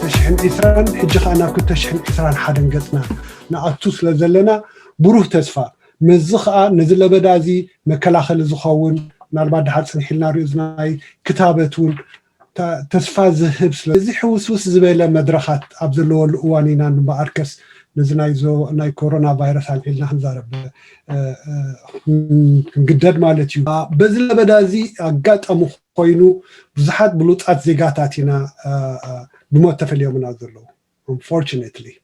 ክልተ ሽሕን ዕስራን ሕጂ ከዓ ናብ ክልተ ሽሕን ዕስራን ሓደን ገፅና ንኣቱ ስለ ዘለና ብሩህ ተስፋ መዚ ከዓ ነዚ ለበዳ እዚ መከላኸሊ ዝኸውን ምናልባት ድሓር ፅንሒልና ሪኡ ዝናይ ክታበት እውን ተስፋ ዝህብ ስለ እዚ ሕውስውስ ዝበለ መድረኻት ኣብ ዘለወሉ እዋን ኢና እምበኣርከስ ነዚ ናይ ኮሮና ቫይረስ ኣልዒልና ክንዛረብ ክንግደድ ማለት እዩ። በዚ ለበዳ እዚ ኣጋጣሚ ኮይኑ ብዙሓት ብሉፃት ዜጋታት ኢና ብሞት ተፈልዮምና ዘለዉ። Unfortunately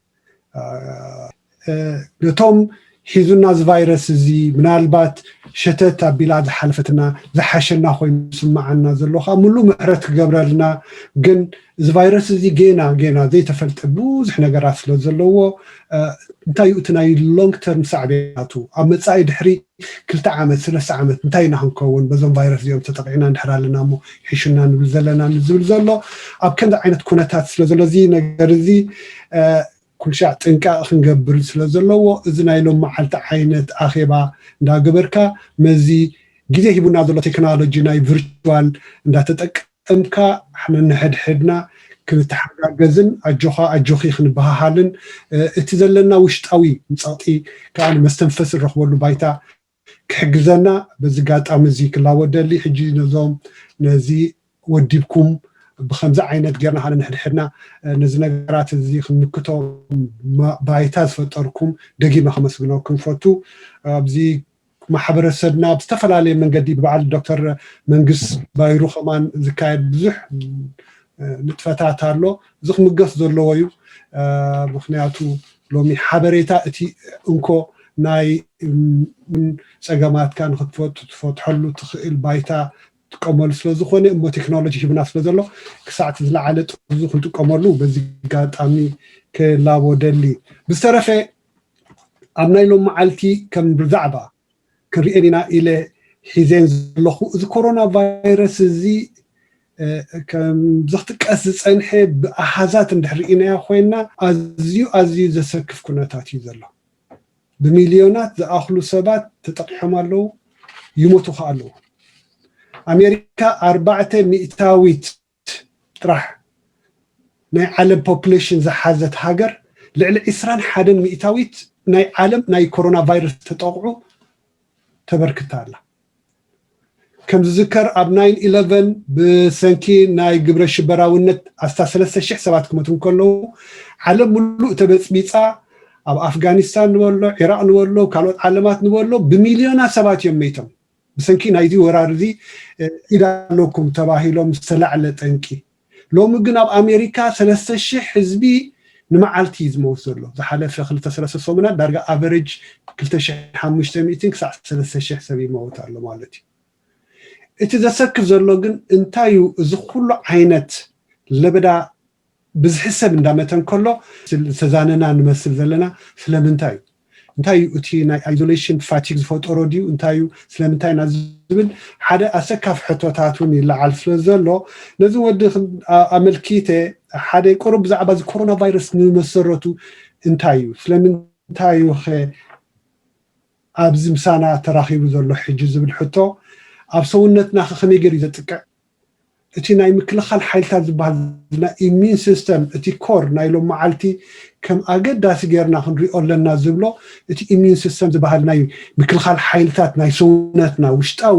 ነቶም ሒዙና እዚ ቫይረስ እዚ ምናልባት ሸተት ኣቢላ ዝሓለፈትና ዝሓሸና ኮይኑ ዝስምዓና ዘሎ ከዓ ሙሉእ ምሕረት ክገብረልና። ግን እዚ ቫይረስ እዚ ጌና ጌና ዘይተፈልጠ ብዙሕ ነገራት ስለ ዘለዎ እንታይ እዩ እቲ ናይ long term ሳዕቤናቱ ኣብ መፃኢ ድሕሪ ክልተ ዓመት ሰለስተ ዓመት እንታይ ኢና ክንከውን በዞም ቫይረስ እዚኦም ተጠቂዕና እንድሕር ኣለና እሞ ሒሹና ንብል ዘለና ንዝብል ዘሎ ኣብ ከምዚ ዓይነት ኩነታት ስለ ዘሎ እዚ ነገር እዚ ኩልሻዕ ጥንቃቕ ክንገብር ስለ ዘለዎ እዚ ናይ ሎም መዓልቲ ዓይነት ኣኼባ እንዳገበርካ መዚ ግዜ ሂቡና ዘሎ ቴክኖሎጂ ናይ ቪርቹዋል እንዳተጠቀምካ ነንሕድሕድና ክንተሓጋገዝን ኣጆኻ ኣጆኺ ክንበሃሃልን እቲ ዘለና ውሽጣዊ ጸቕጢ ከዓ መስተንፈሲ ንረኽበሉ ባይታ ክሕግዘና በዚ ጋጣሚ እዚ ክላወደሊ ሕጂ ነዞም ነዚ ወዲብኩም ብከምዚ ዓይነት ጌርና ከዓ ነንሕድሕድና ነዚ ነገራት እዚ ክንምክቶ ባይታ ዝፈጠርኩም ደጊመ ከመስግነኩም ፈቱ። ኣብዚ ማሕበረሰብና ብዝተፈላለየ መንገዲ ብበዓል ዶክተር መንግስ ባይሩ ከማን ዝካየድ ብዙሕ ንጥፈታት ኣሎ። እዚ ክምገስ ዘለዎ እዩ። ምክንያቱ ሎሚ ሓበሬታ እቲ እንኮ ናይ ጸገማትካ ንክትፈቱ ትፈትሐሉ ትኽእል ባይታ ትጥቀመሉ ስለ ዝኾነ እሞ ቴክኖሎጂ ሂብና ስለ ዘሎ ክሳዕ እቲ ዝለዓለ ጥርዙ ክንጥቀመሉ በዚ ኣጋጣሚ ክላቦ ደሊ። ብዝተረፈ ኣብ ናይ ሎም መዓልቲ ከም ብዛዕባ ክንሪኤን ኢና ኢለ ሒዜን ዘለኹ እዚ ኮሮና ቫይረስ እዚ ከም ዘኽጥቀስ ዝፀንሐ ብኣሃዛት እንድሕር ርኢናዮ ኮይና ኣዝዩ ኣዝዩ ዘሰክፍ ኩነታት እዩ ዘሎ። ብሚልዮናት ዝኣኽሉ ሰባት ተጠቂሖም ኣለዉ፣ ይሞቱ ከዓ ኣለዉ። ኣሜሪካ ኣርባዕተ ሚእታዊት ጥራሕ ናይ ዓለም ፖፕሌሽን ዝሓዘት ሃገር ልዕሊ ዕስራን ሓደን ሚእታዊት ናይ ዓለም ናይ ኮሮና ቫይረስ ተጠቕዑ ተበርክታ ኣላ። ከም ዝዝከር ኣብ ናይን ኢለቨን ብሰንኪ ናይ ግብረ ሽበራውነት ኣስታ ሰለስተ ሽሕ ሰባት ክሞቱ እንከለዉ ዓለም ሙሉእ ተበፅቢፃ ኣብ ኣፍጋኒስታን ንበሎ ዒራቅ ንበሎ ካልኦት ዓለማት ንበሎ ብሚልዮናት ሰባት እዮም መይቶም። ብሰንኪ ናይዚ ወራር እዚ ኢድ ኣለኩም ተባሂሎም ዝተላዕለ ጠንቂ። ሎሚ ግን ኣብ ኣሜሪካ ሰለስተ ሽሕ ህዝቢ ንመዓልቲ እዩ ዝመውት ዘሎ። ዝሓለፈ ክልተ ሰለስተ ሰሙናት ዳርጋ ኣቨሬጅ ክልተ ሽሕ ሓሙሽተ ሚእትን ክሳዕ ሰለስተ ሽሕ ሰብ ይመውት ኣሎ ማለት እዩ። እቲ ዘሰክፍ ዘሎ ግን እንታይ እዩ? እዚ ኩሉ ዓይነት ለበዳ ብዝሒ ሰብ እንዳመተ እንከሎ ዝተዛነና ንመስል ዘለና ስለምንታይ እዩ? እንታይ እዩ እቲ ናይ ኣይዞሌሽን ፋቲግ ዝፈጠሮ ድዩ እንታይ እዩ ስለምንታይ ኢና ዝብል ሓደ ኣሰካፊ ሕቶታት እውን ይለዓል ስለ ዘሎ ነዚ ወዲ ኣመልኪተ ሓደ ቁሩብ ብዛዕባ እዚ ኮሮና ቫይረስ ንመሰረቱ እንታይ እዩ ስለምንታይ እዩ ኸ ኣብዚ ምሳና ተራኺቡ ዘሎ ሕጂ ዝብል ሕቶ ኣብ ሰውነትና ከመይ ገይሩ ዘጥቅዕ እቲ ናይ ምክልኻል ሓይልታት ዝበሃል ናይ ኢሚን ሲስተም እቲ ኮር ናይ ሎም መዓልቲ ከም ኣገዳሲ ጌርና ክንሪኦ ኣለና ዝብሎ እቲ ኢሚን ሲስተም ዝበሃል ናይ ምክልኻል ሓይልታት ናይ ሰውነትና ውሽጣዊ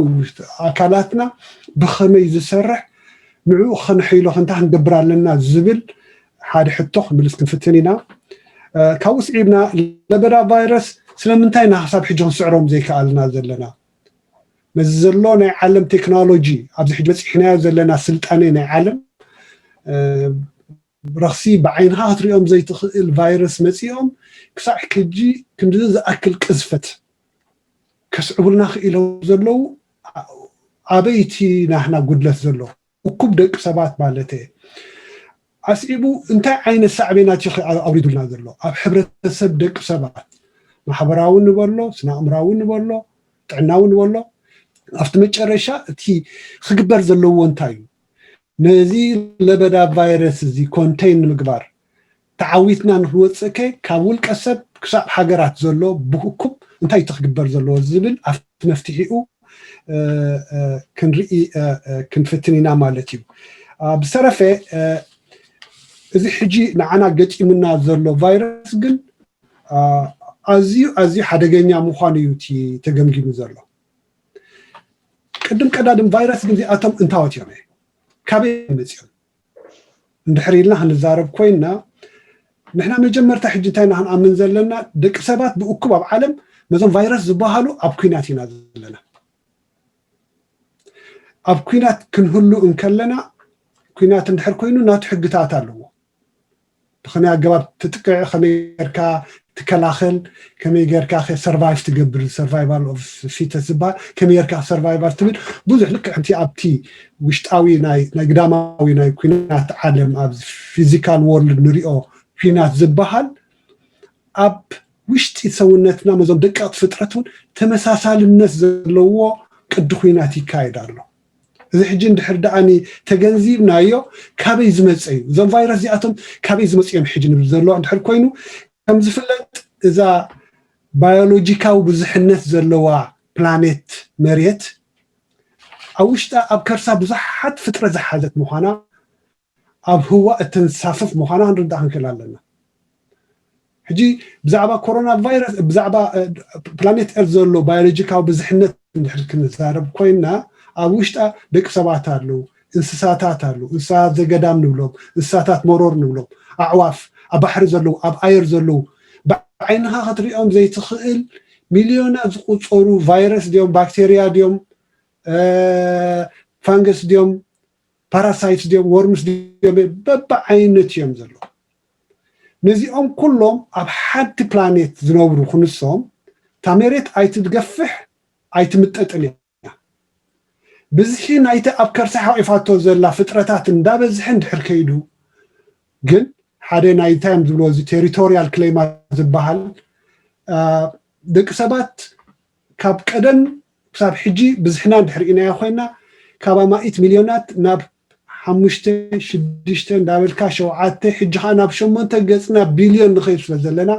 ኣካላትና ብኸመይ ዝሰርሕ ንዕኡ ከነሐይሎ ክንታ ክንገብር ኣለና ዝብል ሓደ ሕቶ ክምልስ ክንፍትን ኢና። ካብኡ ስዒብና ለበዳ ቫይረስ ስለምንታይ ኢና ክሳብ ሕጂ ክንስዕሮም ዘይከኣልና ዘለና? ነዚ ዘሎ ናይ ዓለም ቴክኖሎጂ ኣብዚ ሕጂ በፂሕናዮ ዘለና ስልጣነ ናይ ዓለም ረኽሲ ብዓይንኻ ክትሪኦም ዘይትኽእል ቫይረስ መፂኦም ክሳዕ ሕጂ ክንድዚ ዝኣክል ቅዝፈት ከስዕቡልና ክኢሎም ዘለዉ ኣበይቲ ናህና ጉድለት ዘሎ እኩብ ደቂ ሰባት ማለት እየ። ኣስዒቡ እንታይ ዓይነት ሳዕቤናት እዩ ኣውሪዱልና ዘሎ ኣብ ሕብረተሰብ ደቂ ሰባት፣ ማሕበራዊ ንበሎ፣ ስነ ኣእምራዊ ንበሎ፣ ጥዕናዊ ንበሎ። ኣብቲ መጨረሻ እቲ ክግበር ዘለዎ እንታይ እዩ? ነዚ ለበዳ ቫይረስ እዚ ኮንቴን ንምግባር ተዓዊትና ንክንወፅእ ከ ካብ ውልቀ ሰብ ክሳብ ሃገራት ዘሎ ብእኩብ እንታይ እቲ ክግበር ዘለዎ ዝብል ኣብቲ መፍትሒኡ ክንርኢ ክንፍትን ኢና ማለት እዩ። ብዝተረፈ እዚ ሕጂ ንዓና ገጢሙና ዘሎ ቫይረስ ግን ኣዝዩ ኣዝዩ ሓደገኛ ምዃኑ እዩ እቲ ተገምጊሙ ዘሎ። ቅድም ቀዳድም ቫይረስ ግን እዚኣቶም እንታወት እዮም? ካበይ መፅኦም? እንድሕር ኢልና ክንዛረብ ኮይና ንሕና መጀመርታ ሕጂ እንታይ ኢና ክንኣምን ዘለና? ደቂ ሰባት ብእኩብ ኣብ ዓለም ነዞም ቫይረስ ዝበሃሉ ኣብ ኩናት ኢና ዘለና። ኣብ ኩናት ክንህሉ እንከለና ኩናት እንድሕር ኮይኑ ናቱ ሕግታት ኣለዎ። ብኸመይ ኣገባብ ትጥቅዕ፣ ከመይ ጌርካ ትከላኸል፣ ከመይ ጌርካ ሰርቫይቭ ትገብር፣ ሰርቫይቫል ኦፍ ፊተስ ዝበሃል፣ ከመይ ጌርካ ሰርቫይቫል ትብል ብዙሕ ልክዕ ከምቲ ኣብቲ ውሽጣዊ ናይ ናይ ግዳማዊ ናይ ኩናት ዓለም ኣብ ፊዚካል ወርልድ ንሪኦ ኩናት ዝበሃል ኣብ ውሽጢ ሰውነትና መዞም ደቀቕቲ ፍጥረት እውን ተመሳሳልነት ዘለዎ ቅዲ ኩናት ይካየድ ኣሎ። እዚ ሕጂ እንድሕር ደኣኒ ተገንዚብናዮ ካበይ ዝመፀ እዩ? እዞም ቫይረስ እዚኣቶም ካበይ ዝመፁ እዮም ሕጂ ንብል ዘሎ እንድሕር ኮይኑ ከም ዝፍለጥ እዛ ባዮሎጂካዊ ብዙሕነት ዘለዋ ፕላኔት መሬት ኣብ ውሽጣ ኣብ ከርሳ ብዙሓት ፍጥረት ዝሓዘት ምዃና ኣብ ህዋ እተንሳፍፍ ምዃና ክንርዳእ ክንክእል ኣለና። ሕጂ ብዛዕባ ኮሮና ቫይረስ ብዛዕባ ፕላኔት ኤርት ዘሎ ባዮሎጂካዊ ብዝሕነት እንድሕር ክንዛረብ ኮይና ኣብ ውሽጣ ደቂ ሰባት ኣለዉ፣ እንስሳታት ኣለዉ፣ እንስሳት ዘገዳም ንብሎም፣ እንስሳታት መሮር ንብሎም፣ ኣዕዋፍ ኣብ ባሕሪ ዘለዉ ኣብ ኣየር ዘለዉ ብዓይንኻ ክትሪኦም ዘይትኽእል ሚልዮናት ዝቁፀሩ ቫይረስ ድዮም ባክቴርያ ድዮም ፋንገስ ድዮም ፓራሳይትስ ድዮም ወርምስ ድዮም በብዓይነት እዮም ዘለዉ። ነዚኦም ኩሎም ኣብ ሓንቲ ፕላኔት ዝነብሩ ክንሶም እታ መሬት ኣይትገፍሕ ኣይትምጠጥን እያ። ብዝሒ ናይቲ ኣብ ከርሳ ሓቂፋቶ ዘላ ፍጥረታት እንዳበዝሐ እንድሕር ከይዱ ግን ሓደ ናይ እንታይ እዮም ዝብሎ እዚ ቴሪቶሪያል ክሌማ ዝበሃል ደቂ ሰባት ካብ ቀደም ክሳብ ሕጂ ብዝሕና እንድሕር ኢናዮ ኮይና ካብ ኣማኢት ሚልዮናት ናብ ሓሙሽተ ሽዱሽተ እንዳበልካ ሸውዓተ ሕጂ ከዓ ናብ ሸሞንተ ገፅና ቢልዮን ንኸይድ ስለ ዘለና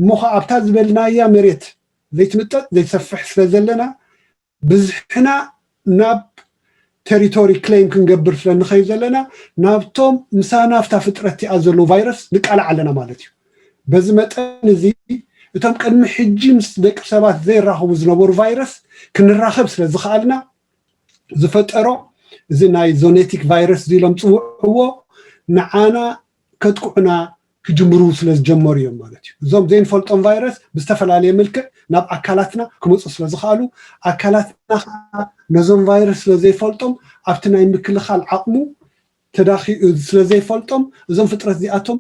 እሞ ከዓ ኣብታ ዝበልናያ መሬት ዘይትምጠጥ ዘይትሰፍሕ ስለ ዘለና ብዝሕና ናብ ቴሪቶሪ ክሌም ክንገብር ስለ ንኸይድ ዘለና ናብቶም ምሳና ኣብታ ፍጥረት እቲኣ ዘለዉ ቫይረስ ንቃላዕ ኣለና ማለት እዩ። በዚ መጠን እዚ እቶም ቅድሚ ሕጂ ምስ ደቂ ሰባት ዘይራኸቡ ዝነበሩ ቫይረስ ክንራኸብ ስለ ዝኸኣልና ዝፈጠሮ እዚ ናይ ዞኔቲክ ቫይረስ እዚ ኢሎም ዝፅውዕዎ ንዓና ከጥቅዑና ክጅምሩ ስለ ዝጀመሩ እዮም ማለት እዩ። እዞም ዘይንፈልጦም ቫይረስ ብዝተፈላለየ መልክዕ ናብ ኣካላትና ክመፁ ስለ ዝኸኣሉ ኣካላትና ከዓ ነዞም ቫይረስ ስለ ዘይፈልጦም ኣብቲ ናይ ምክልኻል ዓቕሙ ተዳኺኡ ስለ ዘይፈልጦም እዞም ፍጥረት እዚኣቶም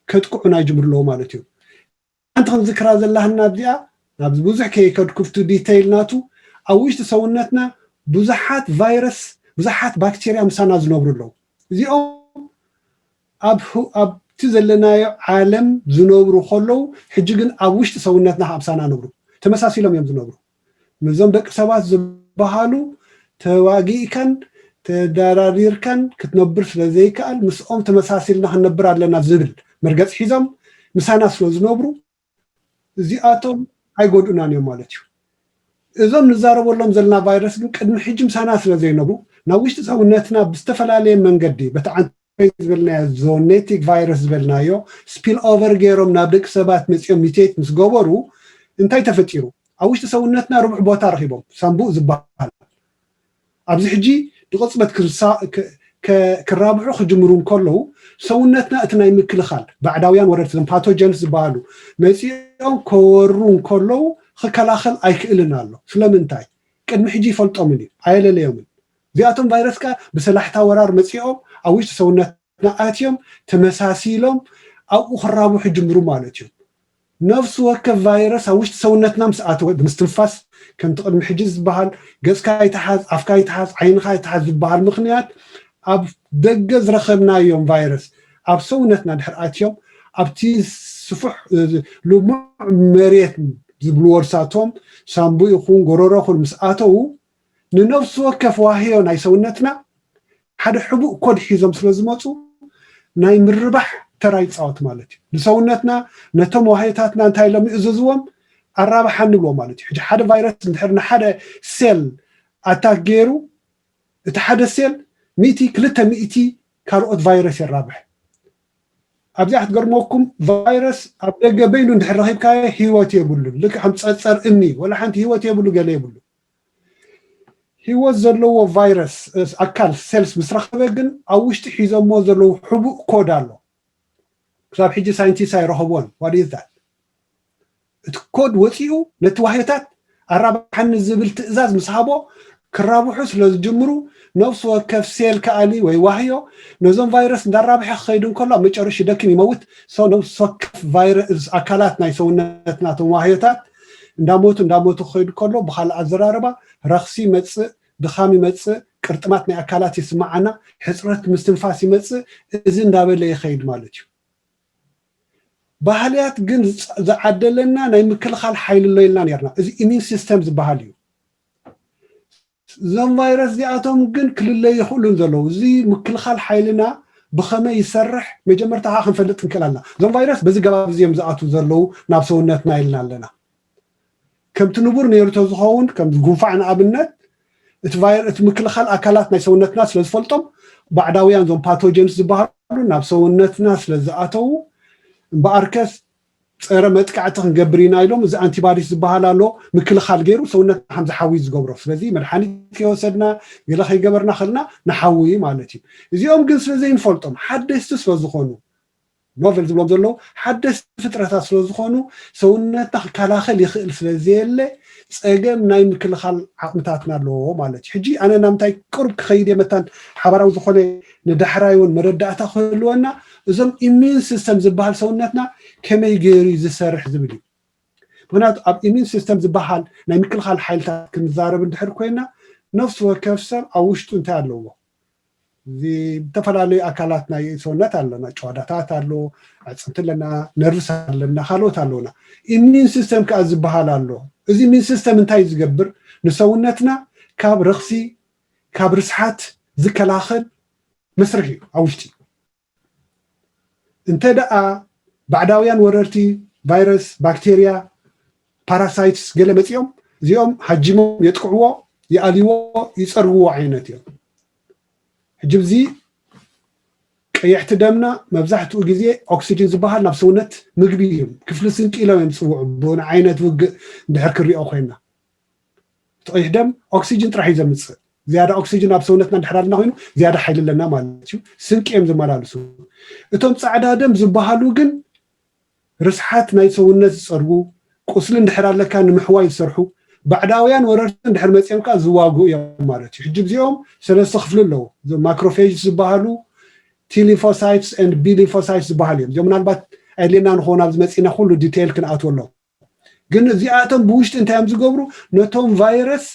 ከጥቅዑና ይጅምሩ ኣለዉ ማለት እዩ። ሓንቲ ክንዝክራ ዘለሃና ኣብዚኣ ናብዚ ብዙሕ ከይከድኩ ኣብቲ ዲተይል ናቱ ኣብ ውሽጢ ሰውነትና ብዙሓት ቫይረስ ብዙሓት ባክቴርያ ምሳና ዝነብሩ ኣለዉ። እዚኦም ኣብ ኣብቲ ዘለናዮ ዓለም ዝነብሩ ከለዉ ሕጂ ግን ኣብ ውሽጢ ሰውነትና ካብ ምሳና ነብሩ ተመሳሲሎም እዮም ዝነብሩ። ምስዞም ደቂ ሰባት ዝበሃሉ ተዋጊእካን ተደራዲርካን ክትነብር ስለ ዘይከኣል ምስኦም ተመሳሲልና ክንነብር ኣለና ዝብል መርገፂ ሒዞም ምሳና ስለ ዝነብሩ እዚኣቶም ኣይጎድኡናን እዮም ማለት እዩ። እዞም ንዛረበሎም ዘለና ቫይረስ ግን ቅድሚ ሕጂ ምሳና ስለ ዘይነብሩ ናብ ውሽጢ ሰውነትና ብዝተፈላለየ መንገዲ በቲ ዓንተ ዝበልናዮ ዞኔቲክ ቫይረስ ዝበልናዮ ስፒል ኦቨር ገይሮም ናብ ደቂ ሰባት መፂኦም ሚቴት ምስ ገበሩ እንታይ ተፈጢሩ? ኣብ ውሽጢ ሰውነትና ርቡዕ ቦታ ረኺቦም ሳምቡእ ዝበሃል ኣብዚ ሕጂ ብቕፅበት ክራብሑ ክጅምሩ እንከለዉ ሰውነትና እቲ ናይ ምክልኻል ባዕዳውያን ወረርቲ ዞም ፓቶጀንስ ዝበሃሉ መፂኦም ከወሩ እንከለዉ ክከላኸል ኣይክእልን ኣሎ። ስለምንታይ? ቅድሚ ሕጂ ይፈልጦምን እዩ ኣየለለዮምን። እዚኣቶም ቫይረስ ከዓ ብሰላሕታ ወራር መፂኦም ኣብ ውሽጢ ሰውነትና ኣትዮም ተመሳሲሎም ኣብኡ ክራብሑ ጅምሩ ማለት እዮም። ነፍሲ ወከፍ ቫይረስ ኣብ ውሽጢ ሰውነትና ምስ ኣተወ ብምስትንፋስ፣ ከምቲ ቅድሚ ሕጂ ዝበሃል፣ ገጽካ ይትሓዝ፣ ኣፍካ ይትሓዝ፣ ዓይንኻ ይትሓዝ ዝበሃል ምኽንያት ኣብ ደገ ዝረኸብናዮም ቫይረስ ኣብ ሰውነትና ድሕር ኣትዮም ኣብቲ ስፉሕ ልሙዕ መሬት ዝብልዎ እርሳቶም ሳምቡ ይኹን ጎረሮ ይኹን ምስ ኣተዉ ንነፍሲ ወከፍ ዋህዮ ናይ ሰውነትና ሓደ ሕቡእ ኮድ ሒዞም ስለ ዝመፁ ናይ ምርባሕ ተራ ይፃወት ማለት እዩ። ንሰውነትና ነቶም ዋህዮታትና እንታይ ኢሎም ይእዘዝዎም ኣራብሓ ንብሎ ማለት እዩ። ሕጂ ሓደ ቫይረስ እንድሕር ንሓደ ሴል ኣታክ ገይሩ እቲ ሓደ ሴል ሚእቲ ክልተ ሚእቲ ካልኦት ቫይረስ የራብሕ። ኣብዚኣ ክትገርመኩም ቫይረስ ኣብ ደገ በይኑ እንድሕር ረኺብካዮ ህይወት የብሉን። ልክዕ ከም ፀፀር እምኒ ወላ ሓንቲ ህይወት የብሉ ገለ የብሉ። ህይወት ዘለዎ ቫይረስ ኣካል ሴልስ ምስ ረኸበ ግን ኣብ ውሽጢ ሒዞሞ ዘለዉ ሕቡእ ኮድ ኣሎ። ክሳብ ሕጂ ሳይንቲስት ኣይረኸቦን። ዋት ኢዝ ዛት? እቲ ኮድ ወፂኡ ነቲ ዋህዮታት ኣራብሓኒ ዝብል ትእዛዝ ምስ ሃቦ ክራብሑ ስለ ዝጅምሩ ነፍሲ ወከፍ ሴል ከኣሊ ወይ ዋህዮ ነዞም ቫይረስ እንዳራብሐ ክኸይድ እንከሎ ኣብ መጨረሽ ደክም ይመውት። ሰው ነፍሲ ወከፍ ቫይረስ ኣካላት ናይ ሰውነትና እቶም ዋህዮታት እንዳሞቱ እንዳሞቱ ክኸይዱ ከሎ ብካልእ ኣዘራርባ ረኽሲ ይመፅእ፣ ድኻም ይመፅእ፣ ቅርጥማት ናይ ኣካላት ይስማዓና፣ ሕፅረት ምስትንፋስ ይመፅእ። እዚ እንዳበለ ይኸይድ ማለት እዩ። ባህልያት ግን ዝዓደለና ናይ ምክልኻል ሓይሊ ኣሎ ኢልና ነርና። እዚ ኢሚን ሲስተም ዝበሃል እዩ። እዞም ቫይረስ እዚኣቶም ግን ክልለዩ ይኽእሉን ዘለዉ። እዚ ምክልኻል ሓይልና ብኸመይ ይሰርሕ መጀመርታ ከዓ ክንፈልጥ ንክእል ኣለና። እዞም ቫይረስ በዚ ገባብ እዚኦም ዝኣትዉ ዘለዉ ናብ ሰውነትና ኢልና ኣለና። ከምቲ ንቡር ነይሩ ተዝኸውን ከም ጉንፋዕ ንኣብነት እቲ ቫይረ እቲ ምክልኻል ኣካላት ናይ ሰውነትና ስለ ዝፈልጦም ባዕዳውያን እዞም ፓቶጀንስ ዝበሃሉ ናብ ሰውነትና ስለ ዝኣተዉ እምበኣርከስ ፀረ መጥቃዕቲ ክንገብር ኢና ኢሎም እዚ ኣንቲባዲስ ዝበሃል ኣሎ ምክልኻል ገይሩ ሰውነትና ከም ዝሓዊ ዝገብሮ። ስለዚ መድሓኒት ከይወሰድና ገለ ከይገበርና ከልና ንሓዊ ማለት እዩ። እዚኦም ግን ስለ ዘይንፈልጦም ሓደስቲ ስለ ዝኾኑ ኖቨል ዝብሎም ዘለዉ ሓደስቲ ፍጥረታት ስለ ዝኾኑ ሰውነትና ክከላኸል ይኽእል ስለ ዘየለ ፀገም ናይ ምክልኻል ዓቕምታትና ኣለዎ ማለት እዩ። ሕጂ ኣነ ናምታይ ቅሩብ ክኸይድ እየ መታን ሓባራዊ ዝኾነ ንዳሕራይ እውን መረዳእታ ክህልወና እዞም ኢሚን ሲስተም ዝበሃል ሰውነትና ከመይ ገይሩ እዩ ዝሰርሕ ዝብል እዩ። ምክንያቱ ኣብ ኢሚን ሲስተም ዝበሃል ናይ ምክልኻል ሓይልታት ክንዛረብ እንድሕር ኮይና ነፍሲ ወከፍ ሰብ ኣብ ውሽጡ እንታይ ኣለዎ? እዚ ዝተፈላለዩ ኣካላት ናይ ሰውነት ኣለና፣ ጨዋዳታት ኣሎ፣ ኣዕፅምቲ ኣለና፣ ነርቭስ ኣለና፣ ካልኦት ኣለውና። ኢሚን ሲስተም ከዓ ዝበሃል ኣሎ። እዚ ኢሚን ሲስተም እንታይ ዝገብር? ንሰውነትና ካብ ረኽሲ ካብ ርስሓት ዝከላኸል መስርሕ እዩ ኣብ ውሽጢ። እንተ ደኣ ባዕዳውያን ወረርቲ ቫይረስ፣ ባክቴርያ፣ ፓራሳይትስ ገለ መፂኦም እዚኦም ሃጂሞም የጥቅዕዎ፣ ይኣልይዎ፣ ይፀርግዎ ዓይነት እዮም። ሕጂ እዚ ቀይሕቲ ደምና መብዛሕትኡ ግዜ ኦክሲጅን ዝበሃል ናብ ሰውነት ምግቢ እዮም፣ ክፍሊ ስንቂ ኢሎም እዮም ዝፅውዑ። ብን ዓይነት ውግእ እንድሕር ክሪኦ ኮይና እቲ ቀይሕ ደም ኦክሲጅን ጥራሕ እዩ ዘምፅእ። ዝያዳ ኦክሲጅን ኣብ ሰውነትና እንድሕር ኣለና ኮይኑ ዝያዳ ሓይሊ ኣለና ማለት እዩ። ስንቂ እዮም ዘመላልሱ። እቶም ፃዕዳ ደም ዝበሃሉ ግን ርስሓት ናይ ሰውነት ዝፀርጉ፣ ቁስሊ እንድሕር ኣለካ ንምሕዋይ ዝሰርሑ፣ ባዕዳውያን ወረርቲ እንድሕር መፂኦም ከዓ ዝዋግኡ እዮም ማለት እዩ። ሕጂ እዚኦም ሰለስተ ክፍሊ ኣለዉ። እዞም ማክሮፌጅ ዝበሃሉ፣ ቲ ሊምፎሳይትስ ኤንድ ቢ ሊምፎሳይትስ ዝበሃሉ እዮም። እዚኦም ምናልባት ኣድልየና ንኸውን ኣብዚ መፂና ኩሉ ዲቴይል ክንኣትወሎም። ግን እዚኣቶም ብውሽጢ እንታይ እዮም ዝገብሩ? ነቶም ቫይረስ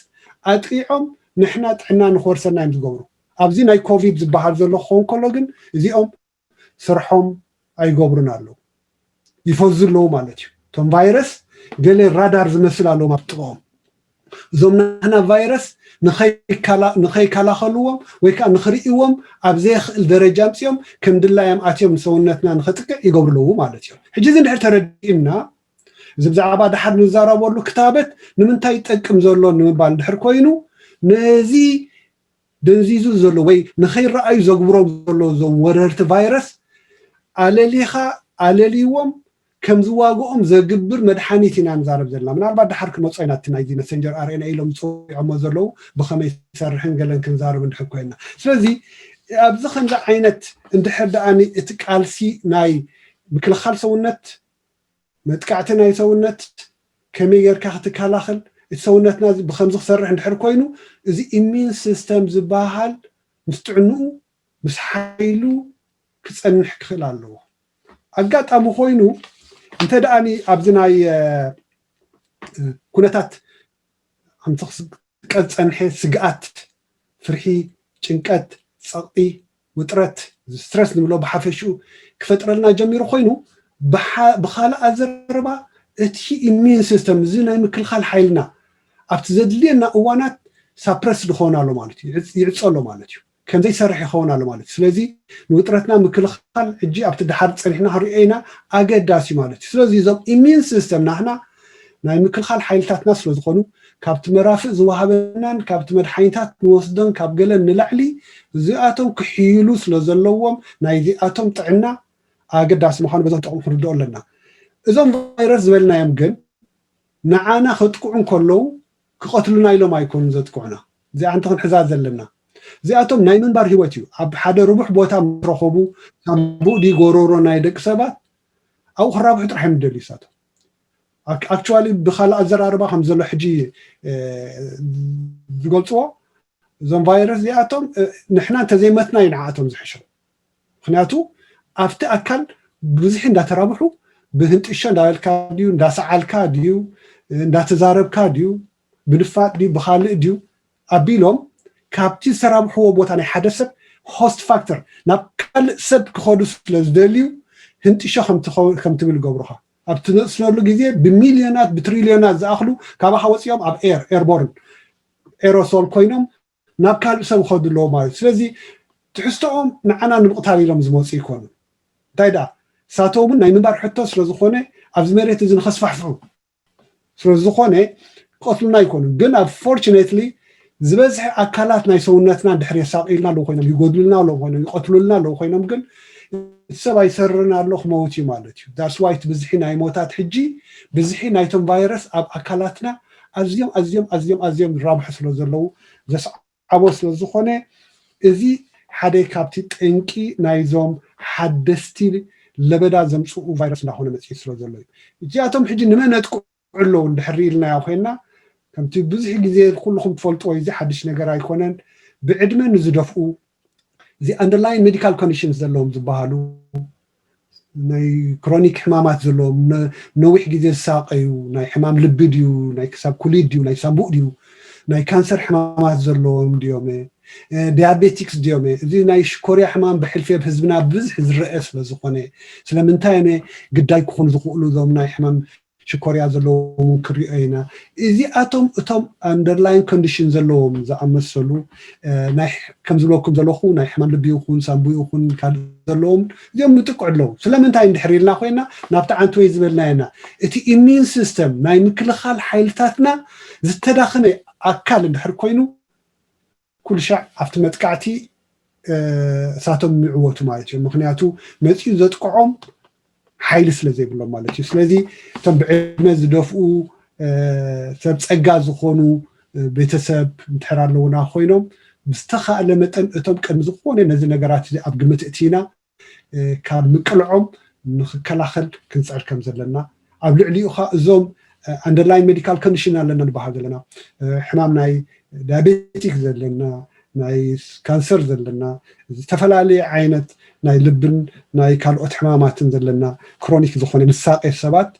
ኣጥቂዖም ንሕና ጥዕና ንክወርሰና እዮም ዝገብሩ። ኣብዚ ናይ ኮቪድ ዝበሃል ዘሎ ክኸውን ከሎ ግን እዚኦም ስርሖም ኣይገብሩን ኣለዉ፣ ይፈዙ ኣለዉ ማለት እዩ። እቶም ቫይረስ ገለ ራዳር ዝመስል ኣለዎም ኣብ ጥቕኦም። እዞም ናህና ቫይረስ ንኸይከላኸልዎም ወይ ከዓ ንኽርእይዎም ኣብ ዘየኽእል ደረጃ ኣምፅኦም ከም ድላዮም ኣትዮም ንሰውነትና ንኸጥቅዕ ይገብሩ ኣለዉ ማለት እዮም። ሕጂ እዚ እንድሕር ተረዲእና እዚ ብዛዕባ ድሓር ንዛረበሉ ክታበት ንምንታይ ይጠቅም ዘሎ ንምባል እንድሕር ኮይኑ ነዚ ደንዚዙ ዘሎ ወይ ንኸይረኣዩ ዘግብሮም ዘሎ እዞም ወረርቲ ቫይረስ ኣለሊኻ ኣለልይዎም ከም ዝዋግኦም ዘግብር መድሓኒት ኢና ንዛረብ ዘለና። ምናልባት ድሓር ክመፁ ኢና እቲ ናይዚ መሰንጀር ኣርኤንኤ ኢሎም ዝፅውዖሞ ዘለዉ ብኸመይ ይሰርሕን ገለን ክንዛረብ እንድሕር ኮይና። ስለዚ ኣብዚ ከምዚ ዓይነት እንድሕር ደኣ እቲ ቃልሲ ናይ ምክልኻል ሰውነት መጥቃዕቲ ናይ ሰውነት ከመይ ጌርካ ክትከላኸል እቲ ሰውነትና ብከምዚ ክሰርሕ እንድሕር ኮይኑ እዚ ኢሚን ሲስተም ዝበሃል ምስ ጥዕንኡ ምስ ሓይሉ ክፀንሕ ክኽእል ኣለዎ። ኣጋጣሚ ኮይኑ እንተ ደኣኒ ኣብዚ ናይ ኩነታት ኣምተኽስቀ ዝፀንሐ ስግኣት፣ ፍርሒ፣ ጭንቀት፣ ፀቕጢ፣ ውጥረት፣ ስትረስ ንብሎ ብሓፈሽኡ ክፈጥረልና ጀሚሩ ኮይኑ፣ ብኻልእ ኣዘረባ እቲ ኢሚን ሲስተም፣ እዚ ናይ ምክልኻል ሓይልና ኣብቲ ዘድልየና እዋናት ሳፕረስ ዝኸውን ኣሎ ማለት እዩ፣ ይዕፀ ኣሎ ማለት እዩ። ከምዘይሰርሕ ይኸውን ኣሎ ማለት እዩ። ስለዚ ንውጥረትና ምክልኻል ሕጂ ኣብቲ ድሓር ፀኒሕና ክንሪኦ ኢና፣ ኣገዳሲ ማለት እዩ። ስለዚ እዞም ኢሚን ሲስተም ናህና ናይ ምክልኻል ሓይልታትና ስለዝኾኑ ካብቲ መራፍእ ዝወሃበናን ካብቲ መድሓኒታት ንወስዶን ካብ ገለን ንላዕሊ እዚኣቶም ክሕይሉ ስለዘለዎም ናይዚኣቶም ጥዕና ኣገዳሲ ምዃኑ በዞም ጠቕሙ ክንርድኦ ኣለና። እዞም ቫይረስ ዝበልናዮም ግን ንዓና ከጥቅዑ እንከለዉ ክቐትሉና ኢሎም ኣይኮኑን ዘጥቅዑና። እዚኣ ሓንቲ ክንሕዛ ዘለና። እዚኣቶም ናይ ምንባር ህይወት እዩ። ኣብ ሓደ ርቡሕ ቦታ ምስ ረኸቡ ሳምቡእ ድዩ ጎሮሮ ናይ ደቂ ሰባት ኣብኡ ክራብሑ ጥራሕ እዮም ዝደልዩ እሳቶም። ኣክቹዋሊ ብካልእ ኣዘራርባ ከም ዘሎ ሕጂ ዝገልፅዎ እዞም ቫይረስ እዚኣቶም ንሕና እንተዘይመትና እዩ ንዓኣቶም ዝሕሾም። ምክንያቱ ኣብቲ ኣካል ብዙሕ እንዳተራብሑ ብህንጥሾ እንዳበልካ ድዩ እንዳሰዓልካ ድዩ እንዳተዛረብካ ድዩ ብንፋጥ ድዩ ብካልእ ድዩ ኣቢሎም ካብቲ ዝተራብሕዎ ቦታ ናይ ሓደ ሰብ ሆስት ፋክተር ናብ ካልእ ሰብ ክኸዱ ስለዝደልዩ ህንጥሾ ከም ትብል ይገብሩኻ። ኣብ ትነስነሉ ግዜ ብሚልዮናት ብትሪልዮናት ዝኣኽሉ ካባኻ ወፂኦም ኣብ ኤር ኤርቦርን ኤሮሶል ኮይኖም ናብ ካልእ ሰብ ይኸዱ ኣለዎ ማለት እዩ። ስለዚ ትሕዝቶኦም ንዓና ንምቕታል ኢሎም ዝመፁ ይኮኑ። እንታይ ደኣ እሳቶም እውን ናይ ምንባር ሕቶ ስለዝኾነ ኣብዚ መሬት እዚ ንኸስፋሕፍሑ ስለዝኾነ ክቐትሉና ኣይኮኑን። ግን ኣንፎርችነትሊ ዝበዝሐ ኣካላት ናይ ሰውነትና ድሕሪ የሳቕዩልና ኣለዉ ኮይኖም ይጎድሉልና ኣለዉ ኮይኖም ይቐትሉልና ኣለዉ ኮይኖም ግን እቲ ሰብ ኣይሰርርን ኣሎ ክመውት እዩ ማለት እዩ። ዳትስ ዋይ እቲ ብዝሒ ናይ ሞታት ሕጂ ብዝሒ ናይቶም ቫይረስ ኣብ ኣካላትና ኣዝዮም ኣዝዮም ኣዝዮም ኣዝዮም ዝራብሑ ስለ ዘለዉ ዘስዓቦ ስለ ዝኾነ እዚ ሓደ ካብቲ ጠንቂ ናይዞም ሓደስቲ ለበዳ ዘምፅኡ ቫይረስ እንዳኾነ መፅኡ ስለ ዘሎ እዩ። እዚኣቶም ሕጂ ንመን ነጥቅዑ ኣለዉ እንድሕር ኢልናዮ ኮይና ከምቲ ብዙሕ ግዜ ኩልኹም ትፈልጥዎ እዚ ሓድሽ ነገር ኣይኮነን። ብዕድመ ንዝደፍኡ እዚ ኣንደርላይን ሜዲካል ኮንዲሽንስ ዘለዎም ዝበሃሉ ናይ ክሮኒክ ሕማማት ዘለዎም ነዊሕ ግዜ ዝሳቀዩ ናይ ሕማም ልቢ ድዩ ናይ ክሳብ ኩሊድ ድዩ ናይ ሳምቡእ ድዩ ናይ ካንሰር ሕማማት ዘለዎም ድዮም ዲያቤቲክስ ድዮም እዚ ናይ ሽኮርያ ሕማም ብሕልፊ ኣብ ህዝብና ብዝሕ ዝረአ ስለዝኮነ ስለምንታይ ዮም ግዳይ ክኾኑ ዝኽእሉ እዞም ናይ ሕማም ሽኮርያ ዘለዎም ክሪኦ ኢና። እዚኣቶም እቶም ኣንደርላይን ኮንዲሽን ዘለዎም ዝኣመሰሉ ከም ዝብለኩም ዘለኹ ናይ ሕማም ልቢ ይኹን ሳምቡ ይኹን ካልእ ዘለዎም እዚኦም ምጥቅዑ ኣለዉ። ስለምንታይ እንድሕር ኢልና ኮይና ናብቲ ዓንትወይ ዝበልናየና እቲ ኢሚን ሲስተም ናይ ምክልኻል ሓይልታትና ዝተዳኸመ ኣካል እንድሕር ኮይኑ ኩሉ ሻዕ ኣብቲ መጥቃዕቲ እሳቶም ይዕወቱ ማለት እዮም። ምክንያቱ መፂኡ ዘጥቅዖም ሓይሊ ስለ ዘይብሎም ማለት እዩ። ስለዚ እቶም ብዕድመ ዝደፍኡ ሰብ ፀጋ ዝኾኑ ቤተሰብ እንድሕር ኣለውና ኮይኖም ብዝተኻእለ መጠን እቶም ቅድሚ ዝኾነ ነዚ ነገራት እዚ ኣብ ግምት እቲና ካብ ምቅልዖም ንክከላኸል ክንፅዕር ከም ዘለና ኣብ ልዕሊኡ ካ እዞም ኣንደርላይን ሜዲካል ኮንዲሽን ኣለና ንበሃል ዘለና ሕማም ናይ ዳያቤቲክ ዘለና ናይ ካንሰር ዘለና ዝተፈላለየ ዓይነት ናይ ልብን ናይ ካልኦት ሕማማትን ዘለና ክሮኒክ ዝኾነ ንሳቄ ሰባት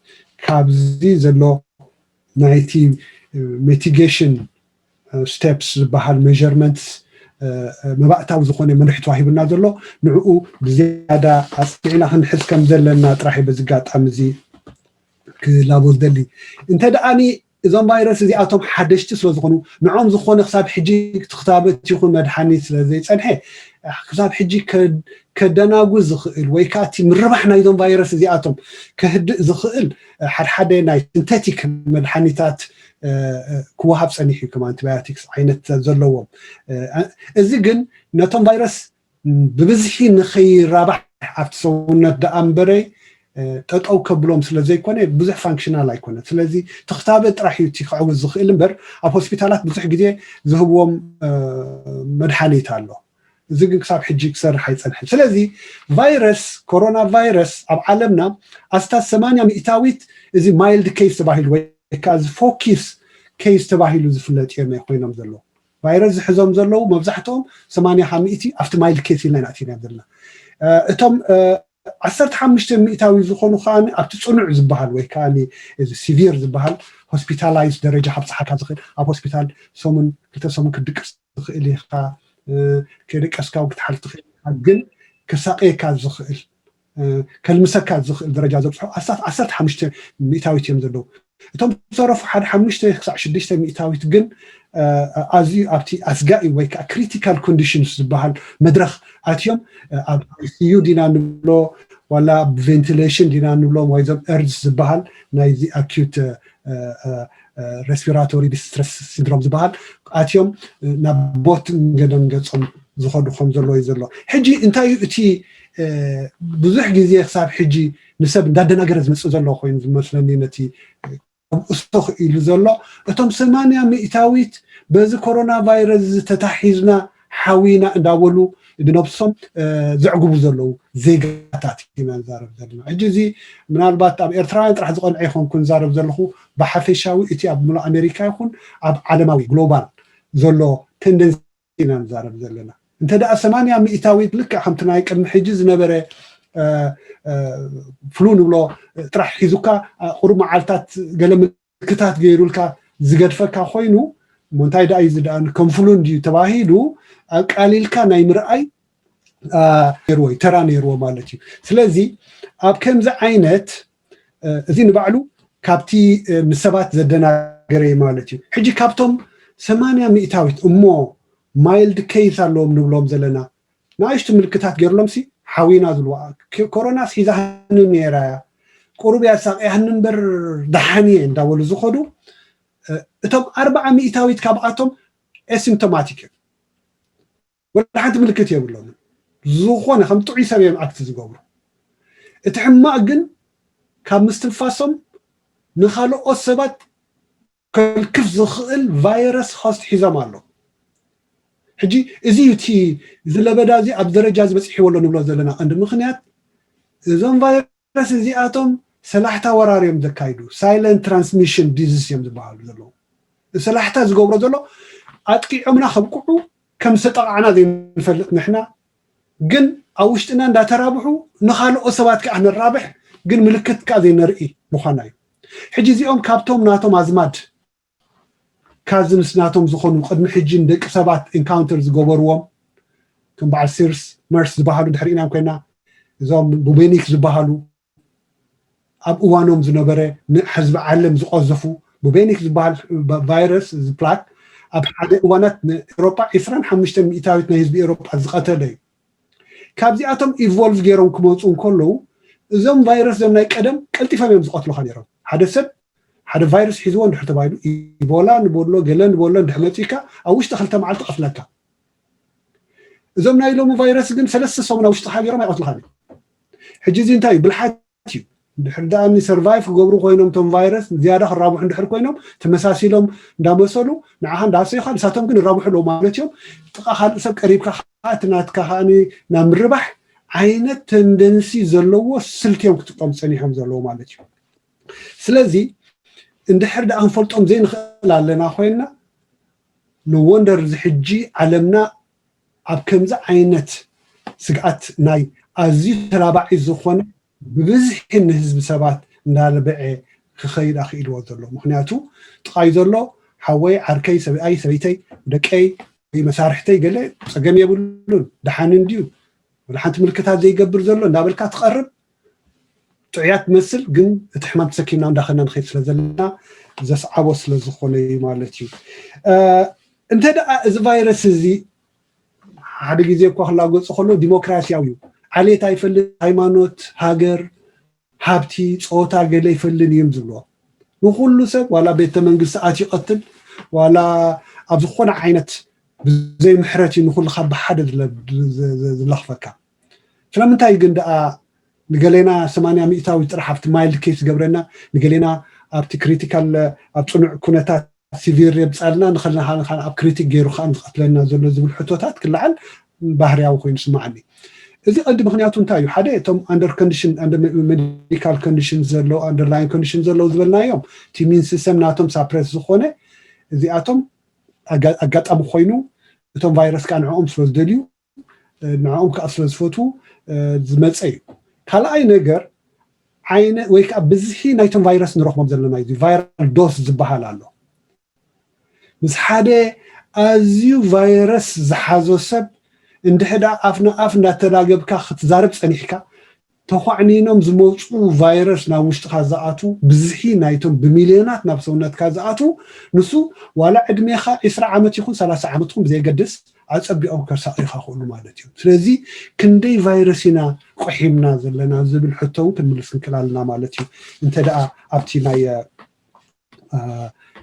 ካብዚ ዘሎ ናይቲ ሚቲጌሽን ስቴፕስ ዝበሃል ሜርመንትስ መባእታዊ ዝኾነ መምርሒ ተዋሂቡና ዘሎ ንዕኡ ብዝያዳ ኣፅኒዕና ክንሕዝ ከም ዘለና ጥራሕ በዚ ኣጋጣሚ እዚ ክላቦ ዝደሊ እንተ ደኣኒ እዞም ቫይረስ እዚኣቶም ሓደሽቲ ስለዝኾኑ ንዖም ዝኾነ ክሳብ ሕጂ ትክታበት ይኹን መድሓኒት ስለዘይፀንሐ ክሳብ ሕጂ ከደናጉ ዝኽእል ወይ ከዓ እቲ ምርባሕ ናይዞም ቫይረስ እዚኣቶም ከህድእ ዝኽእል ሓድሓደ ናይ ሲንተቲክ መድሓኒታት ክወሃብ ፀኒሑ ከም ኣንቲባዮቲክስ ዓይነት ዘለዎም እዚ ግን ነቶም ቫይረስ ብብዝሒ ንኸይራባሕ ኣብቲ ሰውነት ደኣ እምበረይ ጠጠው ከብሎም ስለ ዘይኮነ ብዙሕ ፋንክሽናል ኣይኮነ ስለዚ ትኽታበ ጥራሕ እዩ እቲ ክዕውት ዝኽእል እምበር ኣብ ሆስፒታላት ብዙሕ ግዜ ዝህብዎም መድሓኒት ኣሎ እዚ ግን ክሳብ ሕጂ ክሰርሕ ኣይፀንሐን ስለዚ ቫይረስ ኮሮና ቫይረስ ኣብ ዓለምና ኣስታት ሰማንያ ሚእታዊት እዚ ማይልድ ኬስ ተባሂሉ ወይ ከዓ እዚ ፎኪስ ኬስ ተባሂሉ ዝፍለጥ እዮም ኮይኖም ዘለዉ ቫይረስ ዝሕዞም ዘለዉ መብዛሕትኦም ሰማንያ ካብ ሚእቲ ኣብቲ ማይልድ ኬስ ኢልና ኢና ኣቲና ዘለና እቶም ዓሰርተ ሓሙሽተ ሚእታዊ ዝኾኑ ከዓ ኣብቲ ፅኑዕ ዝበሃል ወይ ከዓ እዚ ሲቪር ዝበሃል ሆስፒታላይዝ ደረጃ ካብፅሓካ ዝኽእል ኣብ ሆስፒታል ሰሙን ክልተ ሰሙን ክትድቅስ ትኽእል ኢኻ። ከይደቀስካ ክትሓልፍ ትኽእል ኢኻ፣ ግን ክሳቀየካ ዝኽእል ከልምሰካ ዝኽእል ደረጃ ዘብፅሑ ኣስታት ዓሰርተ ሓሙሽተ ሚእታዊት እዮም ዘለዉ። እቶም ዝተረፉ ሓደ ሓሙሽተ ክሳዕ ሽዱሽተ ሚእታዊት ግን ኣዝዩ ኣብቲ ኣስጋኢ ወይ ከዓ ክሪቲካል ኮንዲሽንስ ዝበሃል መድረኽ ኣትዮም ኣብ ኣይሲዩ ዲና ንብሎ ዋላ ቬንቲሌሽን ዲና ንብሎም ወይ ዞም ኤርድስ ዝበሃል ናይዚ ኣኪዩት ሬስፒራቶሪ ዲስትረስ ሲንድሮም ዝበሃል ኣትዮም ናብ ሞት ገደም ገጾም ዝኸዱ ከም ዘሎ እዩ ዘሎ። ሕጂ እንታይ እዩ እቲ ብዙሕ ግዜ ክሳብ ሕጂ ንሰብ እንዳደናገረ ዝመፅእ ዘሎ ኮይኑ ዝመስለኒ ነቲ እሱ ክኢሉ ዘሎ እቶም ሰማንያ ሚእታዊት በዚ ኮሮና ቫይረስ ተታሒዝና ሓዊና እንዳበሉ ንነብሶም ዘዕግቡ ዘለዉ ዜጋታት ኢና ንዛረብ ዘለና። ሕጂ እዚ ምናልባት ኣብ ኤርትራውያን ጥራሕ ዝቐንዐ ይኾንኩ ንዛረብ ዘለኹ፣ ብሓፈሻዊ እቲ ኣብ ሙሉእ ኣሜሪካ ይኹን ኣብ ዓለማዊ ግሎባል ዘሎ ተንደንሲ ኢና ንዛረብ ዘለና። እንተ ደኣ ሰማንያ ሚእታዊት ልክዕ ከምቲ ናይ ቅድሚ ሕጂ ዝነበረ ፍሉ ንብሎ ጥራሕ ሒዙካ ቁሩብ መዓልታት ገለ ምልክታት ገይሩልካ ዝገድፈካ ኮይኑ እሞ እንታይ ደኣ እዩ ዝደኣ ከም ፍሉ እንድዩ ተባሂሉ ኣቃሊልካ ናይ ምርኣይ ነርዎ እዩ ተራ ነርዎ ማለት እዩ። ስለዚ ኣብ ከምዚ ዓይነት እዚ ንባዕሉ ካብቲ ንሰባት ዘደናገረ እዩ ማለት እዩ። ሕጂ ካብቶም ሰማንያ ሚእታዊት እሞ ማይልድ ኬይስ ኣለዎም ንብሎም ዘለና ንኣሽቱ ምልክታት ገይርሎም ሲ ሓዊና ዝልዋ ኮሮናስ ሒዛኒ ነይራ እያ ቁሩብ እያ ሳቅያኒ እምበር ደሓን እየ እንዳበሉ ዝኸዱ እቶም ኣርባዓ ሚእታዊት ካብኣቶም ኤሲምቶማቲክ እዮም። ወላ ሓንቲ ምልክት የብሎምን። ዝኾነ ከም ጥዑይ ሰብ እዮም ኣክት ዝገብሩ። እቲ ሕማቕ ግን ካብ ምስትንፋሶም ንኻልኦት ሰባት ከልክፍ ዝኽእል ቫይረስ ሆስት ሒዞም ኣለዉ። ሕጂ እዚ እዩ እቲ እዚ ለበዳ እዚ ኣብ ደረጃ እዚ በፂሕዎ ኣሎ ንብሎ ዘለና ቀንዲ ምኽንያት እዞም ቫይረስ እዚኣቶም ሰላሕታ ወራር እዮም ዘካይዱ። ሳይለንት ትራንስሚሽን ዲዚዝ እዮም ዝበሃሉ ዘለዉ። ሰላሕታ ዝገብሮ ዘሎ ኣጥቂዖምና ከብቅዑ ከም ዝተጠቃዕና ዘይንፈልጥ ንሕና ግን ኣብ ውሽጥና እንዳተራብሑ ንኻልኦ ሰባት ከዓ ነራብሕ ግን ምልክት ከዓ ዘይነርኢ ምዃና እዩ። ሕጂ እዚኦም ካብቶም ናቶም ኣዝማድ ካዝንስ ናቶም ዝኾኑ ቅድሚ ሕጂ ንደቂ ሰባት ኢንካውንተር ዝገበርዎም ከም በዓል ሲርስ መርስ ዝበሃሉ ድሕሪ ኢናም ኮይና እዞም ቡቤኒክ ዝበሃሉ ኣብ እዋኖም ዝነበረ ንሕዝቢ ዓለም ዝቐዘፉ ቡቤኒክ ዝበሃል ቫይረስ ዝፕላክ ኣብ ሓደ እዋናት ንኤሮጳ ዕስራን ሓሙሽተን ሚእታዊት ናይ ህዝቢ ኤሮጳ ዝቐተለ እዩ። ካብዚኣቶም ኢቮልቭ ገይሮም ክመፁ እንከለዉ እዞም ቫይረስ ዞም ናይ ቀደም ቀልጢፎም እዮም ዝቐትሉካ ነይሮም። ሓደ ሰብ ሓደ ቫይረስ ሒዝዎ እንድሕር ተባሂሉ ኢቦላ ንበሎ ገለ ንበሎ እንድሕር መፂካ ኣብ ውሽጢ ክልተ መዓልቲ ቀትለካ። እዞም ናይ ሎሚ ቫይረስ ግን ሰለስተ ሰሙን ኣብ ውሽጢ ሃገሮም ኣይቐትልኻን እዮም። ሕጂ እዚ እንታይ እዩ? ብልሓት እዩ። ድሕር ደኣ ሰርቫይቭ ክገብሩ ኮይኖም እቶም ቫይረስ ዝያዳ ክራብሑ እንድሕር ኮይኖም ተመሳሲሎም እንዳመሰሉ ንዓኻ እንዳሰዩኻ ንሳቶም ግን ይራብሑ ኣለዉ ማለት እዮም። ጥቃ ካልእ ሰብ ቀሪብካ ከዓ እቲ ናትካ ከዓ ናብ ምርባሕ ዓይነት ተንደንሲ ዘለዎ ስልቲ እዮም ክጥቀሙ ፀኒሖም ዘለዉ ማለት እዩ። ስለዚ እንድሕር ደኣ ክንፈልጦም ዘይንኽእል ኣለና ኮይንና ንወንደር እዚ ሕጂ ዓለምና ኣብ ከምዚ ዓይነት ስግኣት ናይ ኣዝዩ ተላባዒ ዝኾነ ብብዝሒ ንህዝቢ ሰባት እንዳልብዐ ክኸይድ ኣኽኢልዎ ዘሎ። ምኽንያቱ ጥቓይ ዘሎ ሓወይ፣ ዓርከይ፣ ሰብኣይ፣ ሰበይተይ፣ ደቀይ ወይ መሳርሕተይ ገለ ጸገም የብሉን፣ ደሓን እንድዩ፣ ወላ ሓንቲ ምልክታት ዘይገብር ዘሎ እንዳበልካ ትቐርብ ጥዑያት ትመስል፣ ግን እቲ ሕማም ተሰኪምና እንዳኸና ንኸይድ ስለ ዘለና ዘስዓቦ ስለ ዝኾነ እዩ ማለት እዩ። እንተ ደኣ እዚ ቫይረስ እዚ ሓደ ግዜ እኳ ክላገጹ ከሎ ዲሞክራሲያዊ እዩ። ዓሌት ኣይፈልጥ፣ ሃይማኖት፣ ሃገር፣ ሃብቲ፣ ጾታ ገለ ኣይፈልን እዮም ዝብልዎ። ንኹሉ ሰብ ዋላ ቤተ መንግስቲ ኣትዩ ይቐትል ዋላ ኣብ ዝኾነ ዓይነት ብዘይ ምሕረት እዩ ንኹልኻ ብሓደ ዝለ- ዝ- ዝ- ዝለኽፈካ። ስለምንታይ ግን ደኣ ንገሌና ሰማንያ ሚእታዊ ጥራሕ ኣብቲ ማይልድ ኬስ ዝገብረና ንገሌና ኣብቲ ክሪቲካል ኣብ ፅኑዕ ኩነታት ሲቪር የብፃልና ንኸልና ኣብ ክሪቲክ ገይሩ ከዓ ዝቐትለና ዘሎ ዝብል ሕቶታት ክለዓል ባህርያዊ ኮይኑ ስማዓኒ። እዚ ቀንዲ ምክንያቱ እንታይ እዩ? ሓደ እቶም ኣንደር ኮንዲሽን ሜዲካል ኮንዲሽን ዘለዉ ኣንደርላይን ኮንዲሽን ዘለዉ ዝበልናዮም እቲ ሚን ሲስተም ናቶም ሳፕረስ ዝኾነ እዚኣቶም ኣጋጣሚ ኮይኑ እቶም ቫይረስ ከዓ ንዕኦም ስለ ዝደልዩ ንዕኦም ከዓ ስለ ዝፈትዉ ዝመፀ እዩ። ካልኣይ ነገር፣ ዓይነት ወይ ከዓ ብዝሒ ናይቶም ቫይረስ ንረኽቦም ዘለና እዩ። ቫይራል ዶስ ዝበሃል ኣሎ። ምስ ሓደ ኣዝዩ ቫይረስ ዝሓዞ ሰብ እንድሕዳ ኣፍ ንኣፍ እንዳተላገብካ ክትዛረብ ጸኒሕካ፣ ተኳዕኒኖም ዝመፁ ቫይረስ ናብ ውሽጥኻ ዝኣቱ ብዝሒ ናይቶም ብሚልዮናት ናብ ሰውነትካ ዝኣቱ፣ ንሱ ዋላ ዕድሜኻ ዕስራ ዓመት ይኹን ሰላሳ ዓመት ይኹን ብዘይገድስ ኣጸቢቖም ከሳቕዩኻ ክእሉ ማለት እዩ። ስለዚ ክንደይ ቫይረስ ኢና ቆሒምና ዘለና ዝብል ሕቶ እውን ክንምልስ ክንክእል ኣለና ማለት እዩ። እንተ ደኣ ኣብቲ ናይ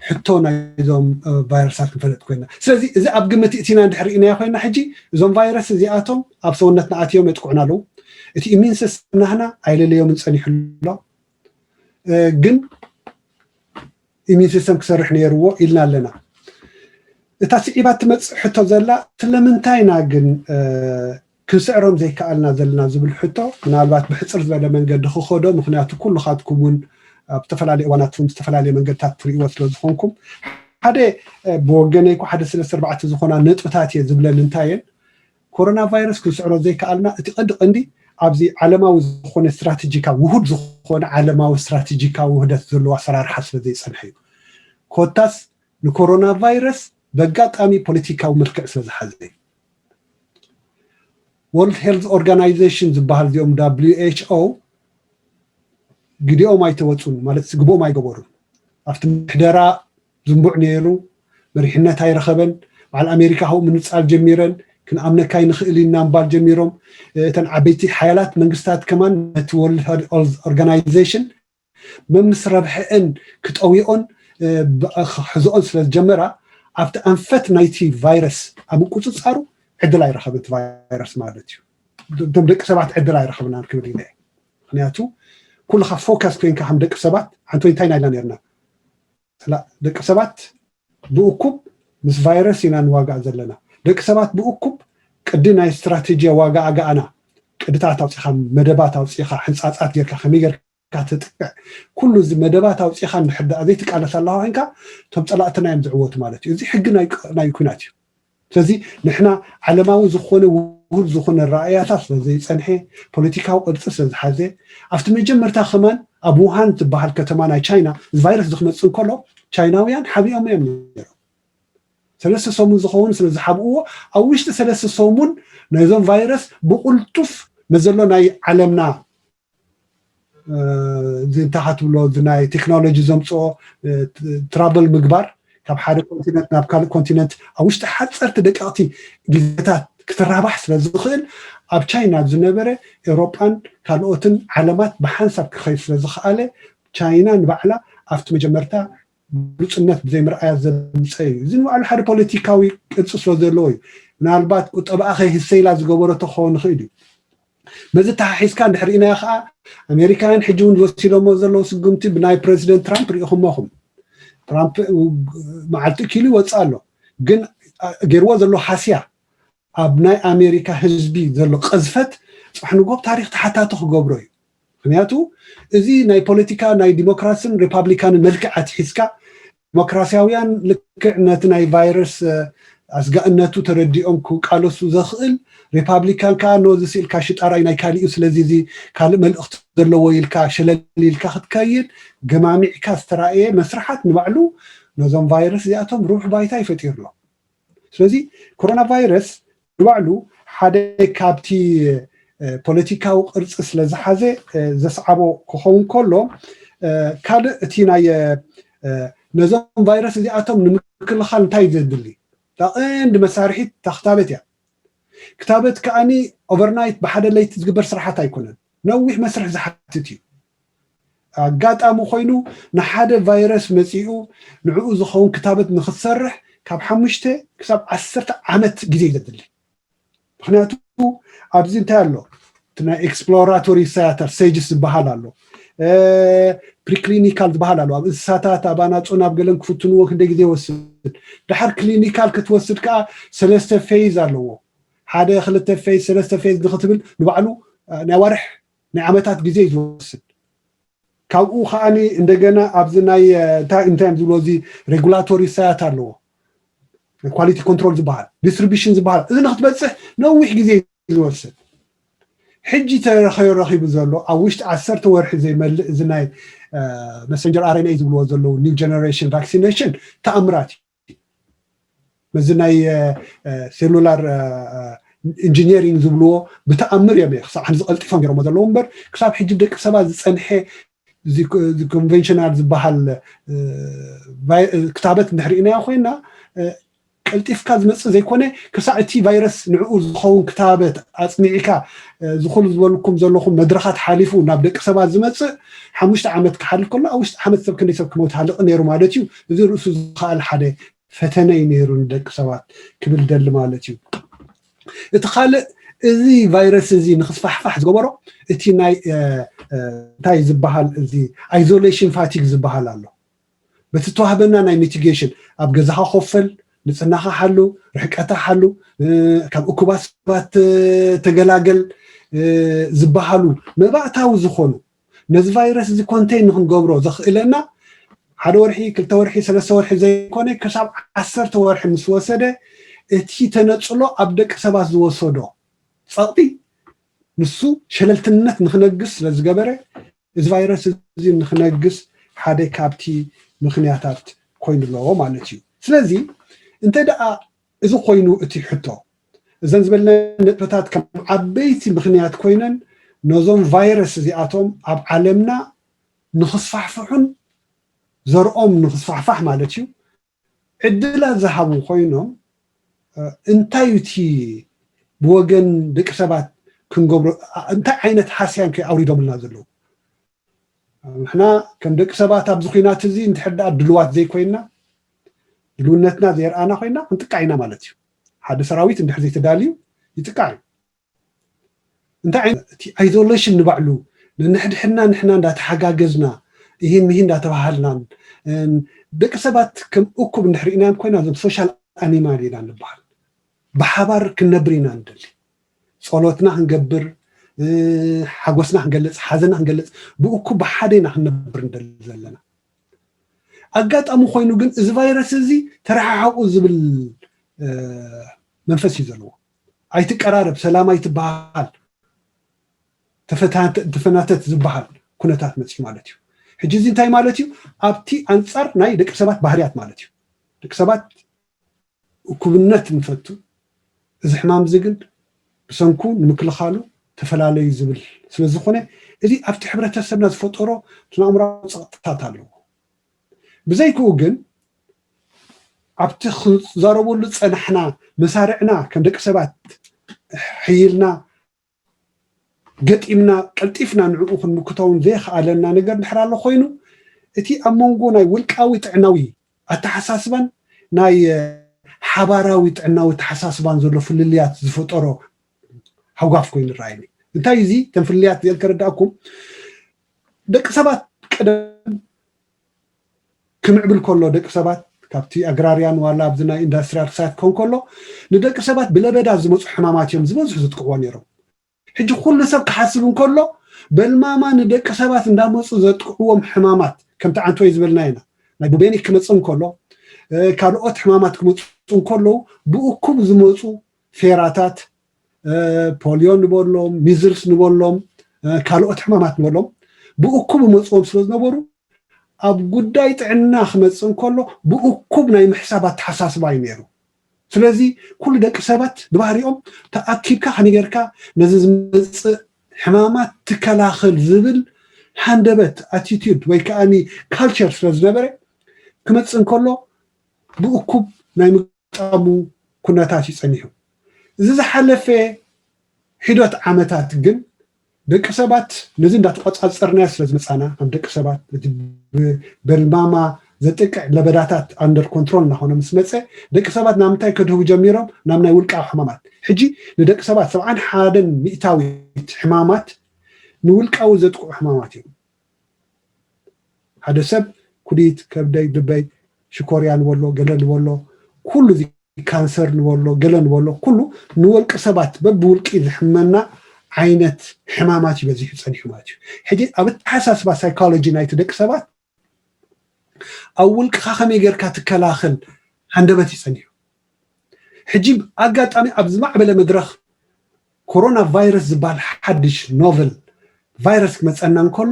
ሕቶ ናይዞም ቫይረሳት ክንፈልጥ ኮይና። ስለዚ እዚ ኣብ ግምት እቲና እንድሕር ርኢናዮ ኮይና፣ ሕጂ እዞም ቫይረስ እዚኣቶም ኣብ ሰውነትና ኣትዮም የጥቅዑና ኣለዉ። እቲ ኢሚን ሲስተም ናህና ኣይለለዮምን ጸኒሑ ኣሎ። ግን ኢሚን ሲስተም ክሰርሕ ነይርዎ ኢልና ኣለና። እታ ስዒባ ትመፅእ ሕቶ ዘላ፣ ስለምንታይ ኢና ግን ክንስዕሮም ዘይከኣልና ዘለና ዝብል ሕቶ፣ ምናልባት ብሕፅር ዝበለ መንገዲ ክኸዶ፣ ምክንያቱ ኩልኻትኩም እውን ኣብ ዝተፈላለዩ እዋናት እውን ዝተፈላለየ መንገድታት ትርእይዎ ስለ ዝኾንኩም፣ ሓደ ብወገነይ እኮ ሓደ ሰለስተ ኣርባዕተ ዝኾና ነጥብታት እየ ዝብለን። እንታይ እየን? ኮሮና ቫይረስ ክንስዕሮ ዘይከኣልና እቲ ቀንዲ ቀንዲ ኣብዚ ዓለማዊ ዝኾነ ስትራቴጂካዊ ውሁድ ዝኾነ ዓለማዊ ስትራቴጂካዊ ውህደት ዘለዎ ኣሰራርሓ ስለ ዘይፀንሐ እዩ። ኮታስ ንኮሮና ቫይረስ በጋጣሚ ፖለቲካዊ መልክዕ ስለ ዝሓዘ እዩ። ወርልድ ሄልዝ ኦርጋናይዜሽን ዝበሃል እዚኦም ደብሊው ኤች ኦ ግዲኦም ኣይተወፁን ማለት ግብኦም ኣይገበሩን። ኣብቲ ምሕደራ ዝንቡዕ ነይሩ፣ መሪሕነት ኣይረኸበን። በዓል ኣሜሪካ ከምኡ ምንፃል ጀሚረን፣ ክንኣምነካ ኣይንኽእል ኢና ምባል ጀሚሮም። እተን ዓበይቲ ሓያላት መንግስታት ከማን ነቲ ወርልድ ሄልዝ ኦርጋናይዜሽን መምስ ረብሐአን ክጠውዮን ክሕዝኦን ስለ ዝጀመራ ኣብቲ ኣንፈት ናይቲ ቫይረስ ኣብ ምቁፅፃሩ ዕድል ኣይረኸብን እቲ ቫይረስ ማለት እዩ። እቶም ደቂ ሰባት ዕድል ኣይረኸብናን ክብል ኢለ። ምክንያቱ ኩልኻ ፎካስ ኮይንካ ከም ደቂ ሰባት ሓንቲ እንታይ ናይና ነርና ደቂ ሰባት ብእኩብ ምስ ቫይረስ ኢና ንዋጋእ ዘለና። ደቂ ሰባት ብእኩብ ቅዲ ናይ ስትራቴጂ ዋጋ ኣጋኣና ቅድታት ኣውፂኻ መደባት ኣውፂኻ ሕንፃፃት ጌርካ ከመይ ጌርካ ትጥቅዕ ኩሉ እዚ መደባት ኣውፂኻ እንድሕር ደኣ ዘይትቃለስ ኣለኻ ኮይንካ እቶም ፀላእትና እዮም ዝዕወቱ ማለት እዩ። እዚ ሕጊ ናይ ኩናት እዩ። ስለዚ ንሕና ዓለማዊ ዝኾነ ውሁድ ዝኾነ ራእያታት ስለ ዘይፀንሐ ፖለቲካዊ ቅርፂ ስለ ዝሓዘ ኣብቲ መጀመርታ ከማን ኣብ ውሃን ዝበሃል ከተማ ናይ ቻይና እዚ ቫይረስ ዝክመፅእ እንከሎ ቻይናውያን ሓቢኦም እዮም ነይሮም። ሰለስተ ሰሙን ዝኸውን ስለ ዝሓብእዎ ኣብ ውሽጢ ሰለስተ ሰሙን ናይዞም ቫይረስ ብቁልጡፍ መዘሎ ናይ ዓለምና እዚ እንታይ ትብሎ እዚ ናይ ቴክኖሎጂ ዘምፅኦ ትራቨል ምግባር ካብ ሓደ ኮንቲነንት ናብ ካልእ ኮንቲነንት ኣብ ውሽጢ ሓፀርቲ ደቀቕቲ ግዜታት ክትራባሕ ስለ ዝኽእል ኣብ ቻይና ዝነበረ ኤውሮጳን ካልኦትን ዓለማት ብሓንሳብ ክኸይድ ስለ ዝኸኣለ ቻይና ንባዕላ ኣብቲ መጀመርታ ግሉፅነት ብዘይምርኣያ ዘምፀ እዩ። እዚ ንባዕሉ ሓደ ፖለቲካዊ ቅርፂ ስለ ዘለዎ እዩ። ምናልባት ቁጠባኣ ከይህሰ ኢላ ዝገበረቶ ክኸውን ይኽእል እዩ። በዚ ተሓሒዝካ እንድሕር ርኢናዮ ከዓ ኣሜሪካውያን ሕጂ እውን ዝወሲዶሞ ዘለዉ ስጉምቲ ብናይ ፕረዚደንት ትራምፕ ርኢኹሞኹም። ትራምፕ መዓልቲ እኪሉ ይወፅእ ኣሎ፣ ግን ገይርዎ ዘሎ ሃስያ ኣብ ናይ ኣሜሪካ ህዝቢ ዘሎ ቅዝፈት ፅባሕ ንጎ ታሪክ ተሓታቲ ክገብሮ እዩ። ምክንያቱ እዚ ናይ ፖለቲካ ናይ ዲሞክራስን ሪፓብሊካንን መልክዕ ኣትሒዝካ ዲሞክራሲያውያን ልክዕ ነቲ ናይ ቫይረስ ኣስጋእነቱ ተረዲኦም ክቃለሱ ዘኽእል ሪፓብሊካን ከዓ ኖዚ ስኢልካ ሽጣራይ ናይ ካሊኡ ስለዚ እዚ ካልእ መልእኽቲ ዘለዎ ኢልካ ሸለል ኢልካ ክትከይድ ገማሚዕካ ዝተራእየ መስርሓት ንባዕሉ ነዞም ቫይረስ እዚኣቶም ሩብሕ ባይታ ይፈጢርሎ። ስለዚ ኮሮና ቫይረስ ንባዕሉ ሓደ ካብቲ ፖለቲካዊ ቅርፂ ስለ ዝሓዘ ዘስዓቦ ክኸውን ከሎ ካልእ እቲ ናይ ነዞም ቫይረስ እዚኣቶም ንምክልኻል እንታይ ዘድሊ ቀንዲ መሳርሒት እታ ክታበት እያ። ክታበት ከዓኒ ኦቨርናይት ብሓደ ለይቲ ዝግበር ስራሓት ኣይኮነን፣ ነዊሕ መስርሕ ዝሓትት እዩ። ኣጋጣሚ ኮይኑ ንሓደ ቫይረስ መፂኡ ንዕኡ ዝኸውን ክታበት ንክትሰርሕ ካብ ሓሙሽተ ክሳብ ዓሰርተ ዓመት ግዜ እዩ ዘድሊ። ምክንያቱ ኣብዚ እንታይ ኣሎ እቲ ናይ ኤክስፕሎራቶሪ ሳያተር ሴጅስ ዝበሃል ኣሎ፣ ፕሪክሊኒካል ዝበሃል ኣሎ። ኣብ እንስሳታት ኣብ ኣናፁን ኣብ ገለን ክፍትንዎ ክንደ ግዜ ይወስድ። ድሓር ክሊኒካል ክትወስድ ከዓ ሰለስተ ፌዝ ኣለዎ። ሓደ ክልተ ፌዝ ሰለስተ ፌዝ ንክትብል ንባዕሉ ናይ ዋርሕ ናይ ዓመታት ግዜ እዩ ዝወስድ። ካብኡ ከዓኒ እንደገና ኣብዚ ናይ እንታይ እንታይ ዝብሎ እዚ ሬጉላቶሪ ሳያት ኣለዎ፣ ኳሊቲ ኮንትሮል ዝበሃል ዲስትሪቢሽን ዝበሃል እዚ ንክትበፅሕ ነዊሕ ግዜ እዩ ዝወስድ። ሕጂ ተረኺቡ ዘሎ ኣብ ውሽጢ ዓሰርተ ወርሒ ዘይመልእ እዚ ናይ መሰንጀር ኣርኤንኤ ዝብልዎ ዘለዉ ኒው ጀነሬሽን ቫክሲኔሽን ተኣምራት እዩ። መዚ ናይ ሴሉላር ኢንጂኒሪንግ ዝብልዎ ብተኣምር እዮም ክሳብ ሕዚ ቀልጢፎም ገይሮሞ ዘለዉ እምበር ክሳብ ሕጂ ደቂ ሰባት ዝፀንሐ ኮንቨንሽናል ዝበሃል ክታበት እንድሕር ኢናዮ ኮይና ቀልጢፍካ ዝመፅእ ዘይኮነ ክሳዕ እቲ ቫይረስ ንዕኡ ዝኸውን ክታበት ኣፅኒዕካ ዝኹሉ ዝበልኩም ዘለኹም መድረኻት ሓሊፉ ናብ ደቂ ሰባት ዝመፅእ ሓሙሽተ ዓመት ክሓልፍ ከሎ ኣብ ውሽጢ ዓመት ሰብ ክንደይ ሰብ ክመውት ሃልቕ ነይሩ ማለት እዩ። እዚ ርእሱ ዝኸኣል ሓደ ፈተነ እዩ ነይሩ ንደቂ ሰባት ክብል ደሊ ማለት እዩ። እቲ ካልእ እዚ ቫይረስ እዚ ንክስፋሕፋሕ ዝገበሮ እቲ ናይ እንታይ ዝበሃል እዚ ኣይዞሌሽን ፋቲግ ዝበሃል ኣሎ። በቲ ተዋህበና ናይ ሚቲጌሽን ኣብ ገዛኻ ኮፈል፣ ንፅህናኻ ሓሉ፣ ርሕቀታ ሓሉ፣ ካብ እኩባት ሰባት ተገላገል ዝበሃሉ መባእታዊ ዝኾኑ ነዚ ቫይረስ እዚ ኮንቴን ንክንገብሮ ዘኽእለና ሓደ ወርሒ ክልተ ወርሒ ሰለስተ ወርሒ ዘይኮነ ክሳብ ዓሰርተ ወርሒ ምስ ወሰደ እቲ ተነፅሎ ኣብ ደቂ ሰባት ዝወሰዶ ፀቕጢ ንሱ ሸለልትነት ንክነግስ ስለዝገበረ እዚ ቫይረስ እዚ ንክነግስ ሓደ ካብቲ ምክንያታት ኮይኑ ኣለዎ ማለት እዩ። ስለዚ እንተ ደኣ እዚ ኮይኑ እቲ ሕቶ እዘን ዝበልና ነጥብታት ከም ዓበይቲ ምክንያት ኮይነን ነዞም ቫይረስ እዚኣቶም ኣብ ዓለምና ንክስፋሕፍሑን ዘርኦም ንክስፋሕፋሕ ማለት እዩ ዕድላት ዝሃቡ ኮይኖም እንታይ እዩ እቲ ብወገን ደቂ ሰባት ክንገብሮ እንታይ ዓይነት ሃስያን ከ ኣውሪዶምልና ዘለዉ? ንሕና ከም ደቂ ሰባት ኣብዚ ኩናት እዚ እንድሕር ደኣ ድልዋት ዘይኮይና ድልውነትና ዘየርኣና ኮይና ክንጥቃዕ ኢና ማለት እዩ። ሓደ ሰራዊት እንድሕር ዘይተዳልዩ ይጥቃዕ እዩ። እንታይ ዓይነት እቲ ኣይዞሌሽን ንባዕሉ ንንሕድሕድና ንሕና እንዳተሓጋገዝና ይህን ምሂን እንዳተባሃልናን ደቂ ሰባት ከም እኩብ እንድሕር ኢናን ኮይና እዞም ሶሻል ኣኒማል ኢና ንበሃል። ብሓባር ክንነብር ኢና ንደሊ። ጸሎትና ክንገብር፣ ሓጎስና ክንገልጽ፣ ሓዘና ክንገልጽ፣ ብእኩብ ብሓደ ኢና ክንነብር ንደሊ ዘለና። ኣጋጣሚ ኮይኑ ግን እዚ ቫይረስ እዚ ተረሓሓቑ ዝብል መንፈስ እዩ ዘለዎ። ኣይትቀራረብ፣ ሰላም ኣይትበሃል፣ ተፈናተት ዝበሃል ኩነታት መፅዩ ማለት እዩ። ሕጂ እዚ እንታይ ማለት እዩ? ኣብቲ ኣንፃር ናይ ደቂ ሰባት ባህርያት ማለት እዩ። ደቂ ሰባት እኩብነት ንፈቱ፣ እዚ ሕማም እዚ ግን ብሰንኩ ንምክልኻሉ ተፈላለዩ ዝብል ስለዝኾነ እዚ ኣብቲ ሕብረተሰብና ዝፈጠሮ ስነ-ኣእምራዊ ፀቕጥታት ኣለዎ። ብዘይክኡ ግን ኣብቲ ክዛረበሉ ዝፀናሕና መሳርዕና ከም ደቂ ሰባት ሕይልና ገጢምና ቀልጢፍና ንዕኡ ክንምክቶ እውን ዘይኸኣለና ነገር እንድሕር ኣሎ ኮይኑ እቲ ኣብ መንጎ ናይ ውልቃዊ ጥዕናዊ ኣተሓሳስባን ናይ ሓባራዊ ጥዕናዊ ኣተሓሳስባን ዘሎ ፍልልያት ዝፈጠሮ ሃጓፍ ኮይኑ ይረኣየኒ። እንታይ እዚ ከም ፍልልያት እዚአን ከረዳእኩም ደቂ ሰባት ቀደም ክምዕብል ከሎ ደቂ ሰባት ካብቲ ኣግራርያን ዋላ ኣብዚ ናይ ኢንዳስትሪያል ክሳት ክኸውን ከሎ ንደቂ ሰባት ብለበዳ ዝመፁ ሕማማት እዮም ዝበዝሑ ዝጥቅዕዎ ነይሮም። ሕጂ ኩሉ ሰብ ክሓስብ እንከሎ በልማማ ንደቂ ሰባት እንዳመፁ ዘጥቅዕዎም ሕማማት ከምቲ ዓንቶይ ዝበልና ኢና ናይ ቡቤኒክ ክመፅእ እንከሎ ካልኦት ሕማማት ክመፁ እንከለዉ ብእኩብ ዝመፁ ፌራታት ፖሊዮ ንበሎም ሚዝልስ ንበሎም ካልኦት ሕማማት ንበሎም ብእኩብ መፅዎም ስለ ዝነበሩ ኣብ ጉዳይ ጥዕና ክመፅእ እንከሎ ብእኩብ ናይ ምሕሳብ ኣተሓሳስባ እዩ ነይሩ። ስለዚ ኩሉ ደቂ ሰባት ብባህሪኦም ተኣኪብካ ከመይ ጌርካ ነዚ ዝመፅእ ሕማማት ትከላኸል ዝብል ሃንደበት ኣቲቲዩድ ወይ ከዓ ካልቸር ስለ ዝነበረ ክመፅእ እንከሎ ብእኩብ ናይ ምግጣሙ ኩነታት እዩ ፀኒሑ። እዚ ዝሓለፈ ሒደት ዓመታት ግን ደቂ ሰባት ነዚ እንዳተቆፃፀርናዮ ስለ ዝመፃና ከም ደቂ ሰባት በልማማ ዘጥቅዕ ለበዳታት ኣንደር ኮንትሮል እናኾነ ምስ መፀ ደቂ ሰባት ናብ ምንታይ ከድህቡ ጀሚሮም ናብ ናይ ውልቃዊ ሕማማት ሕጂ ንደቂ ሰባት ሰብዓን ሓደን ሚእታዊት ሕማማት ንውልቃዊ ዘጥቅዑ ሕማማት እዮም ሓደ ሰብ ኩዲት ከብደይ ልበይ ሽኮርያ ንበሎ ገለ ንበሎ ኩሉ ካንሰር ንበሎ ገለ ንበሎ ኩሉ ንወልቂ ሰባት በብውልቂ ዝሕመና ዓይነት ሕማማት እዩ በዚሑ ፀኒሑ ማለት እዩ። ሕጂ ኣብ ኣተሓሳስባ ሳይኮሎጂ ናይቲ ደቂ ሰባት ኣብ ውልቅኻ ከመይ ጌርካ ትከላኸል ሃንደበት እዩ ፀኒሑ። ሕጂ ኣጋጣሚ ኣብ ዝማዕበለ መድረኽ ኮሮና ቫይረስ ዝበሃል ሓድሽ ኖቨል ቫይረስ ክመፀና እንከሎ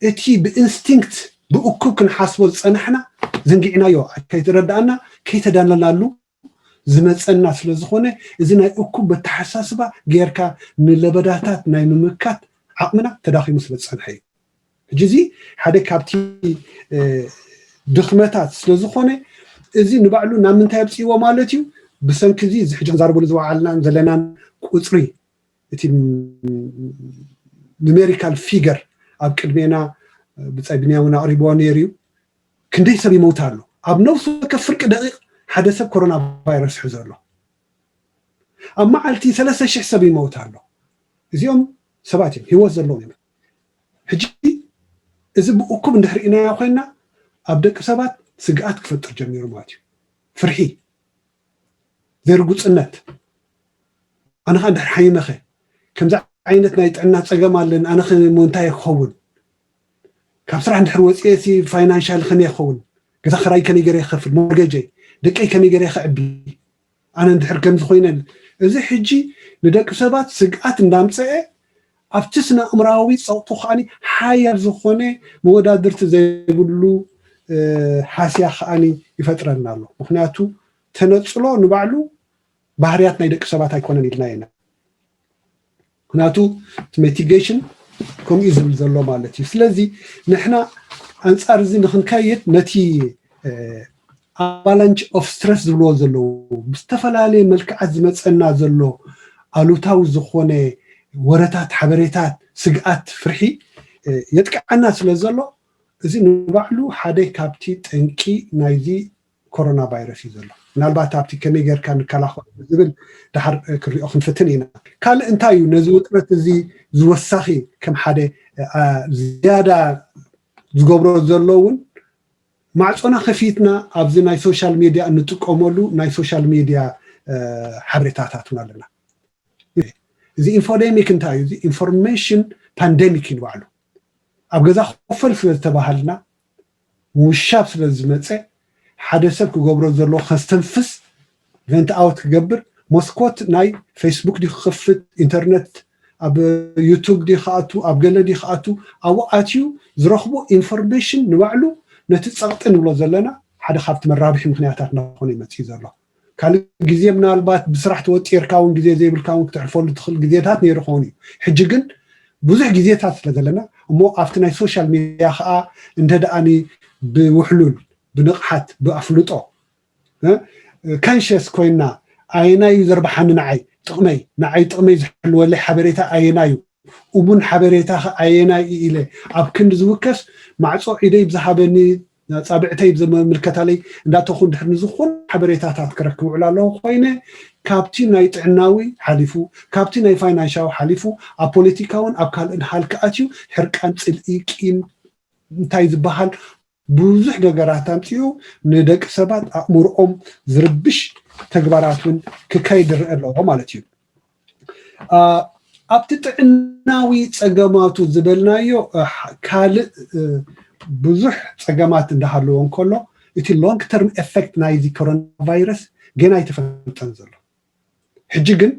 እቲ ብኢንስቲንክት ብእኩብ ክንሓስቦ ዝፀናሕና ዘንጊዕናዮ፣ ከይተረዳእና ከይተዳለናሉ ዝመፀና ስለ ዝኾነ እዚ ናይ እኩብ ኣተሓሳስባ ጌርካ ንለበዳታት ናይ ምምካት ዓቕምና ተዳኺሙ ስለ ዝፀንሐ እዩ። ሕጂ እዚ ሓደ ካብቲ ድኽመታት ስለ ዝኾነ እዚ ንባዕሉ ናብ ምንታይ ኣብፅዎ ማለት እዩ። ብሰንኪ እዚ እዚ ሕጂ ክንዛረበሉ ዝወዓልናን ዘለናን ቁፅሪ እቲ ኑሜሪካል ፊገር ኣብ ቅድሜና ብፃይ ብንያምን ኣቕሪብዎ ነይሩ እዩ። ክንደይ ሰብ ይመውት ኣሎ ኣብ ነፍሲ ወከፍ ፍርቂ ደቂቕ ሓደ ሰብ ኮሮና ቫይረስ ሕዞ ኣሎ። ኣብ መዓልቲ ሰለስተ ሽሕ ሰብ ይመውት ኣሎ። እዚኦም ሰባት እዮም ህይወት ዘለዎም እዮም። ሕጂ እዚ ብእኩብ እንድሕር ኢናዮ ኮይና ኣብ ደቂ ሰባት ስግኣት ክፈጥር ጀሚሩ ማለት እዩ። ፍርሒ፣ ዘይርጉፅነት፣ ኣነ ኸ እንድሕር ሓይመኸ ከምዚ ዓይነት ናይ ጥዕና ፀገም ኣለን ኣነ ኸ እንታይ ክኸውን? ካብ ስራሕ እንድሕር ወፅኤ ሲ ፋይናንሻል ከመይ ክኸውን? ገዛ ክራይ ከመይ ገይረ ይኸፍል? ሞርገጀይ ደቀይ ከመይ ገይረ ክዕቢ? ኣነ እንድሕር ከምዚ ኮይነ እዚ ሕጂ ንደቂ ሰባት ስግኣት እንዳምፀአ ኣብቲ ስነ ኣእምራዊ ፀቕጡ ከዓኒ ሓያል ዝኾነ መወዳድርቲ ዘይብሉ ሃስያ ከዓኒ ይፈጥረልና ኣሎ። ምክንያቱ ተነፅሎ ንባዕሉ ባህርያት ናይ ደቂ ሰባት ኣይኮነን ኢልና ኢና። ምክንያቱ እቲ ሜቲጌሽን ከምኡ እዩ ዝብል ዘሎ ማለት እዩ። ስለዚ ንሕና ኣንፃር እዚ ንክንከይድ ነቲ ኣቫላንች ኦፍ ስትረስ ዝብልዎ ዘለዉ ብዝተፈላለየ መልክዓት ዝመፀና ዘሎ ኣሉታዊ ዝኾነ ወረታት፣ ሓበሬታት፣ ስግኣት፣ ፍርሒ የጥቅዐና ስለ ዘሎ እዚ ንባዕሉ ሓደ ካብቲ ጠንቂ ናይዚ ኮሮና ቫይረስ እዩ ዘሎ። ምናልባት ኣብቲ ከመይ ጌርካ ንከላኸሎ ዝብል ድሓር ክሪኦ ክንፍትን ኢና። ካልእ እንታይ እዩ ነዚ ውጥረት እዚ ዝወሳኺ ከም ሓደ ዝያዳ ዝገብሮ ዘሎ እውን ማዕፆና ከፊትና ኣብዚ ናይ ሶሻል ሚድያ እንጥቀመሉ ናይ ሶሻል ሚድያ ሓበሬታታት እውን ኣለና። እዚ ኢንፎዴሚክ እንታይ እዩ? እዚ ኢንፎርሜሽን ፓንደሚክ እዩ ንባዕሉ። ኣብ ገዛ ኮፈል ስለ ዝተባሃልና ምውሻብ ስለ ዝመፀ ሓደ ሰብ ክገብሮ ዘለዎ ከስተንፍስ ቨንት ኣውት ክገብር መስኮት ናይ ፌስቡክ ድዩ ክኸፍት፣ ኢንተርነት ኣብ ዩቱብ ድዩ ክኣቱ፣ ኣብ ገለ ድዩ ክኣቱ፣ ኣብኡ ኣትዩ ዝረኽቦ ኢንፎርሜሽን ንባዕሉ ነቲ ፀቕጢ ንብሎ ዘለና ሓደ ካብቲ መራብሒ ምክንያታት እናኾነ ይመፅእ ዘሎ። ካልእ ግዜ ምናልባት ብስራሕ ተወጢርካ እውን ግዜ ዘይብልካ እውን ክተሕልፈሉ ትኽእል ግዜታት ነይሩ ክኸውን እዩ። ሕጂ ግን ብዙሕ ግዜታት ስለ ዘለና እሞ ኣብቲ ናይ ሶሻል ሚድያ ከዓ እንተ ደኣኒ ብውሕሉል ብንቕሓት ብኣፍልጦ ካንሸስ ኮይና ኣየናይ እዩ ዘርብሓኒ ንዓይ ጥቕመይ ንዓይ ጥቕመይ ዝሕልወለይ ሓበሬታ ኣየናይ እዩ እሙን ሓበሬታ ኣየናይ ኢለ ኣብ ክንዲ ዝውከስ ማዕፆ ኢደይ ብዝሃበኒ ፃብዕተይ ብዘመልከታለይ እንዳተኹ እንድሕር ንዝኾነ ሓበሬታታት ክረክብ ውዕል ኣለኹ ኮይነ ካብቲ ናይ ጥዕናዊ ሓሊፉ ካብቲ ናይ ፋይናንሻዊ ሓሊፉ ኣብ ፖለቲካውን ኣብ ካልእን ሃልኪ ኣትዩ ሕርቃን ፅልኢ ቂም እንታይ ዝበሃል ብዙሕ ነገራት ኣምፅኡ ንደቂ ሰባት ኣእምርኦም ዝርብሽ ተግባራት እውን ክካይድ ይረአ ኣለዎ ማለት እዩ። ኣብቲ ጥዕናዊ ፀገማቱ ዝበልናዮ ካልእ ብዙሕ ፀገማት እንዳሃለዎ እንከሎ እቲ ሎንግ ተርም ኤፌክት ናይዚ ኮሮና ቫይረስ ገና ኣይተፈልጠን ዘሎ። ሕጂ ግን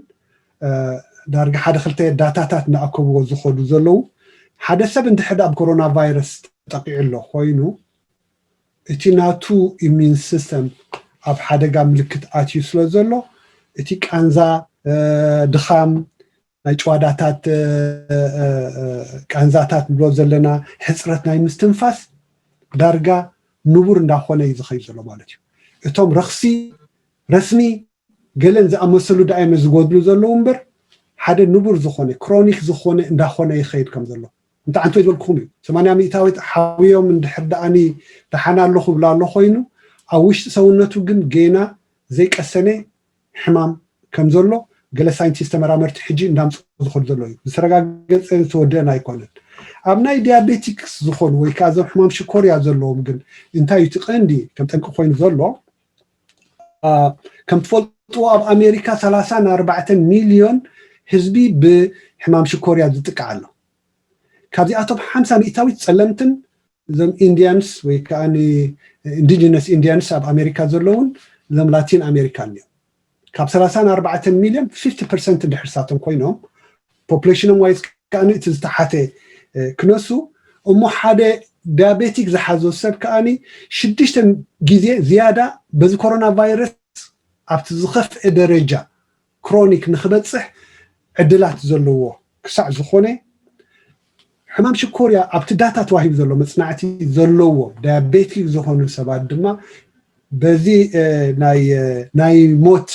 ዳርጋ ሓደ ክልተ ዳታታት እናኣከብዎ ዝኸዱ ዘለዉ ሓደ ሰብ እንድሕር ኣብ ኮሮና ቫይረስ ተጠቂዑ ኣሎ ኮይኑ እቲ ናቱ ኢሚን ሲስተም ኣብ ሓደጋ ምልክት ኣትዩ ስለ ዘሎ እቲ ቃንዛ ድኻም ናይ ጭዋዳታት ቃንዛታት ንብሎ ዘለና ሕፅረት ናይ ምስትንፋስ ዳርጋ ንቡር እንዳኾነ እዩ ዝኸይድ ዘሎ ማለት እዩ። እቶም ረኽሲ ረስኒ ገለን ዝኣመሰሉ ደኣ እዮም ዝጎድሉ ዘለዉ እምበር ሓደ ንቡር ዝኾነ ክሮኒክ ዝኾነ እንዳኾነ ይኸይድ ከም ዘሎ እንተ ዓንቶ ዝበልኩኹም እዩ። ሰማንያ ሚእታዊት ሓውዮም እንድሕር ደኣኒ ደሓን ኣለኹ ብላ ኣሎ ኮይኑ ኣብ ውሽጢ ሰውነቱ ግን ጌና ዘይቀሰነ ሕማም ከም ዘሎ ገለ ሳይንቲስት ተመራመርቲ ሕጂ እንዳምፅኡ ዝኸዱ ዘሎ እዩ። ዝተረጋገፀ ዝተወደአን ኣይኮነን። ኣብ ናይ ዲያቤቲክስ ዝኾኑ ወይ ከዓ እዞም ሕማም ሽኮርያ ዘለዎም ግን እንታይ እዩ እቲ ቀንዲ ከም ጠንቂ ኮይኑ ዘሎ ከም ትፈልጥዎ ኣብ ኣሜሪካ ሰላሳ ን ኣርባዕተን ሚልዮን ህዝቢ ብሕማም ሽኮርያ ዝጥቃዕ ኣሎ። ካብዚኣቶም ሓምሳ ሚእታዊት ፀለምትን እዞም ኢንዲያንስ ወይ ከዓ ኢንዲጂነስ ኢንዲያንስ ኣብ ኣሜሪካ ዘለውን እዞም ላቲን ኣሜሪካን እዮም። ካብ ሰላሳ ኣርባዕተ ሚልዮን ፊፍቲ ፐርሰንት እንድሕር ሳቶም ኮይኖም፣ ፖፕሌሽኖም ዋይዝ ከኣ እቲ ዝተሓተ ክነሱ እሞ፣ ሓደ ዳያቤቲክ ዝሓዞ ሰብ ከኣ ሽዱሽተ ግዜ ዝያዳ በዚ ኮሮና ቫይረስ ኣብቲ ዝኸፍአ ደረጃ ክሮኒክ ንክበፅሕ ዕድላት ዘለዎ ክሳዕ ዝኾነ፣ ሕማም ሽኮርያ ኣብቲ ዳታ ተዋሂቡ ዘሎ መፅናዕቲ ዘለዎም ዳያቤቲክ ዝኾኑ ሰባት ድማ በዚ ናይ ሞት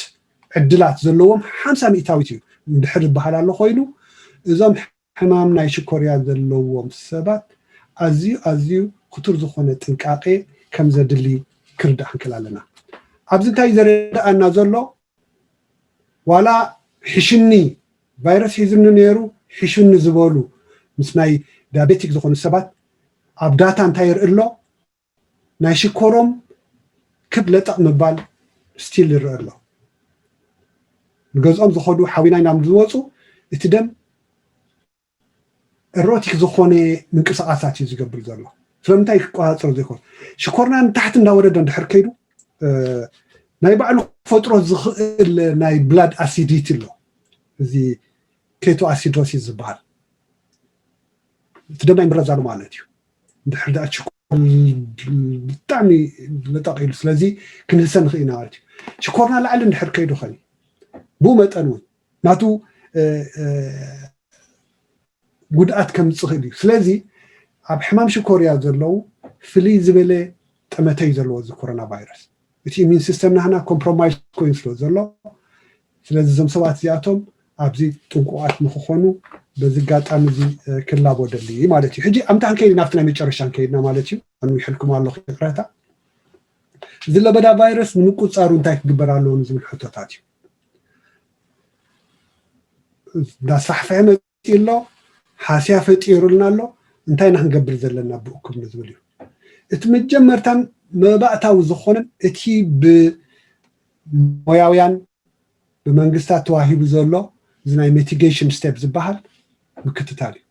ዕድላት ዘለዎም ሓምሳ ሚእታዊት እዩ እንድሕር ዝበሃል ኣሎ ኮይኑ፣ እዞም ሕማም ናይ ሽኮርያ ዘለዎም ሰባት ኣዝዩ ኣዝዩ ክቱር ዝኾነ ጥንቃቄ ከም ዘድሊ ክርዳእ ክንክእል ኣለና። ኣብዚ እንታይ ዘረዳኣና ዘሎ፣ ዋላ ሒሽኒ ቫይረስ ሒዝኒ ነይሩ ሒሽኒ ዝበሉ ምስ ናይ ዳያቤቲክ ዝኾኑ ሰባት ኣብ ዳታ እንታይ ይርኢ ኣሎ? ናይ ሽኮሮም ክብ ለጠቕ ምባል ስቲል ይረአ ኣሎ። ንገዝኦም ዝኸዱ ሓዊናይ ናብ ዝወፁ እቲ ደም ኤሮቲክ ዝኾነ ምንቅስቃሳት እዩ ዝገብር ዘሎ። ስለምንታይ ክቆፃፀሩ ዘይኮኑ ሽኮርና ንታሕቲ እንዳወረደ እንድሕር ከይዱ ናይ ባዕሉ ክፈጥሮ ዝኽእል ናይ ብላድ ኣሲዲቲ ኣሎ። እዚ ኬቶ ኣሲዶሲስ ዝበሃል እቲ ደምና ይምረዛሉ ማለት እዩ። እንድሕር ደኣ ሽኮር ብጣዕሚ ለጠቕ ኢሉ ስለዚ ክንህሰ ንኽእል ኢና ማለት እዩ። ሽኮርና ላዕሊ እንድሕር ከይዱ ኸኒ ብኡ መጠን እውን ናቱ ጉድኣት ከምፅእ ይኽእል እዩ። ስለዚ ኣብ ሕማም ሽኮርያ ዘለዉ ፍልይ ዝበለ ጠመተ እዩ ዘለዎ እዚ ኮሮና ቫይረስ። እቲ ኢሚን ሲስተም ናህና ኮምፕሮማይዝ ኮይኑ ስለ ዘሎ፣ ስለዚ እዞም ሰባት እዚኣቶም ኣብዚ ጥንቁቓት ንክኾኑ በዚ ኣጋጣሚ እዚ ክላቦ ደሊ ማለት እዩ። ሕጂ ኣምታ ክንከይድ ናብቲ ናይ መጨረሻ ንከይድና ማለት እዩ። ኣንዊሕልኩም ኣለኹ ይቕረታ። እዚ ለበዳ ቫይረስ ንምቁፃሩ እንታይ ክግበር ኣለዎ ንዝብል ሕቶታት እዩ። እንዳስፋሕፈሐ መፂኡ ኣሎ፣ ሓስያ ፈጢሩልና ኣሎ። እንታይ ኢና ክንገብር ዘለና ብእኩም ንዝብል እዩ። እቲ መጀመርታን መባእታዊ ዝኾነን እቲ ብሞያውያን ብመንግስታት ተዋሂቡ ዘሎ እዚ ናይ ሚቲጌሽን ስቴፕ ዝበሃል ምክትታል እዩ።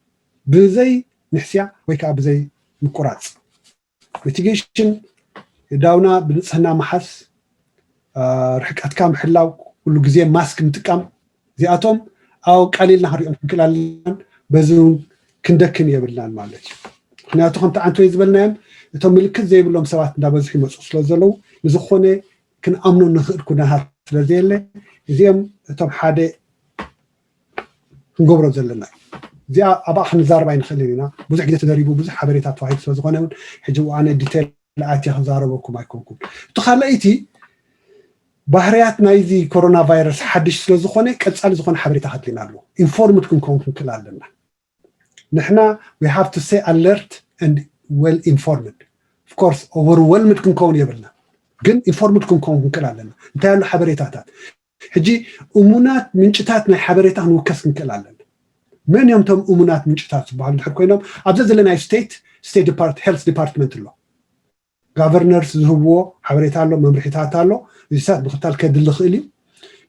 ብዘይ ንሕስያ ወይ ከዓ ብዘይ ምቁራፅ። ሚቲጌሽን ዳውና ብንፅህና ምሓዝ፣ ርሕቀትካ ምሕላው፣ ኩሉ ግዜ ማስክ ምጥቃም፣ እዚኣቶም ኣው ቀሊልና ክንሪኦም ክንክእል ኣለናን በዚ እውን ክንደክም የብልናን ማለት እዩ። ምክንያቱ ከምቲ ዓንቶይ ዝበልናዮም እቶም ምልክት ዘይብሎም ሰባት እንዳበዝሑ ይመፁ ስለ ዘለዉ ንዝኾነ ክንኣምኖ ንኽእል ኩነታት ስለ ዘየለ እዚኦም እቶም ሓደ ክንገብሮ ዘለና እዩ። እዚኣ ኣብኣ ክንዛረብ ኣይንኽእልን ኢና። ብዙሕ ግዜ ተደሪቡ ብዙሕ ሓበሬታ ተዋሂቡ ስለ ዝኾነ እውን ሕጂ እዋነ ዲቴል ኣትየ ክዛረበኩም ኣይኮንኩን። እቲ ካልኣይቲ ባህርያት ናይዚ ኮሮና ቫይረስ ሓድሽ ስለ ዝኾነ ቀፃሊ ዝኾነ ሓበሬታ ከድልና ኣለዎ። ኢንፎርምድ ክንከውን ክንክእል ኣለና። ንሕና we have to stay alert and well informed. Of course overwhelmed ክንከውን የብልና፣ ግን ኢንፎርምድ ክንከውን ክንክእል ኣለና። እንታይ ኣሎ ሓበሬታታት ሕጂ እሙናት ምንጭታት ናይ ሓበሬታ ክንውከስ ክንክእል ኣለና። መን እዮም እቶም እሙናት ምንጭታት ዝበሃሉ ድሕር ኮይኖም ኣብዚ ዘለናዮ ስቴት ስቴት ዲፓርት ሄልት ዲፓርትመንት ኣሎ። ጋቨርነርስ ዝህብዎ ሓበሬታ ኣሎ፣ መምርሒታት ኣሎ። እዚታት ምኽታል ከድሊ ይኽእል እዩ።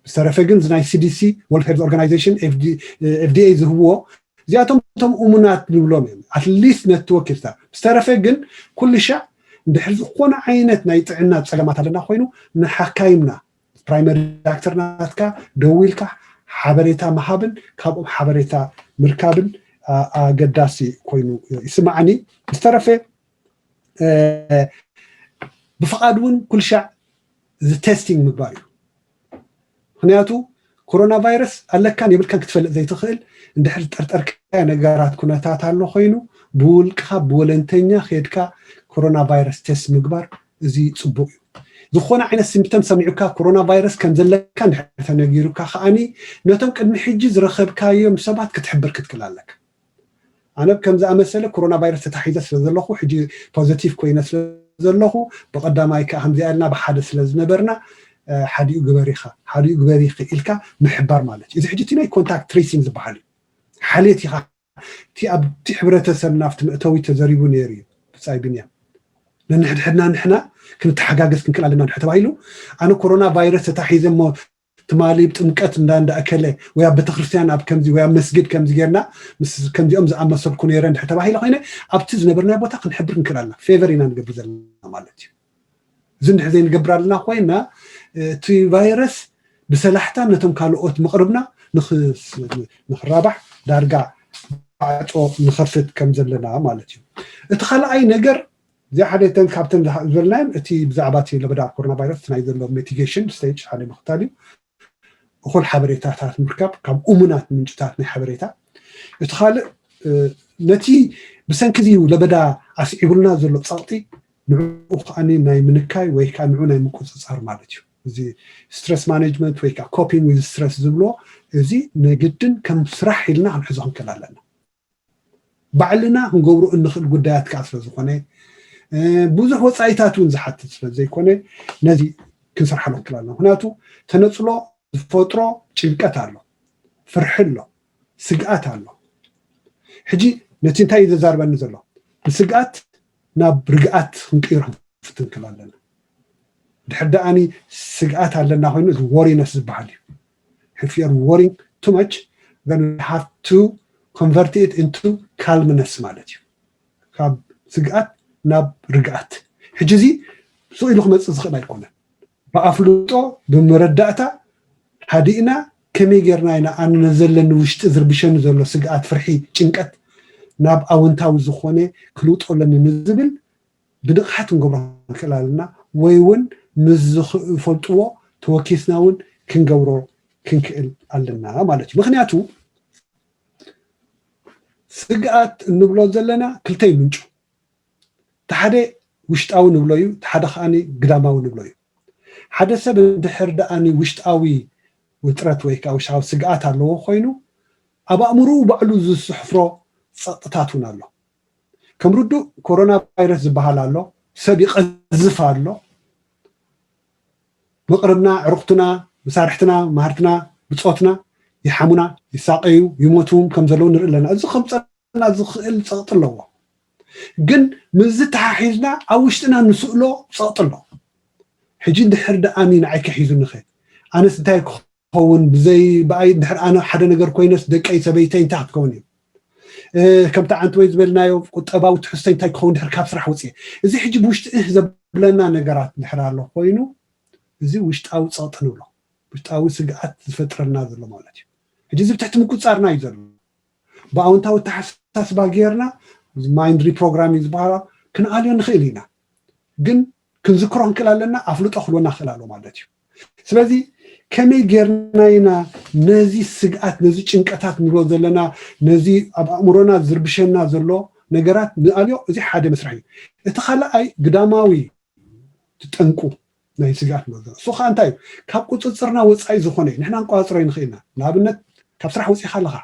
ብዝተረፈ ግን እዚ ናይ ሲዲሲ ወርልድ ሄልት ኦርጋናይዜሽን ኤፍዲኤ ዝህብዎ እዚኣቶም እቶም እሙናት ንብሎም እዮም። ኣትሊስት ነቲ ወኪልታ ብዝተረፈ ግን ኩሉ ሻዕ እንድሕር ዝኾነ ዓይነት ናይ ጥዕና ፀገማት ኣለና ኮይኑ ንሓካይምና ፕራይመሪ ዳክተር ናትካ ደዊልካ ሓበሬታ ምሃብን ካብኦም ሓበሬታ ምርካብን ኣገዳሲ ኮይኑ ይስማዓኒ። ብዝተረፈ ብፍቓድ እውን ኩልሻዕ እዚ ቴስቲንግ ምግባር እዩ። ምክንያቱ ኮሮና ቫይረስ ኣለካን የብልካን ክትፈልጥ ዘይትኽእል እንድሕር ዝጠርጠርካዮ ነገራት ኩነታት ኣሎ ኮይኑ ብውልቅኻ ብወለንተኛ ከድካ ኮሮና ቫይረስ ቴስት ምግባር እዚ ፅቡቅ እዩ። ዝኾነ ዓይነት ሲምፕተም ሰሚዑካ ኮሮና ቫይረስ ከም ዘለካ እንድሕር ተነጊሩካ ከዓኒ ነቶም ቅድሚ ሕጂ ዝረኸብካዮም ሰባት ክትሕብር ክትክእል ኣለካ። ኣነ ከም ዝኣመሰለ ኮሮና ቫይረስ ተታሒዘ ስለ ዘለኹ ሕጂ ፖዘቲቭ ኮይነ ስለ ዘለኹ ብቀዳማይ ከዓ ከምዚኣ ኢልና ብሓደ ስለ ዝነበርና ሓዲኡ ግበር ኢኻ ሓዲኡ ግበር ኢኺ ኢልካ ምሕባር ማለት እዩ። እዚ ሕጂ እቲ ናይ ኮንታክት ትሬሲንግ ዝበሃል እዩ። ሓልየት ኢኻ እቲ ኣብቲ ሕብረተሰብና ኣብቲ መእተዊ ተዘሪቡ ነይሩ እዩ ብፃይ ብንያም ነንሕድሕድና ንሕና ክንተሓጋገዝ ክንክእል ኣለና ድሕር ተባሂሉ ኣነ ኮሮና ቫይረስ ተታሒዘ እሞ ትማሊ ጥምቀት እንዳ እንዳ እከለ ወይ ኣብ ቤተክርስትያን ኣብ ከምዚ ወይ ኣብ መስጊድ ከምዚ ጌርና ምስ ከምዚኦም ዝኣመሰልኩ ነይረ እንድሕር ተባሂለ ኮይነ ኣብቲ ዝነበርናዮ ቦታ ክንሕብር ንክእል ኣለና። ፌቨር ኢና ንገብር ዘለና ማለት እዩ። እዚ እንድሕር ዘይንገብር ኣለና ኮይና እቲ ቫይረስ ብሰላሕታ ነቶም ካልኦት ምቕርብና ንኽራባሕ ዳርጋ ማዕጾ ንኸፍት ከም ዘለና ማለት እዩ። እቲ ካልኣይ ነገር፣ እዚኣ ሓደተን ካብተን ዝበልናዮም እቲ ብዛዕባ እቲ ለበዳ ኮሮና ቫይረስ ናይ ዘሎ ሚቲጌሽን ስቴጅ ሓደ ምኽታል እዩ። እኹል ሓበሬታታት ምርካብ ካብ እሙናት ምንጭታት ናይ ሓበሬታ። እቲ ካልእ ነቲ ብሰንኪ እዚ ለበዳ ኣስዒቡልና ዘሎ ፀቕጢ ንዕኡ ከዓኒ ናይ ምንካይ ወይ ከዓ ንዑ ናይ ምቁፅፃር ማለት እዩ። እዚ ስትረስ ማኔጅመንት ወይ ከዓ ኮፒንግ ዊዝ ስትረስ ዝብሎ እዚ ንግድን ከም ስራሕ ኢልና ክንሕዞ ክንክእል ኣለና። ባዕልና ክንገብሮ እንኽእል ጉዳያት ከዓ ስለዝኾነ ብዙሕ ወፃኢታት እውን ዝሓትት ስለዘይኮነ ነዚ ክንሰርሓሉ ክንክእል ኣለና። ምክንያቱ ተነፅሎ ዝፈጥሮ ጭንቀት ኣሎ፣ ፍርሒ ኣሎ፣ ስግኣት ኣሎ። ሕጂ ነቲ እንታይ እዩ ዘዛርበኒ ዘሎ? ንስግኣት ናብ ርግኣት ክንቅይሮ ክንፍትን ክል ኣለና። ድሕር ደኣኒ ስግኣት ኣለና ኮይኑ እዚ ወሪነስ ዝበሃል እዩ። If you are worrying too much, then we have to convert it into calmness ማለት እዩ። ካብ ስግኣት ናብ ርግኣት። ሕጂ እዚ ስቕ ኢሉ ክመፅእ ዝኽእል ኣይኮነን። ብኣፍልጦ፣ ብመረዳእታ ሃዲእና ከመይ ጌርና ኢና ኣነ ነዘለኒ ውሽጢ ዝርብሸኒ ዘሎ ስግኣት፣ ፍርሒ፣ ጭንቀት ናብ ኣወንታዊ ዝኾነ ክልውጦ ኣለኒ ንዝብል ብንቕሓት ክንገብሮ ክንክእል ኣለና። ወይ እውን ምስ ዝፈልጥዎ ተወኪስና እውን ክንገብሮ ክንክእል ኣለና ማለት እዩ። ምክንያቱ ስግኣት እንብሎ ዘለና ክልተ ምንጩ፣ እቲ ሓደ ውሽጣዊ ንብሎ እዩ፣ እቲ ሓደ ከዓኒ ግዳማዊ ንብሎ እዩ። ሓደ ሰብ እንድሕር ደኣኒ ውሽጣዊ ውጥረት ወይ ከዓ ውሽጣዊ ስግኣት ኣለዎ ኮይኑ ኣብ ኣእምሮኡ ባዕሉ ዝስሕፍሮ ፀቕጥታት እውን ኣሎ። ከም ርዱእ ኮሮና ቫይረስ ዝበሃል ኣሎ፣ ሰብ ይቐዝፍ ኣሎ፣ መቕርብና፣ ዕሩኽትና፣ መሳርሕትና፣ መሃርትና፣ ብፆትና ይሓሙና፣ ይሳቀዩ፣ ይሞቱ እውን ከም ዘለዉ ንርኢ ኣለና። እዚ ከምፀና ዝኽእል ፀቕጢ ኣለዎ። ግን ምስዚ ተሓሒዝና ኣብ ውሽጥና ንስእሎ ፀቕጢ ኣሎ። ሕጂ እንድሕር ደኣኒ ንዓይ ከሒዙኒ ከ ኣነስ እንታይ ክኸውን? ብዘይ ብኣይ እንድሕር ኣነ ሓደ ነገር ኮይነስ ደቀይ ሰበይተይ እንታይ ክትከውን እዩ? ከምቲ ዓንትወይ ዝበልናዮ ቁጠባዊ ትሕዝቶይ እንታይ ክኸውን ድሕር ካብ ስራሕ ወፅየ? እዚ ሕጂ ብውሽጢ እህ ዘብለና ነገራት ድሕር ኣሎ ኮይኑ እዚ ውሽጣዊ ፀቕጢ ንብሎ፣ ውሽጣዊ ስግኣት ዝፈጥረልና ዘሎ ማለት እዩ። ሕጂ እዚ ብትሕቲ ምቁፃርና እዩ ዘሎ። ብኣወንታዊ ኣተሓሳስባ ጌርና ማይንድ ሪፕሮግራሚንግ ዝበሃላ ክንኣልዮ ንኽእል ኢና። ግን ክንዝክሮ ክንክእል ኣለና፣ ኣፍልጦ ክልወና ክእል ኣሎ ማለት እዩ። ስለዚ ከመይ ጌርና ኢና ነዚ ስግኣት፣ ነዚ ጭንቀታት ንብሎ ዘለና፣ ነዚ ኣብ ኣእምሮና ዝርብሸና ዘሎ ነገራት ንኣልዮ? እዚ ሓደ መስርሕ እዩ። እቲ ካልኣይ ግዳማዊ ትጠንቁ ናይ ስግኣት ንብሎ ዘለና እሱ ከዓ እንታይ እዩ? ካብ ቁፅፅርና ወፃኢ ዝኾነ እዩ። ንሕና ንቆፃፅሮ ይንኽእል ኢና። ንኣብነት ካብ ስራሕ ወፂኻ ኣለኻ፣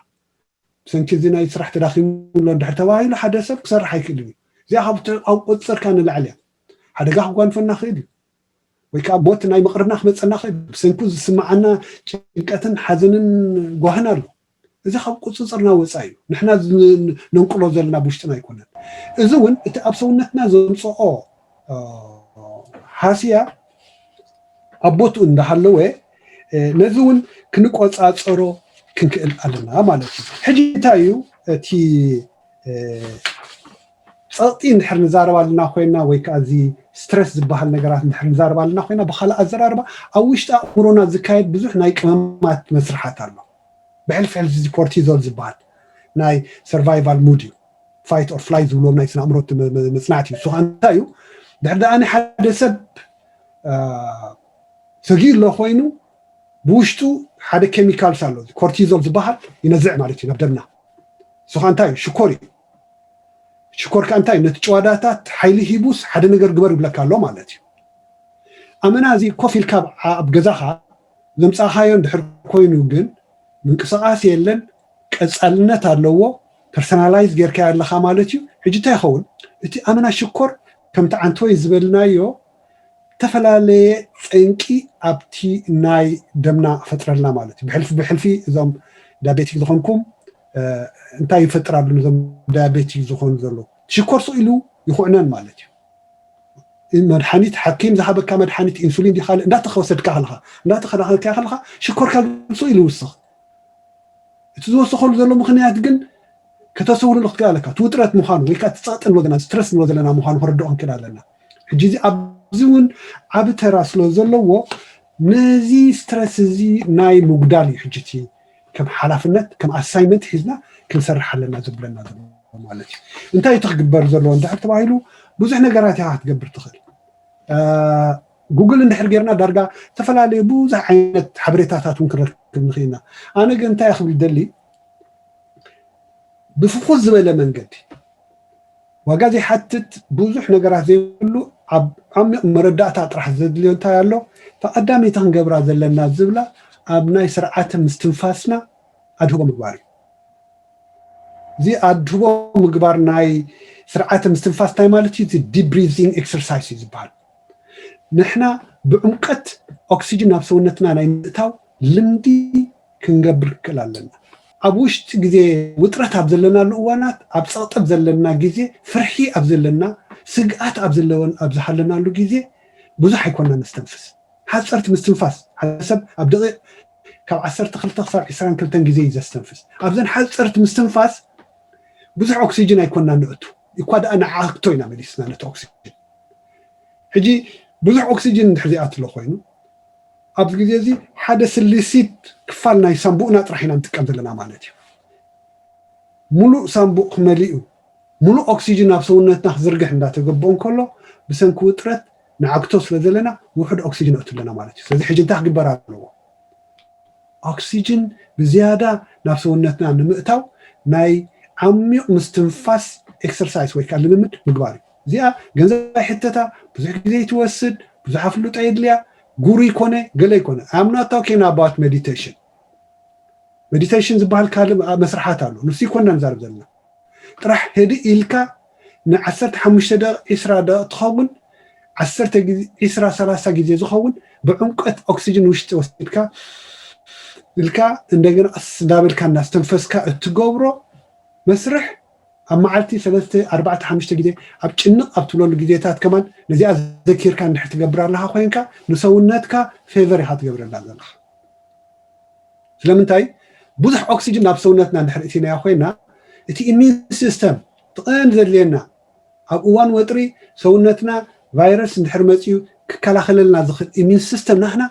ብሰንኪ እዚ ናይ ስራሕ ተዳኺሙ ኣሎ እንድሕር ተባሂሉ ሓደ ሰብ ክሰርሕ ኣይክእልን እዩ። እዚኣ ካብ ቁፅፅርካ ንላዕሊ እያ። ሓደጋ ክጓንፈና ክእል እዩ፣ ወይ ከዓ ሞት ናይ መቕርብና ክመፀና ክእል። ብሰንኩ ዝስማዓና ጭንቀትን ሓዘንን ጓህን ኣሎ። እዚ ካብ ቁፅፅርና ወፃኢ እዩ። ንሕና ነንቅሎ ዘለና ብውሽጥና ኣይኮነን። እዚ እውን እቲ ኣብ ሰውነትና ዘምፅኦ ሃስያ ኣብ ቦትኡ እንዳሃለወ ነዚ እውን ክንቆፃፀሮ ክንክእል ኣለና ማለት እዩ። ሕጂ እንታይ እዩ እቲ ፀቕጢ እንድሕር ንዛረብ ኣለና ኮይና ወይ ከዓ እዚ ስትረስ ዝበሃል ነገራት እንድሕር ንዛረብ ኣለና ኮይና ብካልእ ኣዘራርባ ኣብ ውሽጢ ኣእምሮና ዝካየድ ብዙሕ ናይ ቅመማት መስርሓት ኣሎ። ብሕልፊ ሕልፊ እዚ ኮርቲዞል ዝበሃል ናይ ሰርቫይቫል ሙድ እዩ። ፋይት ኦር ፍላይ ዝብልዎም ናይ ስነ ኣእምሮ መፅናዕቲ እዩ። እሱ ከዓ እንታይ እዩ? ድሕር ደኣ ሓደ ሰብ ሰጊኡ ኣሎ ኮይኑ ብውሽጡ ሓደ ኬሚካልስ ኣሎ፣ ኮርቲዞል ዝበሃል ይነዝዕ ማለት እዩ ናብ ደምና። እሱ ከዓ እንታይ እዩ? ሽኮር እዩ። ሽኮር ከዓ እንታይ እዩ? ነቲ ጭዋዳታት ሓይሊ ሂቡስ ሓደ ነገር ግበር ይብለካ ኣሎ ማለት እዩ። ኣመና እዚ ኮፍ ኢልካ ኣብ ገዛኻ ዘምፃእኻዮ እንድሕር ኮይኑ ግን ምንቅስቃስ የለን፣ ቀፃልነት ኣለዎ። ፐርሰናላይዝ ጌርካዮ ኣለኻ ማለት እዩ። ሕጂ እንታይ ይኸውን? እቲ ኣመና ሽኮር ከምቲ ዓንተወይ ዝበልናዮ ዝተፈላለየ ጠንቂ ኣብቲ ናይ ደምና ፈጥረልና ማለት እዩ። ብሕልፊ ብሕልፊ እዞም ዳቤቲክ ዝኾንኩም እንታይ ይፈጥር ኣሎ? እዞም ዳቤቲክ ዝኾኑ ዘለዉ ሽኮር ስቕ ኢሉ ይኹዕነን ማለት እዩ። መድሓኒት ሓኪም ዝሃበካ መድሓኒት ኢንሱሊን ዲኻ እንዳተኸወሰድካ ከለኻ እንዳተኸላኸልካ ከለኻ ሽኮርካ ስቕ ኢሉ ይውስኽ። እቲ ዝወሰኸሉ ዘሎ ምኽንያት ግን ከተሰውርሉ ክትክእል ኣለካ። እቲ ውጥረት ምዃኑ ወይ ከዓ እቲ ፀቕጢ ንብሎ ዘለና ስትረስ ንብሎ ዘለና ምዃኑ ክርድኦ ክንክእል ኣለና። ሕጂ እዚ ኣብዚ እውን ዓቢ ተራ ስለ ዘለዎ ነዚ ስትረስ እዚ ናይ ምጉዳል እዩ ሕጂ እቲ ከም ሓላፍነት ከም ኣሳይመንት ሒዝና ክንሰርሕ ኣለና ዝብለና ዘሎ ማለት እዩ። እንታይ እቲ ክግበር ዘለዎ እንድሕር ተባሂሉ ብዙሕ ነገራት ኢኻ ክትገብር ትኽእል። ጉግል እንድሕር ጌርና ዳርጋ ዝተፈላለዩ ብዙሕ ዓይነት ሓበሬታታት እውን ክንረክብ ንኽእል ኢና። ኣነ ግን እንታይ ክብል ደሊ ብፍኹስ ዝበለ መንገዲ ዋጋ ዘይሓትት ብዙሕ ነገራት ዘይብሉ ኣብ ዓሚቕ መረዳእታ ጥራሕ ዘድልዮ እንታይ ኣሎ? ተቐዳመይቲ ክንገብራ ዘለና ዝብላ ኣብ ናይ ስርዓተ ምስትንፋስና ኣድህቦ ምግባር እዩ። እዚ ኣድህቦ ምግባር ናይ ስርዓተ ምስትንፋስ እንታይ ማለት እዩ? እቲ deep breathing exercise እዩ ዝበሃል። ንሕና ብዕምቀት ኦክሲጅን ናብ ሰውነትና ናይ ምእታው ልምዲ ክንገብር ክእል ኣለና። ኣብ ውሽጢ ግዜ ውጥረት ኣብ ዘለናሉ እዋናት፣ ኣብ ፀቕጠብ ዘለና ግዜ፣ ፍርሒ ኣብ ዘለና፣ ስግኣት ኣብ ዘለወን ኣብ ዝሃለናሉ ግዜ ብዙሕ ኣይኮና ነስተንፍስ። ሓፀርቲ ምስትንፋስ ሓደ ሰብ ኣብ ደቂቕ ካብ ዓሰርተ ክልተ ክሳብ ዕስራን ክልተን ግዜ እዩ ዘስተንፍስ። ኣብዘን ሓፀርቲ ምስትንፋስ ብዙሕ ኦክሲጅን ኣይኮና ንእቱ እኳ ደኣ ንዓክቶ ኢና መሊስና ነቲ ኦክሲጅን። ሕጂ ብዙሕ ኦክሲጅን እንድሕር ዘይኣትሎ ኮይኑ ኣብዚ ግዜ እዚ ሓደ ስልሲት ክፋል ናይ ሳንቡእና ጥራሕ ኢና ንጥቀም ዘለና ማለት እዩ። ሙሉእ ሳንቡእ ክመሊኡ ሙሉእ ኦክሲጅን ናብ ሰውነትና ክዝርግሕ እንዳተገብኦ እንከሎ ብሰንኪ ውጥረት ንዓግቶ ስለ ዘለና ውሑድ ኦክሲጅን ነእቱ ኣለና ማለት እዩ። ስለዚ ሕጂ እንታይ ክግበር ኣለዎ? ኦክሲጅን ብዝያዳ ናብ ሰውነትና ንምእታው ናይ ዓሚቕ ምስትንፋስ ኤክሰርሳይስ ወይ ከዓ ልምምድ ምግባር እዩ። እዚኣ ገንዘብ ኣይሕተታ፣ ብዙሕ ግዜ ይትወስድ፣ ብዙሕ ኣፍልጦ የድልያ፣ ጉሩ ይኮነ ገለ ይኮነ። I'm not talking about meditation። ሜዲቴሽን ዝበሃል ካልእ መስርሓት ኣሎ። ንሱ ይኮና ንዛረብ ዘለና። ጥራሕ ህድእ ኢልካ ንዓሰርተ ሓሙሽተ ደቂቕ ዒስራ ደቂቕ ትኸውን ዓሰርተ ግዜ ዒስራ ሰላሳ ግዜ ዝኸውን ብዕምቀት ኦክሲጅን ውሽጢ ወሲድካ ኢልካ እንደገና ቀስ እንዳበልካ እናስተንፈስካ እትገብሮ መስርሕ ኣብ መዓልቲ ሰለስተ ኣርባዕተ ሓሙሽተ ግዜ ኣብ ጭንቕ ኣብ ትብለሉ ግዜታት ከማን ነዚኣ ዘኪርካ እንድሕር ትገብር ኣለኻ ኮይንካ ንሰውነትካ ፌቨር ኢኻ ትገብረላ ዘለኻ። ስለምንታይ ብዙሕ ኦክሲጅን ናብ ሰውነትና እንድሕር እቲናዮ ኮይና እቲ ኢሚን ሲስተም ጥቐን ዘድልየና ኣብ እዋን ወጥሪ ሰውነትና ቫይረስ እንድሕር መፅዩ ክከላኸለልና ዝኽእል ኢሚን ሲስተም ናህና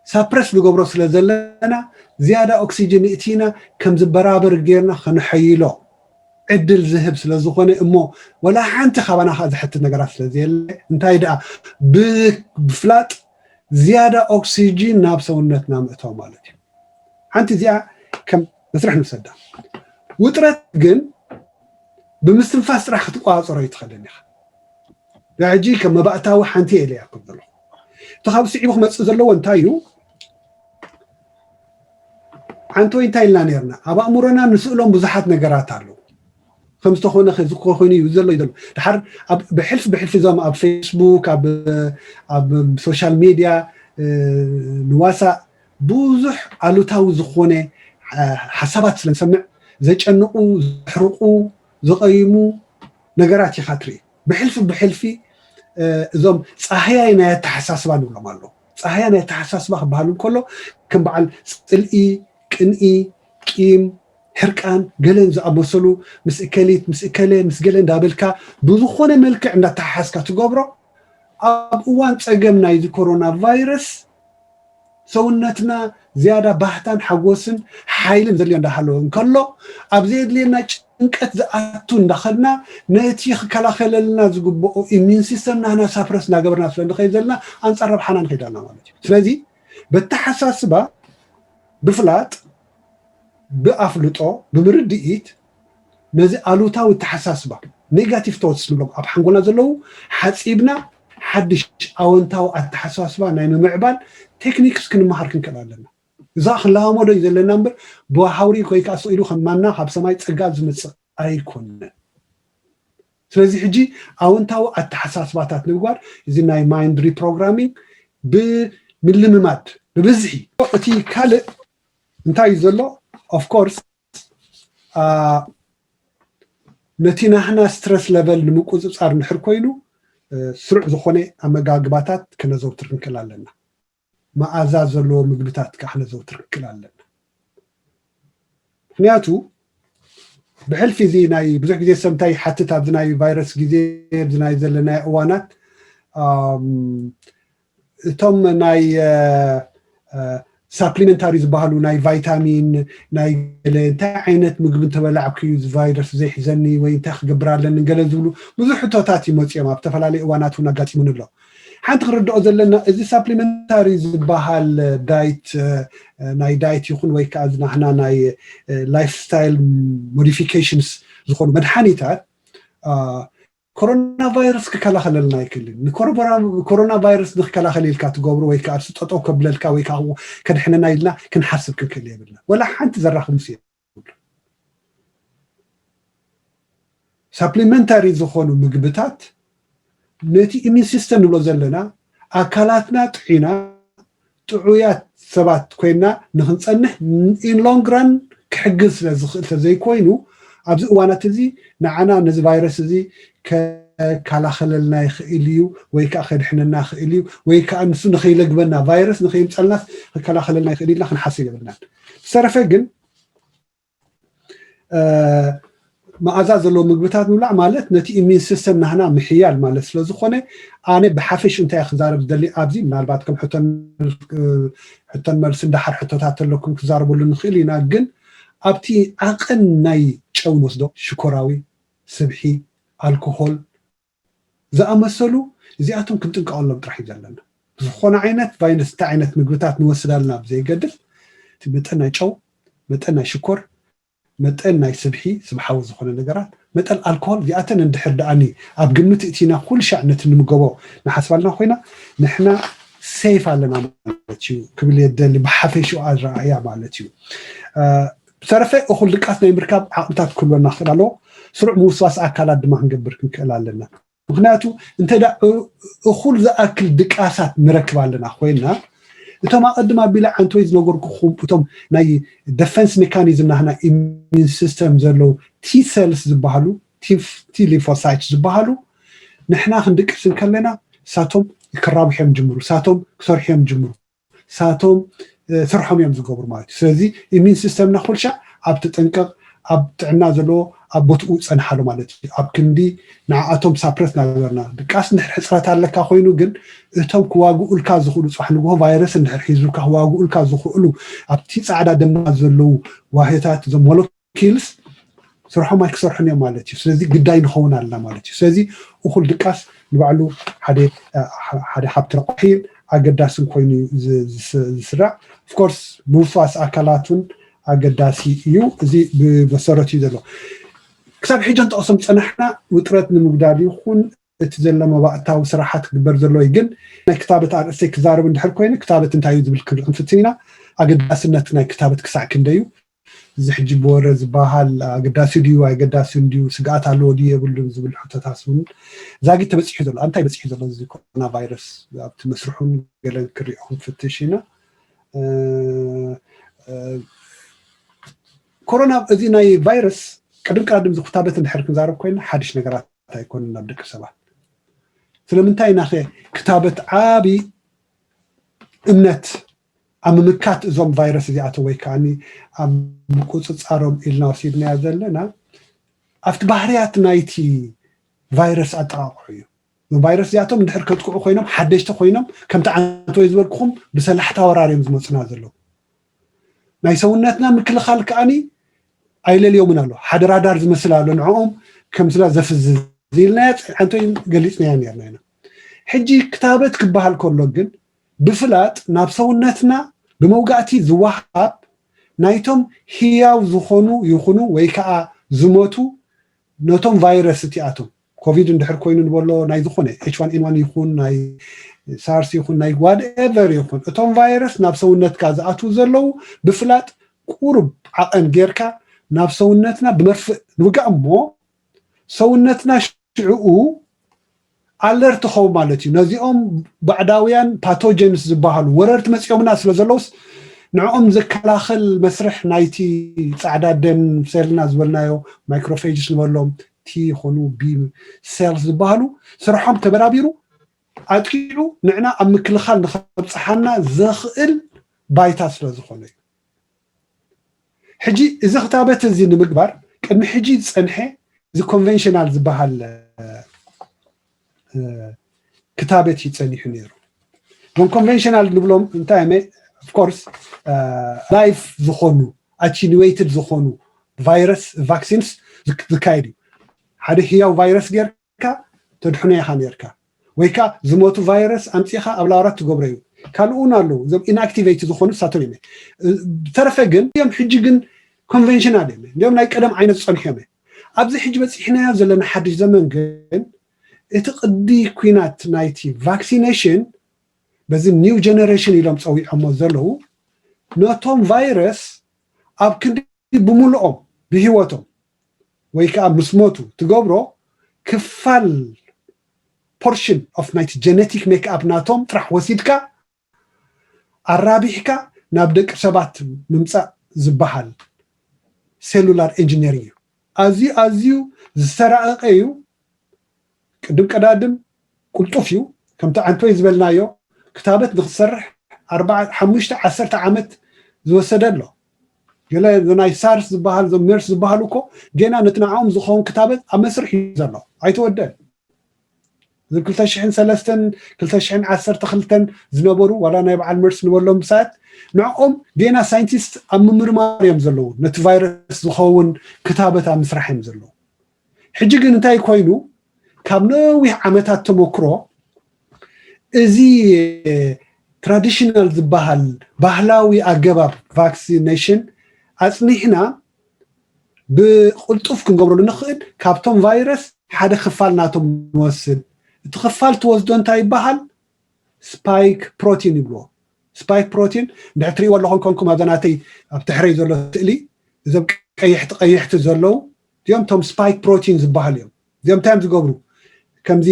ሳፕረስ ንገብሮ ስለ ዘለና ዝያዳ ኦክሲጅን እቲና ከም ዝበራበር ጌርና ከነሐይሎ ዕድል ዝህብ ስለ ዝኾነ እሞ ወላ ሓንቲ ካባና ከዓ ዝሕትት ነገራት ስለ ዘየለ እንታይ ደኣ ብፍላጥ ዝያዳ ኦክሲጅን ናብ ሰውነትና ምእታው ማለት እዩ። ሓንቲ እዚኣ ከም መስርሕ ንውሰዳ። ውጥረት ግን ብምስትንፋስ ጥራሕ ክትቆፃፀሮ ኣይትኽእልን ኢኻ። ሕጂ ከም መባእታዊ ሓንቲ እየ ኢለያ ክብል ዘለኹ። እቲ ካብ ስዒቡ ክመፅእ ዘለዎ እንታይ እዩ? ሓንቲ ወይ እንታይ ኢልና ነርና? ኣብ ኣእምሮና ንስእሎም ብዙሓት ነገራት ኣለዉ። ከም ዝተኾነ ከ ዝኮ ኮይኑ እዩ ዘሎ እዩ ዘሎ። ድሓር ኣብ ብሕልፊ ብሕልፊ እዞም ኣብ ፌስቡክ ኣብ ኣብ ሶሻል ሚድያ ንዋሳእ ብዙሕ ኣሉታዊ ዝኾነ ሓሳባት ስለ ንሰምዕ ዘጨንቑ፣ ዘሕርቑ፣ ዘቐይሙ ነገራት ኢኻ ትርኢ። ብሕልፊ ብሕልፊ እዞም ፃህያይ ናይ ኣተሓሳስባ ንብሎም ኣለዉ። ፃህያ ናይ ኣተሓሳስባ ክበሃል እንከሎ ከም በዓል ፅልኢ፣ ቅንኢ፣ ቂም፣ ሕርቃን ገለን ዝኣመሰሉ ምስ እከሊት ምስ እከለ ምስ ገለ እንዳበልካ ብዝኾነ መልክዕ እንዳተሓሓዝካ ትገብሮ ኣብ እዋን ፀገም ናይዚ ኮሮና ቫይረስ ሰውነትና ዝያዳ ባህታን ሓጎስን ሓይልን ዘድልዮ እንዳሃለወ እንከሎ ኣብ ዘየድልየና ጭንቀት ዝኣቱ እንዳኸድና ነቲ ክከላኸለልና ዝግብኦ ኢሚን ሲስተም ናህና ሳፕረስ እንዳገበርና ስለ ንኸይድ ዘለና ኣንፃር ረብሓና ንኸይድ ኣለና ማለት እዩ። ስለዚ በተሓሳስባ ብፍላጥ ብኣፍልጦ ብምርድኢት ነዚ ኣሉታዊ ኣተሓሳስባ ኔጋቲቭ ቶትስ ንብሎም ኣብ ሓንጎልና ዘለዉ ሓፂብና ሓድሽ ኣወንታዊ ኣተሓሳስባ ናይ ምምዕባል ቴክኒክስ ክንመሃር ክንክእል ኣለና። እዛ ክንለማመዶ እዩ ዘለና እምበር ብሃውሪ ኮይካ ስቕ ኢሉ ከም ማና ካብ ሰማይ ፀጋ ዝመፅእ ኣይኮነን። ስለዚ ሕጂ ኣወንታዊ ኣተሓሳስባታት ንምግባር እዚ ናይ ማይንድ ሪፕሮግራሚንግ ብምልምማድ ብብዝሒ እቲ ካልእ እንታይ እዩ ዘሎ ኦፍኮርስ ነቲ ናህና ስትረስ ለቨል ንምቁፅፃር እንድሕር ኮይኑ ስሩዕ ዝኾነ ኣመጋግባታት ከነዘውትር ክንክእል ኣለና። መኣዛ ዘለዎ ምግብታት ከዓ ክነዘውትር ክንክእል ኣለና። ምክንያቱ ብሕልፊ እዚ ናይ ብዙሕ ግዜ ሰብ እንታይ ይሓትት ኣብዚ ናይ ቫይረስ ግዜ ኣብዚ ናይ ዘለናዮ እዋናት እቶም ናይ ሳፕሊመንታሪ ዝበሃሉ ናይ ቫይታሚን ናይ ገለ እንታይ ዓይነት ምግቢ እንተበላዕኩ እዩ ቫይረስ ዘይሕዘኒ ወይ እንታይ ክገብር ኣለኒ ገለ ዝብሉ ብዙሕ ሕቶታት ይመፅኦም ኣብ ዝተፈላለዩ እዋናት እውን ኣጋጢሙን ኣሎ። ሓንቲ ክርድኦ ዘለና እዚ ሳፕሊመንታሪ ዝበሃል ዳይት ናይ ዳይት ይኹን ወይ ከዓ ዝናሕና ናይ ላይፍ ስታይል ሞዲፊኬሽንስ ዝኾኑ መድሓኒታት ኮሮና ቫይረስ ክከላኸለልና ኣይክእልን። ንኮሮና ቫይረስ ንክከላኸል ኢልካ ትገብሩ ወይ ከዓ እሱ ጠጠው ከብለልካ ወይ ከዓ ከድሕነና ኢልና ክንሓስብ ክንክእል የብልና። ወላ ሓንቲ ዘራኽብ ምስ ሳፕሊመንታሪ ዝኾኑ ምግብታት ነቲ ኢሚን ሲስተም ንብሎ ዘለና ኣካላትና ጥዒና ጥዑያት ሰባት ኮይና ንክንፀንሕ ኢንሎንግ ራን ክሕግዝ ስለ ዝኽእል ተዘይኮይኑ ኣብዚ እዋናት እዚ ንዓና ነዚ ቫይረስ እዚ ከከላኸለልና ይኽእል እዩ ወይ ከዓ ከድሕነና ይኽእል እዩ ወይ ከዓ ንሱ ንኸይለግበና ቫይረስ ንኸይምፀልናስ ክከላኸለልና ይኽእል ኢልና ክንሓስብ የብልናን። ዝተረፈ ግን መኣዛ ዘለዎ ምግብታት ምብላዕ ማለት ነቲ ኢሚን ሲስተም ናህና ምሕያል ማለት ስለ ዝኾነ ኣነ ብሓፈሽ እንታይ ክዛረብ ዝደሊ ኣብዚ ምናልባት ከም ሕቶን መልስን ደሓር ሕቶታት ተለኩም ክዛረበሉ ንኽእል ኢና። ግን ኣብቲ ዓቐን ናይ ጨው ንወስዶ ሽኮራዊ፣ ስብሒ፣ ኣልኮሆል ዝኣመሰሉ እዚኣቶም ክንጥንቀቐሎም ጥራሕ እዩ ዘለና። ዝኾነ ዓይነት ቫይረስ እንታይ ዓይነት ምግብታት ንወስድ ኣለና ብዘይገድፍ እቲ መጠን ናይ ጨው፣ መጠን ናይ ሽኮር፣ መጠን ናይ ስብሒ ስብሓዊ ዝኾነ ነገራት፣ መጠን ኣልኮሆል እዚኣተን እንድሕር ደኣኒ ኣብ ግምት እቲና ኩሉ ሻዕ ነቲ ንምገቦ ንሓስብ ኣለና ኮይና ንሕና ሴፍ ኣለና ማለት እዩ ክብል የደሊ ብሓፈሽኡ ኣረኣእያ ማለት እዩ። ብተረፈ እኹል ድቃስ ናይ ምርካብ ዓቕምታት ክህልወና ክኽእል ኣለዎ። ስሩዕ ምውስዋስ ኣካላት ድማ ክንገብር ክንክእል ኣለና። ምክንያቱ እንተ እኹል ዝኣክል ድቃሳት ንረክብ ኣለና ኮይና እቶም ኣቐድም ኣቢለ ዓንተወይ ዝነገርኩኹም እቶም ናይ ደፈንስ ሜካኒዝም ናህና ኢሚን ሲስተም ዘለዉ ቲ ሴልስ ዝበሃሉ ቲ ሊፎሳይት ዝበሃሉ ንሕና ክንድቅስ እንከለና ሳቶም ክራብሑ እዮም ጅምሩ፣ ሳቶም ክሰርሑ እዮም ጅምሩ፣ ሳቶም ስርሖም እዮም ዝገብሩ ማለት እዩ። ስለዚ ኢሚን ሲስተምና ኩልሻ ኣብ ተጠንቀቕ ኣብ ጥዕና ዘለዎ ኣብ ቦትኡ ፀንሓሉ ማለት እዩ። ኣብ ክንዲ ንዓኣቶም ሳፕረስ ናገርና ድቃስ እንድሕር ሕፅረት ኣለካ ኮይኑ ግን እቶም ክዋግኡልካ ዝኽእሉ ፅባሕ ንግሆ ቫይረስ እንድሕር ሒዙልካ ክዋግኡልካ ዝኽእሉ ኣብቲ ፃዕዳ ደማ ዘለዉ ዋህታት እዞም ሞለኪልስ ስርሖም ኣይክሰርሑን እዮም ማለት እዩ። ስለዚ ግዳይ ንኸውን ኣለና ማለት እዩ። ስለዚ እኹል ድቃስ ንባዕሉ ሓደ ሓደ ሃብቲ ረቋሒን ኣገዳስን ኮይኑ ዝስራዕ ኦፍኮርስ ምውስዋስ ኣካላት እውን ኣገዳሲ እዩ። እዚ ብመሰረት እዩ ዘሎ። ክሳብ ሕጂ ንጠቕሶም ዝፀናሕና ውጥረት ንምጉዳል ይኹን እቲ ዘሎ መባእታዊ ስራሓት ክግበር ዘለዎ እዩ። ግን ናይ ክታበት ኣርእስተይ ክዛረብ እንድሕር ኮይኑ ክታበት እንታይ እዩ ዝብል ክንርኢ ክንፍትን ኢና። ኣገዳስነት ናይ ክታበት ክሳዕ ክንደይ እዩ? እዚ ሕጂ ብወረ ዝበሃል ኣገዳሲ ድዩ ኣገዳሲ እንድዩ ስግኣት ኣለዎ ድዩ የብሉን ዝብል ሕቶታት እውን ዛጊት ተበፂሑ ዘሎ። ኣብ እንታይ በፂሑ ዘሎ እዚ ኮሮና ቫይረስ ኣብቲ መስርሑን ገለን ክሪኦ ክንፍትሽ ኢና። ኮሮና እዚ ናይ ቫይረስ ቅድም ቅድም ዝክታበት እንድሕር ክንዛረብ ኮይና ሓድሽ ነገራት ኣይኮነን ናብ ደቂ ሰባት። ስለምንታይ ኢና ክታበት ዓቢ እምነት ኣብ ምምካት እዞም ቫይረስ እዚኣቶም ወይ ከዓ ኣብ ምቁፅፃሮም ኢልና ወሲድናዮ ዘለና ኣብቲ ባህርያት ናይቲ ቫይረስ ኣጠቃቅዑ እዩ። ቫይረስ እዚኣቶም እንድሕር ከጥቅዑ ኮይኖም ሓደሽቲ ኮይኖም ከምቲ ዓንተወይ ዝበልኩኹም ብሰላሕታ ወራር እዮም ዝመፁና ዘለዉ። ናይ ሰውነትና ምክልኻል ከዓኒ ኣይለልዮምን ኣሎ። ሓደ ራዳር ዝመስል ኣሎ ንዕኦም ከም ስላ ዘፍዝዝ ኢልናያ ኣንቶይ ገሊፅናያ ነርና ኢና። ሕጂ ክታበት ክበሃል ከሎ ግን ብፍላጥ ናብ ሰውነትና ብመውጋእቲ ዝወሃብ ናይቶም ህያው ዝኾኑ ይኹኑ ወይ ከዓ ዝሞቱ ነቶም ቫይረስ እቲኣቶም ኮቪድ እንድሕር ኮይኑ ንበሎ ናይ ዝኾነ ኤች ዋን ኤን ዋን ይኹን ናይ ሳርስ ይኹን ናይ ዋትኤቨር ይኹን እቶም ቫይረስ ናብ ሰውነትካ ዝኣትዉ ዘለዉ ብፍላጥ ቁሩብ ዓቐን ጌርካ ናብ ሰውነትና ብመርፍእ ንውጋእ እሞ ሰውነትና ሽዕኡ ኣለርት ኸውን ማለት እዩ። ነዚኦም ባዕዳውያን ፓቶጀንስ ዝበሃሉ ወረርቲ መፂኦምና ስለ ዘለውስ ንዕኦም ዝከላኸል መስርሕ ናይቲ ፃዕዳ ደም ሴልና ዝበልናዮ ማይክሮፌጅስ ንበሎም ቲ ይኾኑ ቢ ሴልስ ዝበሃሉ ስርሖም ተበራቢሩ ኣጥቂዑ ንዕና ኣብ ምክልኻል ንኸብፅሓና ዘኽእል ባይታ ስለ ዝኾነ እዩ። ሕጂ እዚ ክታበት እዚ ንምግባር ቅድሚ ሕጂ ዝፀንሐ እዚ ኮንቨንሽናል ዝበሃል ክታበት እዩ ፀኒሑ ነይሩ። እዞም ኮንቨንሽናል ንብሎም እንታይ እመ of course live ዝኾኑ attenuated ዝኾኑ ቫይረስ ቫክሲንስ ዝካየድ እዩ። ሓደ ህያው ቫይረስ ጌርካ ተድሕኖ ኢኻ ኔርካ፣ ወይ ከዓ ዝሞቱ ቫይረስ ኣምፂኻ ኣብ ላብራት ትገብሮ እዩ። ካልእ እውን ኣለዉ እዞም ኢንኣክቲቬቲ ዝኾኑ ሳቶም እመ። ብተረፈ ግን እዮም ሕጂ ግን ኮንቨንሽናል እዮም እንዲም ናይ ቀደም ዓይነት ዝፀንሑ እዮም። ኣብዚ ሕጂ በፂሕናዮ ዘለና ሓድሽ ዘመን ግን እቲ ቅዲ ኩናት ናይቲ ቫክሲኔሽን በዚ ኒው ጀነሬሽን ኢሎም ፀዊዖሞ ዘለዉ ነቶም ቫይረስ ኣብ ክንዲ ብምልኦም ብህይወቶም ወይ ከዓ ምስ ሞቱ ትገብሮ ክፋል ፖርሽን ኦፍ ናይቲ ጀነቲክ ሜክኣፕ ናቶም ጥራሕ ወሲድካ ኣራቢሕካ ናብ ደቂ ሰባት ምምፃእ ዝበሃል ሴሉላር ኢንጂነሪንግ እዩ። ኣዝዩ ኣዝዩ ዝተራቐቐ እዩ። ቅድም ቀዳድም ቁልጡፍ እዩ። ከምቲ ዓንቶይ ዝበልናዮ ክታበት ንክሰርሕ ሓሙሽተ ዓሰርተ ዓመት ዝወሰደ ኣሎ። ገለ ናይ ሳርስ ዝበሃል ዞም ሜርስ ዝበሃሉ እኮ ገና ነቲ ንዕኦም ዝኸውን ክታበት ኣብ መስርሕ እዩ ዘሎ ኣይተወደን። እዚ ክልተ ሽሕን ሰለስተን ክልተ ሽሕን ዓሰርተ ክልተን ዝነበሩ ዋላ ናይ በዓል መርስ ንበሎም ብሳት ንዕኦም ገና ሳይንቲስት ኣብ ምምርማር እዮም ዘለዉ፣ ነቲ ቫይረስ ዝኸውን ክታበት ኣብ ምስራሕ እዮም ዘለዉ። ሕጂ ግን እንታይ ኮይኑ ካብ ነዊሕ ዓመታት ተመክሮ እዚ ትራዲሽናል ዝበሃል ባህላዊ ኣገባብ ቫክሲኔሽን ኣፅኒሕና ብቕልጡፍ ክንገብረሉ ንኽእል ካብቶም ቫይረስ ሓደ ክፋል ናቶም ንወስድ። እቲ ክፋል ትወስዶ እንታይ ይበሃል? ስፓይክ ፕሮቲን ይብልዎ። ስፓይክ ፕሮቲን እንድሕር ትሪእዎ ኣለኹም ኮንኩም ኣብዛ ናተይ ኣብ ትሕረይ ዘሎ ስእሊ እዞም ቀይሕቲ ቀይሕቲ ዘለዉ እዚኦም ቶም ስፓይክ ፕሮቲን ዝበሃሉ እዮም። እዚኦም እንታይ እዮም ዝገብሩ? ከምዚ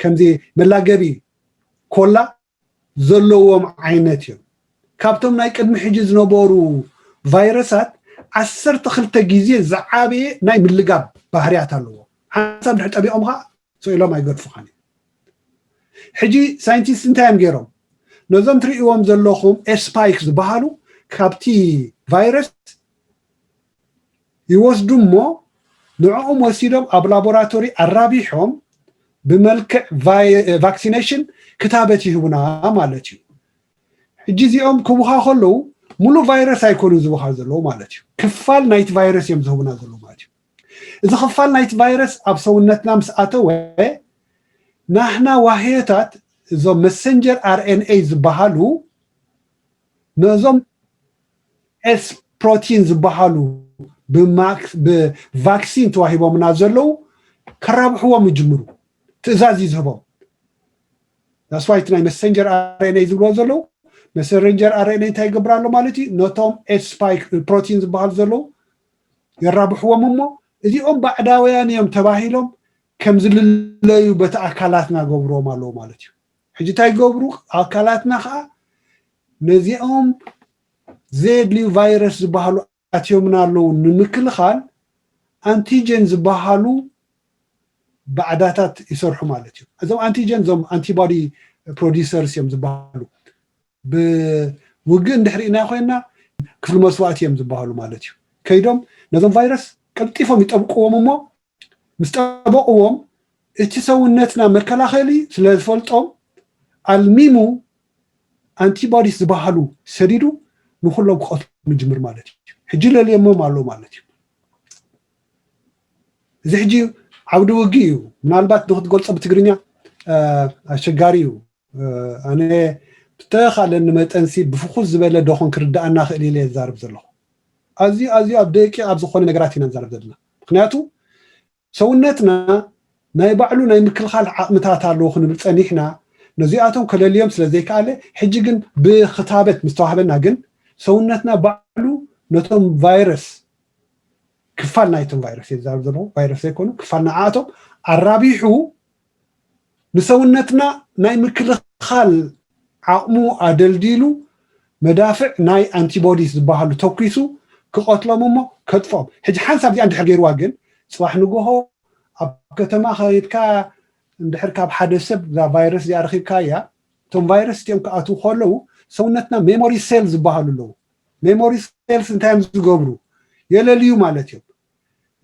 ከምዚ መላገቢ ኮላ ዘለዎም ዓይነት እዮም። ካብቶም ናይ ቅድሚ ሕጂ ዝነበሩ ቫይረሳት ዓሰርተ ክልተ ግዜ ዝዓበየ ናይ ምልጋብ ባህርያት ኣለዎ። ሓንሳብ ድሕር ጠቢቖም ከዓ ስኢሎም ኣይገድፉኻን እዮም። ሕጂ ሳይንቲስት እንታይ እዮም ገይሮም? ነዞም ትርእይዎም ዘለኹም ኤስፓይክ ዝበሃሉ ካብቲ ቫይረስ ይወስዱ እሞ ንዕኦም ወሲዶም ኣብ ላቦራቶሪ ኣራቢሖም ብመልክዕ ቫክሲኔሽን ክታበት ይህቡና ማለት እዩ። ሕጂ እዚኦም ክቡኻ ከለዉ ሙሉእ ቫይረስ ኣይኮኑን ዝቡኻ ዘለዉ ማለት እዩ። ክፋል ናይቲ ቫይረስ እዮም ዝህቡና ዘለዉ ማለት እዩ። እዚ ክፋል ናይቲ ቫይረስ ኣብ ሰውነትና ምስ ኣተወ ናህና ዋህዮታት እዞም መሰንጀር ኣርኤንኤ ዝበሃሉ ነዞም ኤስ ፕሮቲን ዝበሃሉ ብቫክሲን ተዋሂቦምና ዘለዉ ከራብሕዎም ይጅምሩ። ትእዛዝ እዩ ዝህቦም። ዳስዋይ እቲ ናይ መሰንጀር ኣርኤንኤ ዝብልዎ ዘለዉ መሰንጀር ኣርኤንኤ እንታይ ይገብር ኣሎ ማለት እዩ? ነቶም ኤስ ስፓይክ ፕሮቲን ዝበሃሉ ዘለዉ የራብሕዎም እሞ እዚኦም ባዕዳውያን እዮም ተባሂሎም ከም ዝልለዩ በቲ ኣካላትና ገብርዎም ኣለዉ ማለት እዩ። ሕጂ እንታይ ይገብሩ? ኣካላትና ከዓ ነዚኦም ዘየድልዩ ቫይረስ ዝበሃሉ ኣትዮምና ኣለዉ ንምክልኻል ኣንቲጀን ዝበሃሉ ባዕዳታት ይሰርሑ ማለት እዩ። እዞም ኣንቲጀን እዞም ኣንቲቦዲ ፕሮዲሰርስ እዮም ዝበሃሉ። ብውግእ እንድሕር ኢና ኮይና ክፍሊ መስዋእቲ እዮም ዝበሃሉ ማለት እዩ። ከይዶም ነዞም ቫይረስ ቀልጢፎም ይጠብቅዎም እሞ ምስ ጠበቅዎም እቲ ሰውነትና መከላኸሊ ስለ ዝፈልጦም ኣልሚሙ ኣንቲቦዲስ ዝበሃሉ ሰዲዱ ንኩሎም ክቐትሎም ይጅምር ማለት እዩ። ሕጂ ለልየሞም ኣሎ ማለት እዩ። እዚ ሕጂ ዓውዲ ውግእ እዩ። ምናልባት ንክትገልጾ ብትግርኛ ኣሸጋሪ እዩ። ኣነ ብተኻለኒ መጠንሲ ብፍኹስ ዝበለ ደኾን ክርዳኣና ክእል ኢለ ዝዛረብ ዘለኹ። ኣዝዩ ኣዝዩ ኣብ ደቂቕ ኣብ ዝኾነ ነገራት ኢና ንዛረብ ዘለና። ምክንያቱ ሰውነትና ናይ ባዕሉ ናይ ምክልኻል ዓቕምታት ኣለዎ ክንብል ጸኒሕና፣ ነዚኣቶም ከለልዮም ስለ ዘይከኣለ፣ ሕጂ ግን ብክታበት ምስ ተዋህበና ግን ሰውነትና ባዕሉ ነቶም ቫይረስ፣ ክፋል ናይቶም ቫይረስ እየ ዝዛረብ ዘለኹ፣ ቫይረስ ዘይኮኑ፣ ክፋል ንዓኣቶም ኣራቢሑ ንሰውነትና ናይ ምክልኻል ዓቕሙ ኣደልዲሉ መዳፍዕ ናይ ኣንቲቦዲስ ዝበሃሉ ተኲሱ ክቐትሎም እሞ ከጥፍኦም። ሕጂ ሓንሳብ እዚኣ እንድሕር ገይርዋ ግን ጽባሕ ንግሆ ኣብ ከተማ ከይድካ እንድሕር ካብ ሓደ ሰብ እዛ ቫይረስ እዚኣ ረኺብካያ እቶም ቫይረስ እቲኦም ክኣትዉ ከለዉ ሰውነትና ሜሞሪ ሴል ዝበሃሉ ኣለዉ። ሜሞሪ ሴልስ እንታይ እዮም ዝገብሩ? የለልዩ ማለት እዮም።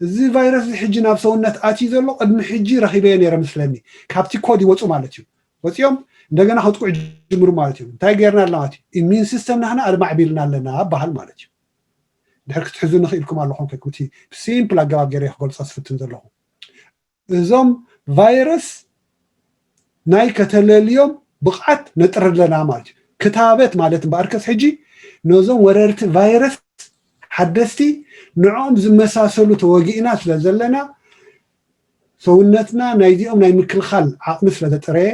እዚ ቫይረስ እዚ ሕጂ ናብ ሰውነት ኣትዩ ዘሎ ቅድሚ ሕጂ ረኺበዮ ነይረ ምስለኒ ካብቲ ኮድ ይወፁ ማለት እዩ። ወፂኦም እንደገና ከጥቅዑ ጅምሩ ማለት እዩ። እንታይ ገይርና ኣለና ማለት እዩ? ኢሚን ሲስተም ናህና ኣድማዕቢልና ኣለና በሃል ማለት እዩ። ድሕር ክትሕዙ ንኽኢልኩም ኣለኹም ከ እቲ ብሲምፕል ኣገባብ ገይረ ክገልፆ ዝፍትን ዘለኹ እዞም ቫይረስ ናይ ከተለልዮም ብቕዓት ነጥር ኣለና ማለት እዩ። ክታበት ማለት እምበኣርከስ ሕጂ ነዞም ወረርቲ ቫይረስ ሓደስቲ ንዕኦም ዝመሳሰሉ ተወጊእና ስለ ዘለና ሰውነትና ናይዚኦም ናይ ምክልኻል ዓቕሚ ስለ ዘጥረየ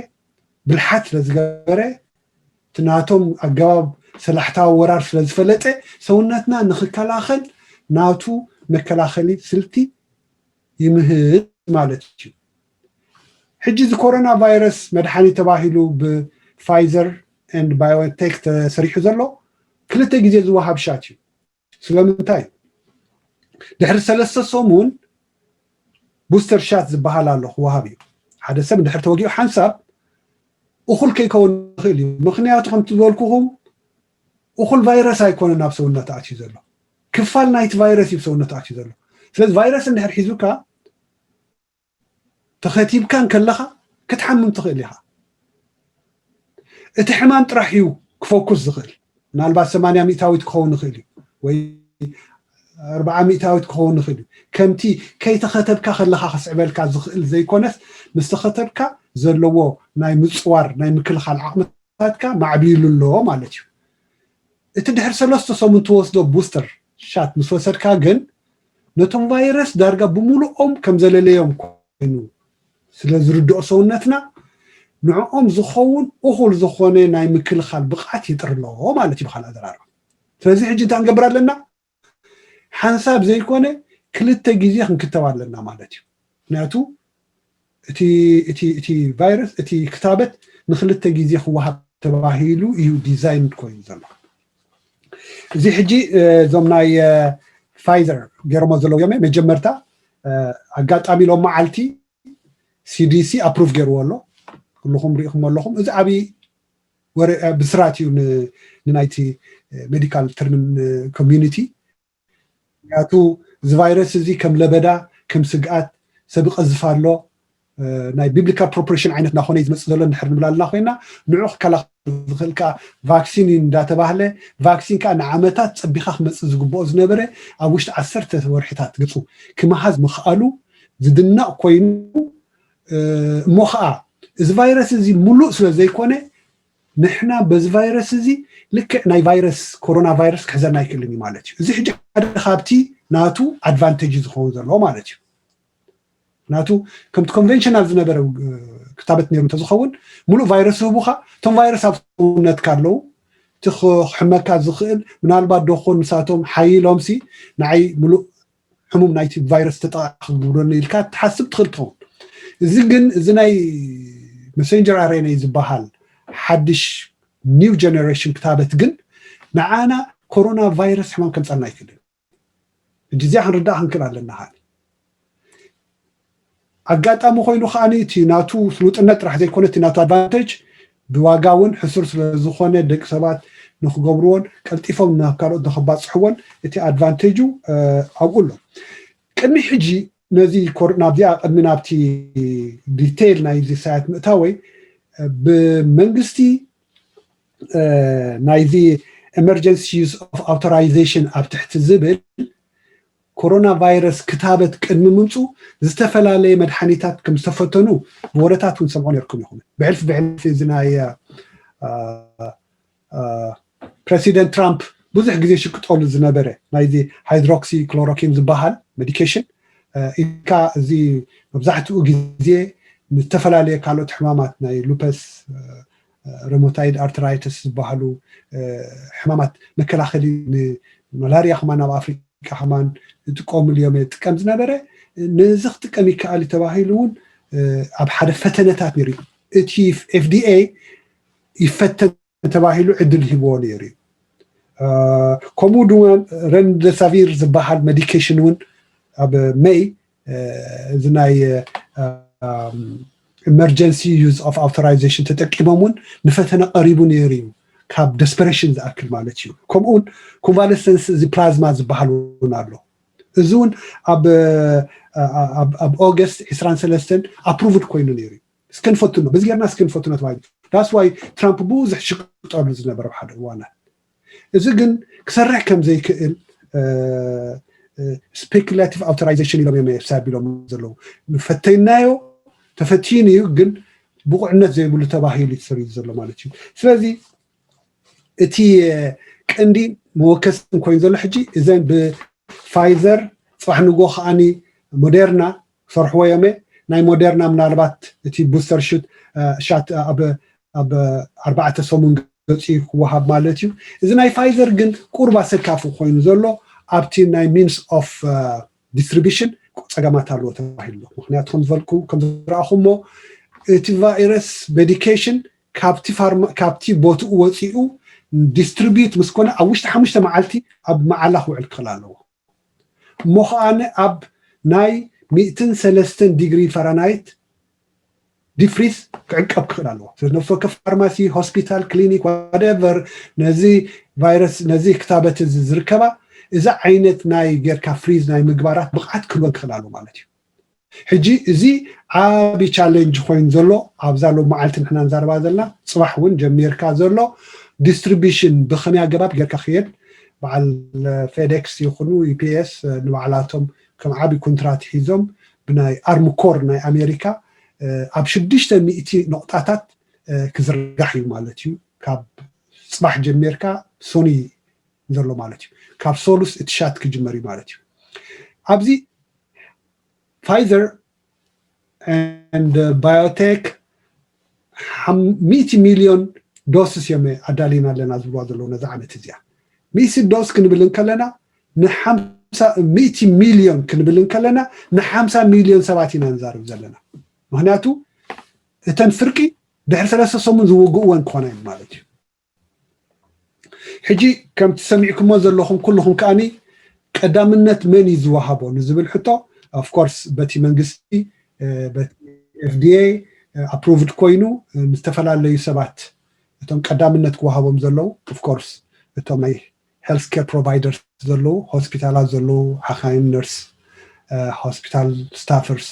ብልሓት ስለ ዝገበረ እቲ ናቶም ኣገባብ ሰላሕታዊ ወራር ስለ ዝፈለጠ ሰውነትና ንክከላኸል ናቱ መከላኸሊ ስልቲ ይምህዝ ማለት እዩ። ሕጂ እዚ ኮሮና ቫይረስ መድሓኒት ተባሂሉ ብፋይዘር ኤንድ ባዮቴክ ተሰሪሑ ዘሎ ክልተ ግዜ ዝወሃብ ሻት እዩ። ስለምንታይ ድሕሪ ሰለስተ ሰሙን ቡስተር ሻት ዝበሃል ኣሎ ክወሃብ እዩ። ሓደ ሰብ ድሕሪ ተወጊኡ ሓንሳብ እኹል ከይከውን ይኽእል እዩ። ምክንያቱ ከምቲ ዝበልኩኹም እኹል ቫይረስ ኣይኮነን ኣብ ሰውነት ኣትዩ ዘሎ፣ ክፋል ናይቲ ቫይረስ እዩ ሰውነት ኣትዩ ዘሎ። ስለዚ ቫይረስ እንድሕር ሒዙካ ተኸቲብካ እንከለኻ ክትሓምም ትኽእል ኢኻ። እቲ ሕማም ጥራሕ እዩ ክፎኩስ ዝኽእል። ምናልባት ሰማንያ ሚእታዊት ክኸውን ይኽእል እዩ ወይ ኣርብዓ ሚእታዊት ክኸውን ይኽእል እዩ። ከምቲ ከይተኸተብካ ከለኻ ክስዕበልካ ዝኽእል ዘይኮነስ ምስ ተኸተብካ ዘለዎ ናይ ምፅዋር ናይ ምክልኻል ዓቕምታትካ ማዕቢሉ ኣሎ ማለት እዩ። እቲ ድሕሪ ሰለስተ ሰሙን ትወስዶ ቡስተር ሻት ምስ ወሰድካ ግን ነቶም ቫይረስ ዳርጋ ብምሉኦም ከም ዘለለዮም ኮይኑ ስለ ዝርድኦ ሰውነትና ንዕኦም ዝኸውን እኹል ዝኾነ ናይ ምክልኻል ብቕዓት ይጥር ኣለዎ ማለት እዩ ብካልእ ኣዘራርባ። ስለዚ ሕጂ እንታይ ክንገብር ኣለና? ሓንሳብ ዘይኮነ ክልተ ግዜ ክንክተብ ኣለና ማለት እዩ። ምክንያቱ እቲ እቲ እቲ ቫይረስ እቲ ክታበት ንክልተ ግዜ ክወሃብ ተባሂሉ እዩ ዲዛይን ኮይኑ ዘሎ። እዚ ሕጂ እዞም ናይ ፋይዘር ገይሮሞ ዘለዉ እዮም መጀመርታ ኣጋጣሚ ሎም መዓልቲ ሲዲሲ ኣፕሩቭ ገይርዎ ኣሎ። ኩልኹም ሪኢኹም ኣለኹም። እዚ ዓብዪ ወረ ብስራት እዩ ንናይቲ ሜዲካል ተርምን ኮሚዩኒቲ። ምክንያቱ እዚ ቫይረስ እዚ ከም ለበዳ ከም ስግኣት ሰብ ይቐዝፍ ኣሎ። ናይ ቢብሊካል ፕሮፖርሽን ዓይነት እናኾነ እዩ ዝመፅእ ዘሎ እንድሕር ንብል ኣለና ኮይና ንዑ ክከላኸል ዝኽእል ከዓ ቫክሲን እዩ እንዳተባህለ ቫክሲን ከዓ ንዓመታት ፀቢኻ ክመፅእ ዝግብኦ ዝነበረ ኣብ ውሽጢ ዓሰርተ ወርሒታት ገፁ ክመሃዝ ምኽኣሉ ዝድነቕ ኮይኑ እሞ ከዓ እዚ ቫይረስ እዚ ሙሉእ ስለ ዘይኮነ ንሕና በዚ ቫይረስ እዚ ልክዕ ናይ ቫይረስ ኮሮና ቫይረስ ክሕዘና ኣይክእልን እዩ ማለት እዩ። እዚ ሕጂ ሓደ ካብቲ ናቱ ኣድቫንቴጅ ዝኸውን ዘለዎ ማለት እዩ። ናቱ ከምቲ ኮንቨንሽናል ዝነበረ ክታበት ነይሩ እንተዝኸውን ሙሉእ ቫይረስ ዝህቡኻ እቶም ቫይረስ ኣብ ሰውነትካ ኣለዉ እቲ ክሕመካ ዝኽእል ምናልባት ዶኾን ንሳቶም ሓይሎም ሲ ንዓይ ሙሉእ ሕሙም ናይቲ ቫይረስ ተጠቃ ክገብረኒ ኢልካ ትሓስብ ትኽእል ትኸውን። እዚ ግን እዚ ናይ መሰንጀር ኣርኤንኤ ዝበሃል ሓድሽ ኒው ጀነሬሽን ክታበት ግን ንዓና ኮሮና ቫይረስ ሕማም ከምፀና ኣይክእልን። እዚኣ ክንርዳእ ክንክእል ኣለና። ካ ኣጋጣሚ ኮይኑ ከዓ እቲ ናቱ ስሉጥነት ጥራሕ ዘይኮነ እቲ ናቱ ኣድቫንቴጅ ብዋጋ እውን ሕሱር ስለዝኾነ ደቂ ሰባት ንክገብርዎን ቀልጢፎም ናብ ካልኦት ንክባፅሕዎን እቲ ኣድቫንቴጁ ኣብኡ ኣሎ። ቅድሚ ሕጂ ነዚ ናብዚኣ ቅድሚ ናብቲ ዲቴይል ናይዚ ሳያት ምእታወይ ብመንግስቲ ናይዚ ኤመርጀንሲ ዩዝ ኦፍ ኣውቶራይዜሽን ኣብ ትሕቲ ዝብል ኮሮና ቫይረስ ክታበት ቅድሚ ምምፁ ዝተፈላለየ መድሓኒታት ከም ዝተፈተኑ ብወረታት እውን ሰምዖ ነርኩም ይኹም ብሕልፊ ብሕልፊ እዚ ናይ ፕረሲደንት ትራምፕ ብዙሕ ግዜ ሽቅጠሉ ዝነበረ ናይዚ ሃይድሮክሲ ክሎሮኪን ዝበሃል ሜዲኬሽን ኢልካ እዚ መብዛሕትኡ ግዜ ንዝተፈላለየ ካልኦት ሕማማት ናይ ሉፐስ ረሞታይድ ኣርትራይተስ ዝበሃሉ ሕማማት መከላኸሊ ንማላርያ ከማን ኣብ ኣፍሪካ ከማን ዝጥቀሙሉ እዮም ጥቀም ዝነበረ ነዚ ክጥቀም ይከኣል ተባሂሉ እውን ኣብ ሓደ ፈተነታት ነይሩ እቲ ኤፍዲኤ ይፈተን ተባሂሉ ዕድል ይህብዎ ነይሩ እዩ። ከምኡ ድማ ረምደሳቪር ዝበሃል ሜዲኬሽን እውን ኣብ መይ እዚ ናይ ኢመርጀንሲ ዩዝ ኦፍ ኣውቶራይዜሽን ተጠቂሞም እውን ንፈተነ ቀሪቡ ነይሩ እዩ። ካብ ደስፐሬሽን ዝኣክል ማለት እዩ። ከምኡውን ኮንቫለሰንስ እዚ ፕላዝማ ዝበሃል እውን ኣሎ። እዚ እውን ኣብ ኦገስት ዕስራን ሰለስተን ኣፕሩቭድ ኮይኑ ነይሩ እዩ። እስከ ንፈትኖ፣ በዚ ጌርና እስከ ንፈትኖ ተባሂሉ። That's why ትራምፕ ብዙሕ ሽቅጠሉ ዝነበረ ሓደ እዋናት። እዚ ግን ክሰርሕ ከም ዘይክእል ስፔኩላቲቭ ኣውቶራይዜሽን ኢሎም እዮም ሳቢሎም ዘለዉ። ንፈተይናዮ፣ ተፈቲኑ እዩ፣ ግን ብቑዕነት ዘይብሉ ተባሂሉ እዩ ተሰሪዙ ዘሎ ማለት እዩ። ስለዚ እቲ ቀንዲ መወከሲ ኮይኑ ዘሎ ሕጂ እዘን ብፋይዘር፣ ፅባሕ ንጎ ከዓኒ ሞዴርና ክሰርሕዎ እዮም። ናይ ሞዴርና ምናልባት እቲ ቡስተር ሹት ሻት ኣብ ኣርባዕተ ሰሙን ገፂ ክወሃብ ማለት እዩ። እዚ ናይ ፋይዘር ግን ቁርባ ሰካፉ ኮይኑ ዘሎ ኣብቲ ናይ ሚንስ ኦፍ ዲስትሪቢሽን ፀገማት ኣለዎ ተባሂሉ። ምክንያቱ ከምዝፈልኩ ከምዝረኣኹሞ እቲ ቫይረስ ሜዲኬሽን ካብቲ ቦትኡ ወፂኡ ዲስትሪቢዩት ምስ ኮነ ኣብ ውሽጢ ሓሙሽተ መዓልቲ ኣብ መዓላ ክውዕል ክኽእል ኣለዎ። እሞ ከዓነ ኣብ ናይ ሚእትን ሰለስተን ዲግሪ ፈራናይት ዲፍሪዝ ክዕቀብ ክኽእል ኣለዎ። ስለዚ ነፍሲ ወከፍ ፋርማሲ፣ ሆስፒታል፣ ክሊኒክ፣ ዋደቨር ነዚ ቫይረስ ነዚ ክታበት እዚ ዝርከባ እዚ ዓይነት ናይ ጌርካ ፍሪዝ ናይ ምግባራት ብቕዓት ክህልወን ክኽእል ኣለዎ ማለት እዩ። ሕጂ እዚ ዓቢ ቻለንጅ ኮይኑ ዘሎ ኣብዛ ሎ መዓልቲ ንሕና ንዛረባ ዘለና፣ ፅባሕ እውን ጀሚርካ ዘሎ ዲስትሪቢሽን ብኸመይ ኣገባብ ጌርካ ክየድ በዓል ፌዴክስ ይኹኑ ዩፒኤስ ንባዕላቶም ከም ዓቢ ኮንትራት ሒዞም ብናይ ኣርምኮር ናይ ኣሜሪካ ኣብ ሽዱሽተ ሚእቲ ነቑጣታት ክዝርጋሕ እዩ ማለት እዩ። ካብ ፅባሕ ጀሚርካ ሶኒ ዘሎ ማለት እዩ። ካብ ሶሉስ እቲ ሻት ክጅመር እዩ ማለት እዩ። ኣብዚ ፋይዘር ኤንድ ባዮቴክ ሚእቲ ሚልዮን ዶስስ እዮም ኣዳሊና ኣለና ዝብልዋ ዘለዉ ነዚ ዓመት እዚኣ። ሚእቲ ዶስ ክንብል እንከለና ንሓምሳ ሚእቲ ሚልዮን ክንብል እንከለና ንሓምሳ ሚልዮን ሰባት ኢና ንዛርብ ዘለና። ምክንያቱ እተን ፍርቂ ድሕሪ ሰለስተ ሰሙን ዝውግእወን ክኾና እዩ ማለት እዩ። ሕጂ ከምቲ ሰሚዕኩሞ ዘለኹም ኩልኹም ከዓኒ ቀዳምነት መን እዩ ዝወሃቦ ንዝብል ሕቶ ኦፍኮርስ በቲ መንግስቲ ኤፍዲኤ ኣፕሩቭድ ኮይኑ ንዝተፈላለዩ ሰባት እቶም ቀዳምነት ክወሃቦም ዘለዉ ኦፍኮርስ እቶም ናይ ሄልስ ኬር ፕሮቫይደርስ ዘለዉ ሆስፒታላት ዘለዉ ሓኻይም ነርስ ሆስፒታል ስታፈርስ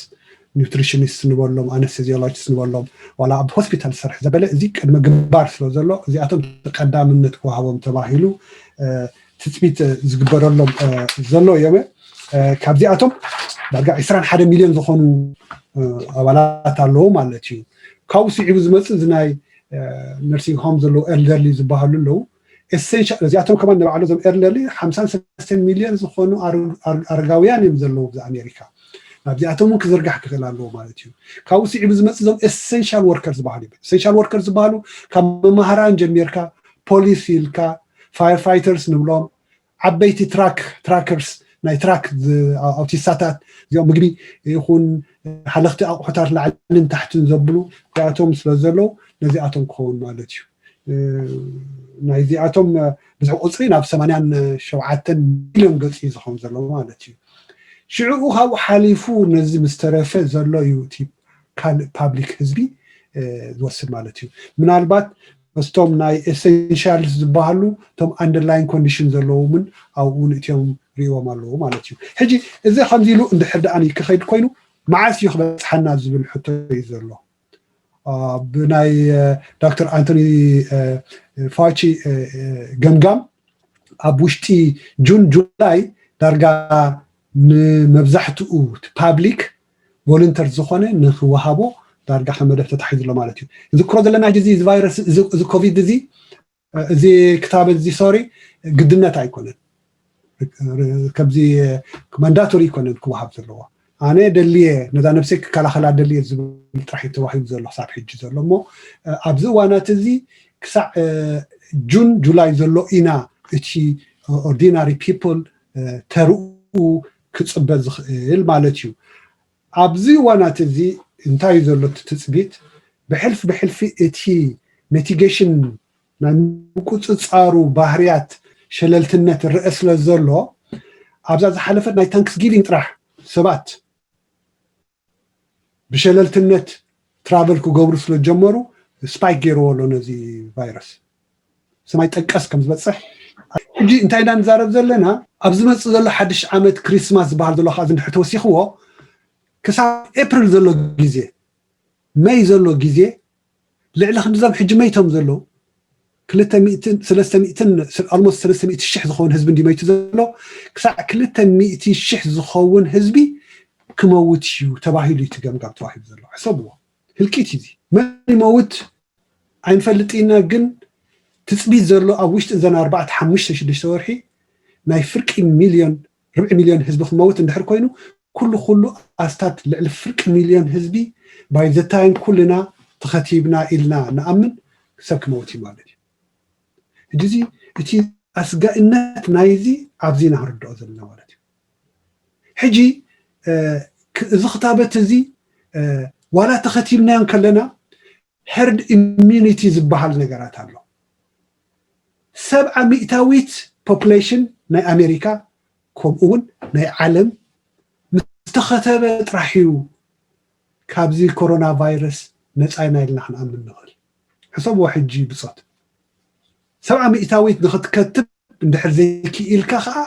ኒውትሪሽኒስት ንበሎም ኣነስቴዚዮሎጂስት ንበሎም ዋላ ኣብ ሆስፒታል ዝሰርሕ ዘበለ እዚ ቅድመ ግንባር ስለ ዘሎ እዚኣቶም ቀዳምነት ክወሃቦም ተባሂሉ ትፅቢት ዝግበረሎም ዘሎ እዮም። ካብዚኣቶም ዳርጋ ዕስራን ሓደ ሚልዮን ዝኾኑ ኣባላት ኣለዉ ማለት እዩ። ካብኡ ስዒቡ ዝመፅእ እዚ ናይ ነርሲንግ ሆም ዘለዉ ኤልደርሊ ዝበሃሉ ኣለዉ። ኤሰንሻል እዚኣቶም ከማን ንባዕሉ እዞም ኤልደርሊ ሓምሳን ሰለስተን ሚልዮን ዝኾኑ ኣረጋውያን እዮም ዘለዉ ኣብዚ ኣሜሪካ። ናብዚኣቶም እውን ክዝርጋሕ ክኽእል ኣለዎ ማለት እዩ። ካብኡ ስዒቡ ዝመፅእ እዞም ኤሰንሻል ወርከር ዝበሃሉ እዮም። ኤሰንሻል ወርከር ዝበሃሉ ካብ መማህራን ጀሚርካ ፖሊስ ኢልካ ፋየር ፋይተርስ ንብሎም ዓበይቲ ትራክ ትራከርስ ናይ ትራክ ኣውቲስታታት እዚኦም ምግቢ ይኹን ሓለኽቲ ኣቑሑታት ላዕልን ታሕትን ዘብሉ እዚኣቶም ስለ ዘለዉ ነዚኣቶም ክኸውን ማለት እዩ። ናይዚኣቶም ብዙሕ ቁፅሪ ናብ ሰማንያን ሸውዓተን ሚልዮን ገፂ ዝኸውን ዘሎ ማለት እዩ። ሽዕኡ ካብኡ ሓሊፉ ነዚ ምስተረፈ ዘሎ እዩ እቲ ካልእ ፓብሊክ ህዝቢ ዝወስድ ማለት እዩ። ምናልባት መስቶም ናይ ኤሰንሻልስ ዝበሃሉ እቶም ኣንደርላይን ኮንዲሽን ዘለዎምን ኣብኡ ንእትዮም ርእዎም ኣለዉ ማለት እዩ። ሕጂ እዚ ከምዚ ኢሉ እንድሕር ደኣ ክኸይድ ኮይኑ መዓስ እዩ ክበፅሓና ዝብል ሕቶ እዩ ዘሎ። ብናይ ዶክተር ኣንቶኒ ፋውቺ ገምጋም ኣብ ውሽጢ ጁን ጁላይ ዳርጋ ንመብዛሕትኡ ፓብሊክ ቮለንተር ዝኾነ ንክወሃቦ ዳርጋ ከም መደብ ተታሒዙ ኣሎ ማለት እዩ። ዝክሮ ዘለና ሕጂ እዚ ቫይረስ እዚ ኮቪድ እዚ እዚ ክታበት እዚ ሶሪ ግድነት ኣይኮነን። ከምዚ ማንዳቶሪ ኣይኮነን ክወሃብ ዘለዎ። ኣነ ደልየ ነዛ ነብሰይ ክከላኸላ ደልየ ዝብል ጥራሕ እዩ ተዋሂቡ ዘሎ ክሳብ ሕጂ ዘሎ እሞ ኣብዚ እዋናት እዚ ክሳዕ ጁን ጁላይ ዘሎ ኢና እቲ ኦርዲናሪ ፒፕል ተርኡ ክፅበ ዝኽእል ማለት እዩ። ኣብዚ እዋናት እዚ እንታይ እዩ ዘሎ እቲ ትፅቢት ብሕልፊ ብሕልፊ እቲ ሚቲጌሽን ናይ ምቁፅፃሩ ባህርያት ሸለልትነት ይረአ ስለ ዘሎ ኣብዛ ዝሓለፈት ናይ ታንክስጊቪንግ ጥራሕ ሰባት ብሸለልትነት ትራቨል ክገብሩ ስለ ጀመሩ ስፓይክ ገይርዎ ኣሎ ነዚ ቫይረስ ሰማይ ጠቀስ ከም ዝበፅሕ። ሕጂ እንታይ ኢና ንዛረብ ዘለና ኣብ ዝመፅእ ዘሎ ሓድሽ ዓመት ክሪስማስ ዝበሃል ዘሎ ከዓ እንድሕር ተወሲኽዎ ክሳብ ኤፕሪል ዘሎ ግዜ መይ ዘሎ ግዜ ልዕሊ ክንዲዞም ሕጂ መይቶም ዘለዉ ክልተ ሚእትን ሰለስተ ሚእትን፣ almost ሰለስተ ሚእቲ ሽሕ ዝኸውን ህዝቢ እንዲ መይቱ ዘሎ፣ ክሳዕ ክልተ ሚእቲ ሽሕ ዝኸውን ህዝቢ ክመውት እዩ ተባሂሉ እዩ እቲ ገምጋም ተዋሂቡ ዘሎ። ሕሰብዎ፣ ህልቂት እዩ እዚ። መን ይመውት ኣይንፈልጥ ኢና፣ ግን ትፅቢት ዘሎ ኣብ ውሽጢ እዘን ኣርባዕተ ሓሙሽተ ሽዱሽተ ወርሒ ናይ ፍርቂ ሚልዮን፣ ርብዒ ሚልዮን ህዝቢ ክመውት እንድሕር ኮይኑ፣ ኩሉ ኩሉ ኣስታት ልዕሊ ፍርቂ ሚልዮን ህዝቢ ባይዘታይን ኩልና ተኸቲብና ኢልና ንኣምን ሰብ ክመውት እዩ ማለት እዩ። ሕጂ እዚ እቲ ኣስጋእነት ናይዚ ኣብዚ ኢና ክንርድኦ ዘለና ማለት እዩ። ሕጂ እዚ ክታበት እዚ ዋላ ተኸቲብናዮ ከለና፣ ሄርድ ኢሚኒቲ ዝበሃል ነገራት ኣሎ። ሰብዓ ሚእታዊት ፖፕሌሽን ናይ ኣሜሪካ ከምኡ እውን ናይ ዓለም ምስ ተኸተበ ጥራሕ እዩ ካብዚ ኮሮና ቫይረስ ነፃ ኢና ኢልና ክንኣምን ንኽእል። ሕሰብዎ ሕጂ ብፆት ሰብዓ ሚእታዊት ንክትከትብ እንድሕር ዘይክኢልካ ከዓ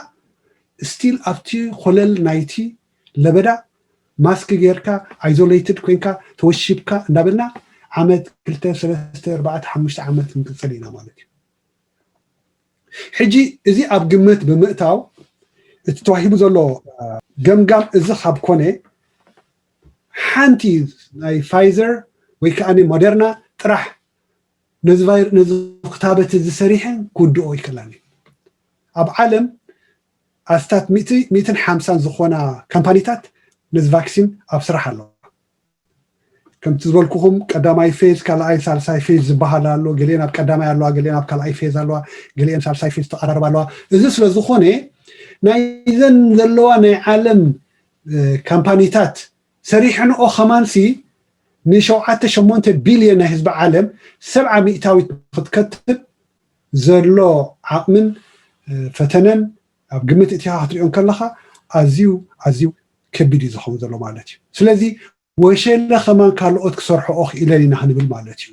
ስቲል ኣብቲ ኮለል ናይቲ ለበዳ ማስክ ጌርካ ኣይዞሌትድ ኮይንካ ተወሺብካ እንዳበልና ዓመት ክልተ ሰለስተ ኣርባዕተ ሓሙሽተ ዓመት ክንቅፅል ኢና ማለት እዩ። ሕጂ እዚ ኣብ ግምት ብምእታው እቲ ተዋሂቡ ዘሎ ገምጋም እዚ ካብ ኮነ ሓንቲ ናይ ፋይዘር ወይ ከዓ ሞደርና ጥራሕ ነዚ ክታበት እዚ ሰሪሐን ክውድኦ ይክእላን እዩ። ኣብ ዓለም ኣስታት ሚእትን ሓምሳን ዝኾና ካምፓኒታት ነዚ ቫክሲን ኣብ ስራሕ ኣለዋ። ከምቲ ዝበልኩኹም ቀዳማይ ፌዝ፣ ካልኣይ፣ ሳልሳይ ፌዝ ዝበሃል ኣሎ። ገሊአን ኣብ ቀዳማይ ኣለዋ፣ ገሊአን ኣብ ካልኣይ ፌዝ ኣለዋ፣ ገሊአን ሳልሳይ ፌዝ ተቐራርባ ኣለዋ። እዚ ስለ ዝኾነ ናይዘን ዘለዋ ናይ ዓለም ካምፓኒታት ሰሪሐንኦ ከማንሲ ንሸውዓተ ሸሞንተ ቢልዮን ናይ ህዝቢ ዓለም ሰብዓ ሚእታዊት ክትከትብ ዘሎ ዓቕምን ፈተነን ኣብ ግምት እቲኻ ክትሪኦ ከለኻ ኣዝዩ ኣዝዩ ከቢድ እዩ ዝኸውን ዘሎ ማለት እዩ። ስለዚ ወሸለ ከማን ካልኦት ክሰርሖኦ ክኢለን ኢና ክንብል ማለት እዩ።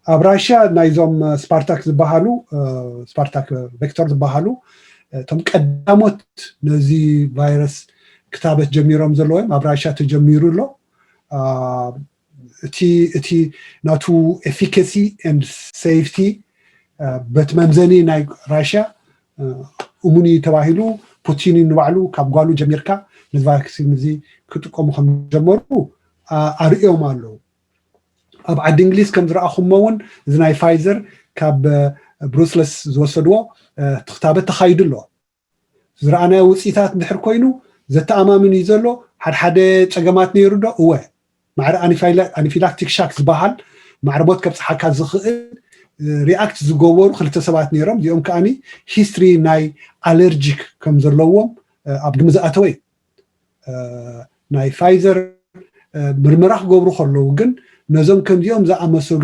ኣብ ራሽያ ናይዞም ስፓርታክ ዝበሃሉ ስፓርታክ ቬክተር ዝበሃሉ እቶም ቀዳሞት ነዚ ቫይረስ ክታበት ጀሚሮም ዘለዎም ኣብ ራሽያ ተጀሚሩ ኣሎ። እቲ እቲ ናቱ ኤፊካሲ ኤንድ ሴፍቲ በቲ መምዘኒ ናይ ራሽያ እሙን እዩ ተባሂሉ። ፑቲን ንባዕሉ ካብ ጓሉ ጀሚርካ ነዚ ቫክሲን እዚ ክጥቀሙ ከም ጀመሩ ኣርእዮም ኣለዉ። ኣብ ዓዲ እንግሊዝ ከም ዝረኣኹሞ እውን እዚ ናይ ፋይዘር ካብ ብሩስለስ ዝወሰድዎ ትክታበት ተኻይዱ ኣሎ። ዝረኣናዮ ውፅኢታት እንድሕር ኮይኑ ዘተኣማምን እዩ ዘሎ። ሓድሓደ ፀገማት ነይሩ ዶ? እወ። ማዕረ ኣናፊላክቲክ ሻክ ዝበሃል ማዕረ ሞት ከብፅሓካ ዝኽእል ሪኣክት ዝገበሩ ክልተ ሰባት ነይሮም። እዚኦም ከዓኒ ሂስትሪ ናይ ኣለርጂክ ከም ዘለዎም ኣብ ግምት ዝኣተወ እዩ። ናይ ፋይዘር ምርመራ ክገብሩ ከለዉ ግን ነዞም ከምዚኦም ዝኣመሰሉ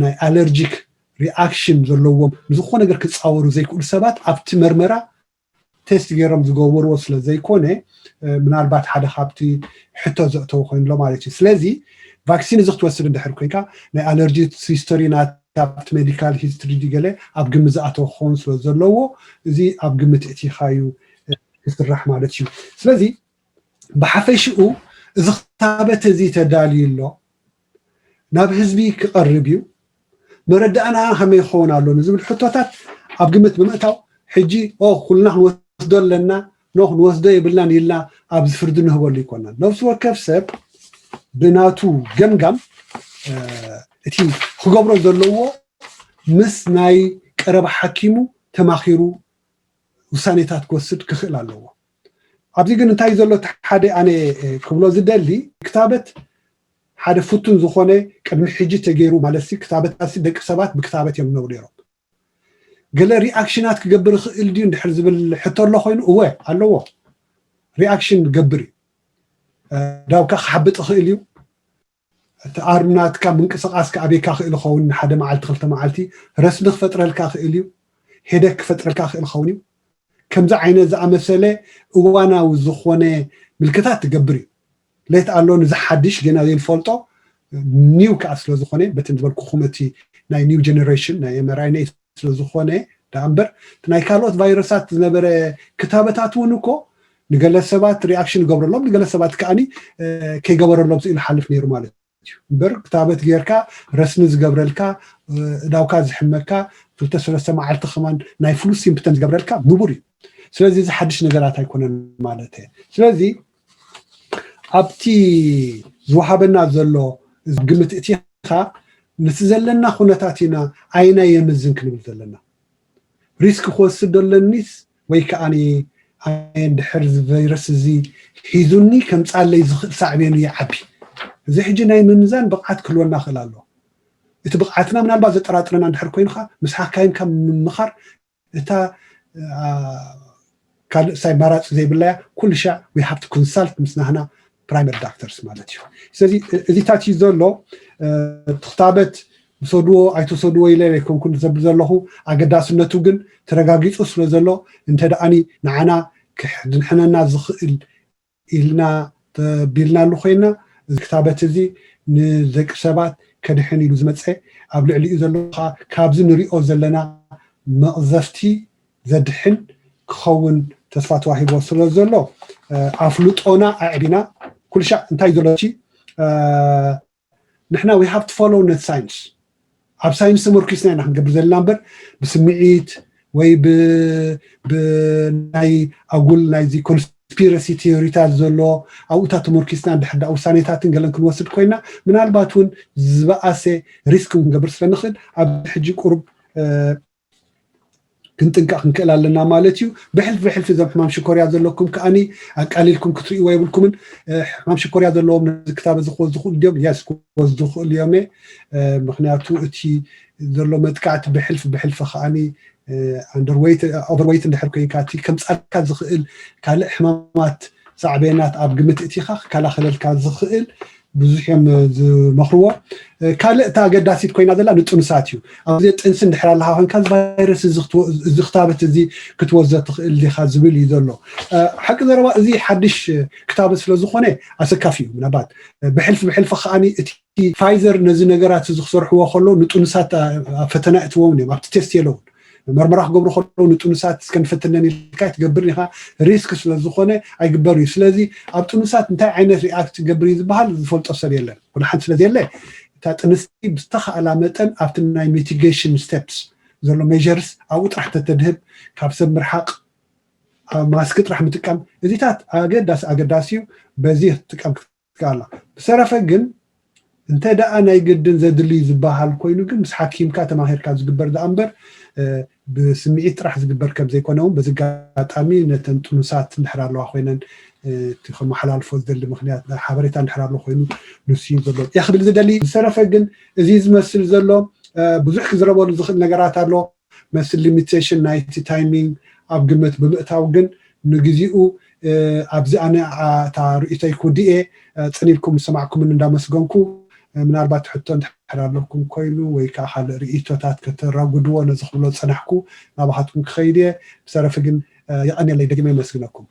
ናይ ኣለርጂክ ሪኣክሽን ዘለዎም ንዝኾነ ነገር ክፃወሩ ዘይክእሉ ሰባት ኣብቲ መርመራ ቴስት ገይሮም ዝገበርዎ ስለ ዘይኮነ ምናልባት ሓደ ካብቲ ሕቶ ዘእተው ኮይኑሎ ማለት እዩ። ስለዚ ቫክሲን እዚ ክትወስድ እንድሕር ኮይንካ ናይ ኣለርጂ ሂስቶሪ ናታ ኣብቲ ሜዲካል ሂስትሪ ገለ ኣብ ግምት ዝኣተው ክኸውን ስለ ዘለዎ እዚ ኣብ ግምት እቲኻ እዩ ክስራሕ ማለት እዩ። ስለዚ ብሓፈሽኡ እዚ ክታበት እዚ ተዳልዩ ኣሎ፣ ናብ ህዝቢ ክቐርብ እዩ፣ መረዳእና ከመይ ክኸውን ኣሎ ንዝብል ሕቶታት ኣብ ግምት ብምእታው ሕጂ ኦ ኩልና ክንወስዶ ኣለና ኖ ክንወስዶ የብልናን ኢልና ኣብዚ ፍርዲ ንህበሉ ይኮናን። ነፍሲ ወከፍ ሰብ ብናቱ ገምጋም እቲ ክገብሮ ዘለዎ ምስ ናይ ቀረባ ሓኪሙ ተማኺሩ ውሳኔታት ክወስድ ክኽእል ኣለዎ። ኣብዚ ግን እንታይ ዘሎ ሓደ ኣነ ክብሎ ዝደሊ ክታበት ሓደ ፍቱን ዝኾነ ቅድሚ ሕጂ ተገይሩ ማለት ክታበት ደቂ ሰባት ብክታበት እዮም ነብሩ ነይሮም። ገለ ሪኣክሽናት ክገብር ይኽእል ድዩ እንድሕር ዝብል ሕቶ ኣሎ ኮይኑ እወ ኣለዎ። ሪኣክሽን ገብር እዩ። ዳውካ ክሓብጥ ይኽእል እዩ። እቲ ኣርም ናትካ ምንቅስቃስ ክኣብየካ ክእል ይኸውን ንሓደ መዓልቲ ክልተ መዓልቲ ረስኒ ክፈጥረልካ ክእል እዩ። ሄደክ ክፈጥረልካ ክእል ይኸውን እዩ። ከምዚ ዓይነት ዝኣመሰለ እዋናዊ ዝኾነ ምልክታት ትገብር እዩ። ሌት ኣሎ ንዝሓድሽ ገና ዘይንፈልጦ ኒው ከዓ ስለ ዝኾነ በትን ዝበልኩኹም እቲ ናይ ኒው ጀነሬሽን ናይ ኤምኣርኤንኤ ስለ ዝኾነ ደኣ እምበር እቲ ናይ ካልኦት ቫይረሳት ዝነበረ ክታበታት እውን እኮ ንገለ ሰባት ሪኣክሽን ይገብረሎም ንገለ ሰባት ከዓኒ ከይገበረሎም ስኢሉ ሓልፍ ነይሩ ማለት እዩ። እዩ። እምበር ክታበት ጌርካ ረስኒ ዝገብረልካ፣ እ፣ እዳውካ ዝሕመካ፣ ክልተ ሰለስተ መዓልቲ ከማን ናይ ፍሉ ሲምፕተም ዝገብረልካ ንቡር እዩ። ስለዚ እዚ ሓድሽ ነገራት ኣይኮነን ማለት እየ። ስለዚ ኣብቲ ዝወሃበና ዘሎ ግምት እቲኻ፣ ነቲ ዘለና ኩነታት ኢና ኣይና የምዝን ክንብል ዘለና። ሪስክ ክወስድ ኣለኒስ ወይ ከዓኒ ኣየ እንድሕር እዚ ቫይረስ እዚ ሒዙኒ ከምጻለይ ዝኽእል ሳዕቤኑ ይዓቢ። እዚ ሕጂ ናይ ምምዛን ብቕዓት ክህልወና ክእል ኣሎ። እቲ ብቕዓትና ምናልባት ዘጠራጥረና እንድሕር ኮይኑኻ፣ ምስ ሓካይምካ ምምኻር እታ፣ አ፣ ካልእ ሳይ ማራጺ ዘይብላያ፣ ኩሉ ሻዕ we have to consult ምስ ናህና ፕራይመሪ ዳክተርስ ማለት እዩ። ስለዚ እ-፣ እዚታት እዩ ዘሎ። እ፣ ትኽታበት ውሰድዎ ኣይትውሰድዎ ኢለ ኣይኮንኩን ዘብል ዘለኹ። ኣገዳስነቱ ግን ተረጋጊጹ ስለ ዘሎ፣ እንተ ደኣኒ ንዓና ክድንሕነና ዝኽእል ኢልና ተቢልናሉ ኮይና፣ እዚ ክታበት እዚ ንደቂ ሰባት ከድሕን ኢሉ ዝመፀ፣ ኣብ ልዕሊኡ ዘሎ ከዓ ካብዚ ንሪኦ ዘለና መቕዘፍቲ ዘድሕን ክኸውን ተስፋ ተዋሂቦ ስለ ዘሎ፣ እ፣ ኣፍልጦና ኣዕቢና ኩሉ ሻዕ እንታይ እዩ ዘሎ እቲ፣ እ፣ ንሕና we have to follow net science። ኣብ ሳይንስ ተመርኪስና ኢና ክንገብር ዘለና እምበር፣ ብስምዒት ወይ ብ-፣ ብናይ ኣጉል ናይዚ ኮንስፒረሲ ቲዮሪታት ዘሎ ኣብኡታት ተመርኪስና እንድሕር ደኣ ውሳኔታትን ገለን ክንወስድ ኮይና፣ ምናልባት እውን ዝበኣሰ ሪስክ ክንገብር ስለ ንኽእል፣ ኣብ ሕጂ ቁሩብ፣ እ፣ ክንጥንቀቕ ክንክእል ኣለና ማለት እዩ። ብሕልፊ ብሕልፊ እዞም ሕማም ሽኮርያ ዘለኩም ከዓኒ ኣቃሊልኩም ክትርእይዎ የብልኩምን። እ፣ ሕማም ሽኮርያ ዘለዎም ነዚ ክታብ እዚ ክወስዱ ዝኽእሉ ድዮም? የስ፣ ክወስዱ ዝኽእሉ እዮም። እ፣ ምኽንያቱ እቲ ዘሎ መጥቃዕቲ ብሕልፊ ብሕልፊ ከዓኒ፣ እ፣ ኣንደርዌይት፣ ኦቨርዌይት እንድሕር ኮይንካ፣ እቲ ከምጻልካ ዝኽእል ካልእ ሕማማት ሳዕቤናት ኣብ ግምት እቲኻ ክከላኸለልካ ዝኽእል ብዙሕ እዮም ዝመኽርዎ። እ፣ ካልእ እታ ኣገዳሲት ኮይና ዘላ ንጥኑሳት እዩ። ኣብ ግዜ ጥንሲ እንድሕር ኣለኻ ኮይንካ፣ እዚ ቫይረስ እዚ ክትወ-፣ እዚ ክታበት እዚ ክትወስዶ ትኽእል ዲኻ ዝብል እዩ ዘሎ። እ፣ ሓቂ ዘረባ፣ እዚ ሓድሽ ክታበት ስለ ዝኾነ ኣሰካፊ እዩ። ምናልባት፣ እ፣ ብሕልፊ ብሕልፊ ከዓኒ እቲ ፋይዘር ነዚ ነገራት እዚ ክሰርሕዎ ከለዉ ንጥኑሳት፣ እ፣ ኣብ ፈተና እትዎም እዮም፣ ኣብቲ ቴስት የለውን። መርመራ ክገብሩ ከለዉ ንጥኑሳት እስከ ንፈትነን ኢልካ ትገብር ኢኻ፣ ሪስክ ስለ ዝኾነ ኣይግበር እዩ። ስለዚ ኣብ ጥኑሳት እንታይ ዓይነት ሪኣክት ክገብር እዩ ዝበሃል ዝፈልጦ ሰብ የለን። ኩሉ ሓንቲ ስለ ዘየለ፣ እታ ጥንስቲ ብዝተኻእላ መጠን ኣብቲ ናይ ሚቲጌሽን ስቴፕስ ዘሎ ሜዠርስ ኣብኡ ጥራሕ ተተድህብ፣ ካብ ሰብ ምርሓቕ፣ ኣብ ማስክ ጥራሕ ምጥቃም፣ እዚታት ኣገዳሲ ኣገዳሲ እዩ። በዚ ክትጥቀም ክትክኣላ። ብሰረፈ ግን እንተ ደኣ ናይ ግድን ዘድሊ ዝበሃል ኮይኑ ግን ምስ ሓኪምካ ተማሂርካ ዝግበር ደኣ እምበር፣ እ፣ ብስምዒት ጥራሕ ዝግበር ከም ዘይኮነ እውን በዚ ኣጋጣሚ ነተን ጥኑሳት እንድሕር ኣለዋ ኮይነን፣ እ፣ እቲ ከመሓላልፎ ዝደሊ ምኽንያት ናይ ሓበሬታ እንድሕር ኣሎ ኮይኑ ንሱ እዩ ዘሎ እየ ክብል ዝደሊ። ብሰረፈ ግን እዚ ዝመስል ዘሎ፣ እ፣ ብዙሕ ክዝረበሉ ዝኽእል ነገራት ኣሎ። መስል ሊሚቴሽን ናይቲ ታይሚንግ ኣብ ግምት ብምእታው ግን ንግዚኡ፣ እ፣ ኣብዚ ኣነ፣ ኣ፣ እታ ርእይቶይ ክውድእ እየ። እ፣ ጽን ኢልኩም ዝሰማዕኩምን እንዳመስገንኩ፣ እ፣ ምናልባት ሕቶ እንድሕር ኣለኩም ኮይኑ ወይ ከዓ ካልእ ርእይቶታት ከተራጉድዎ ነዚ ክብሎ ዝጸናሕኩ ናባኻትኩም ክኸይድ እየ። ብሰረፊ ግን፣ እ፣ የቐንየለይ፣ ደጊመ የመስግነኩም።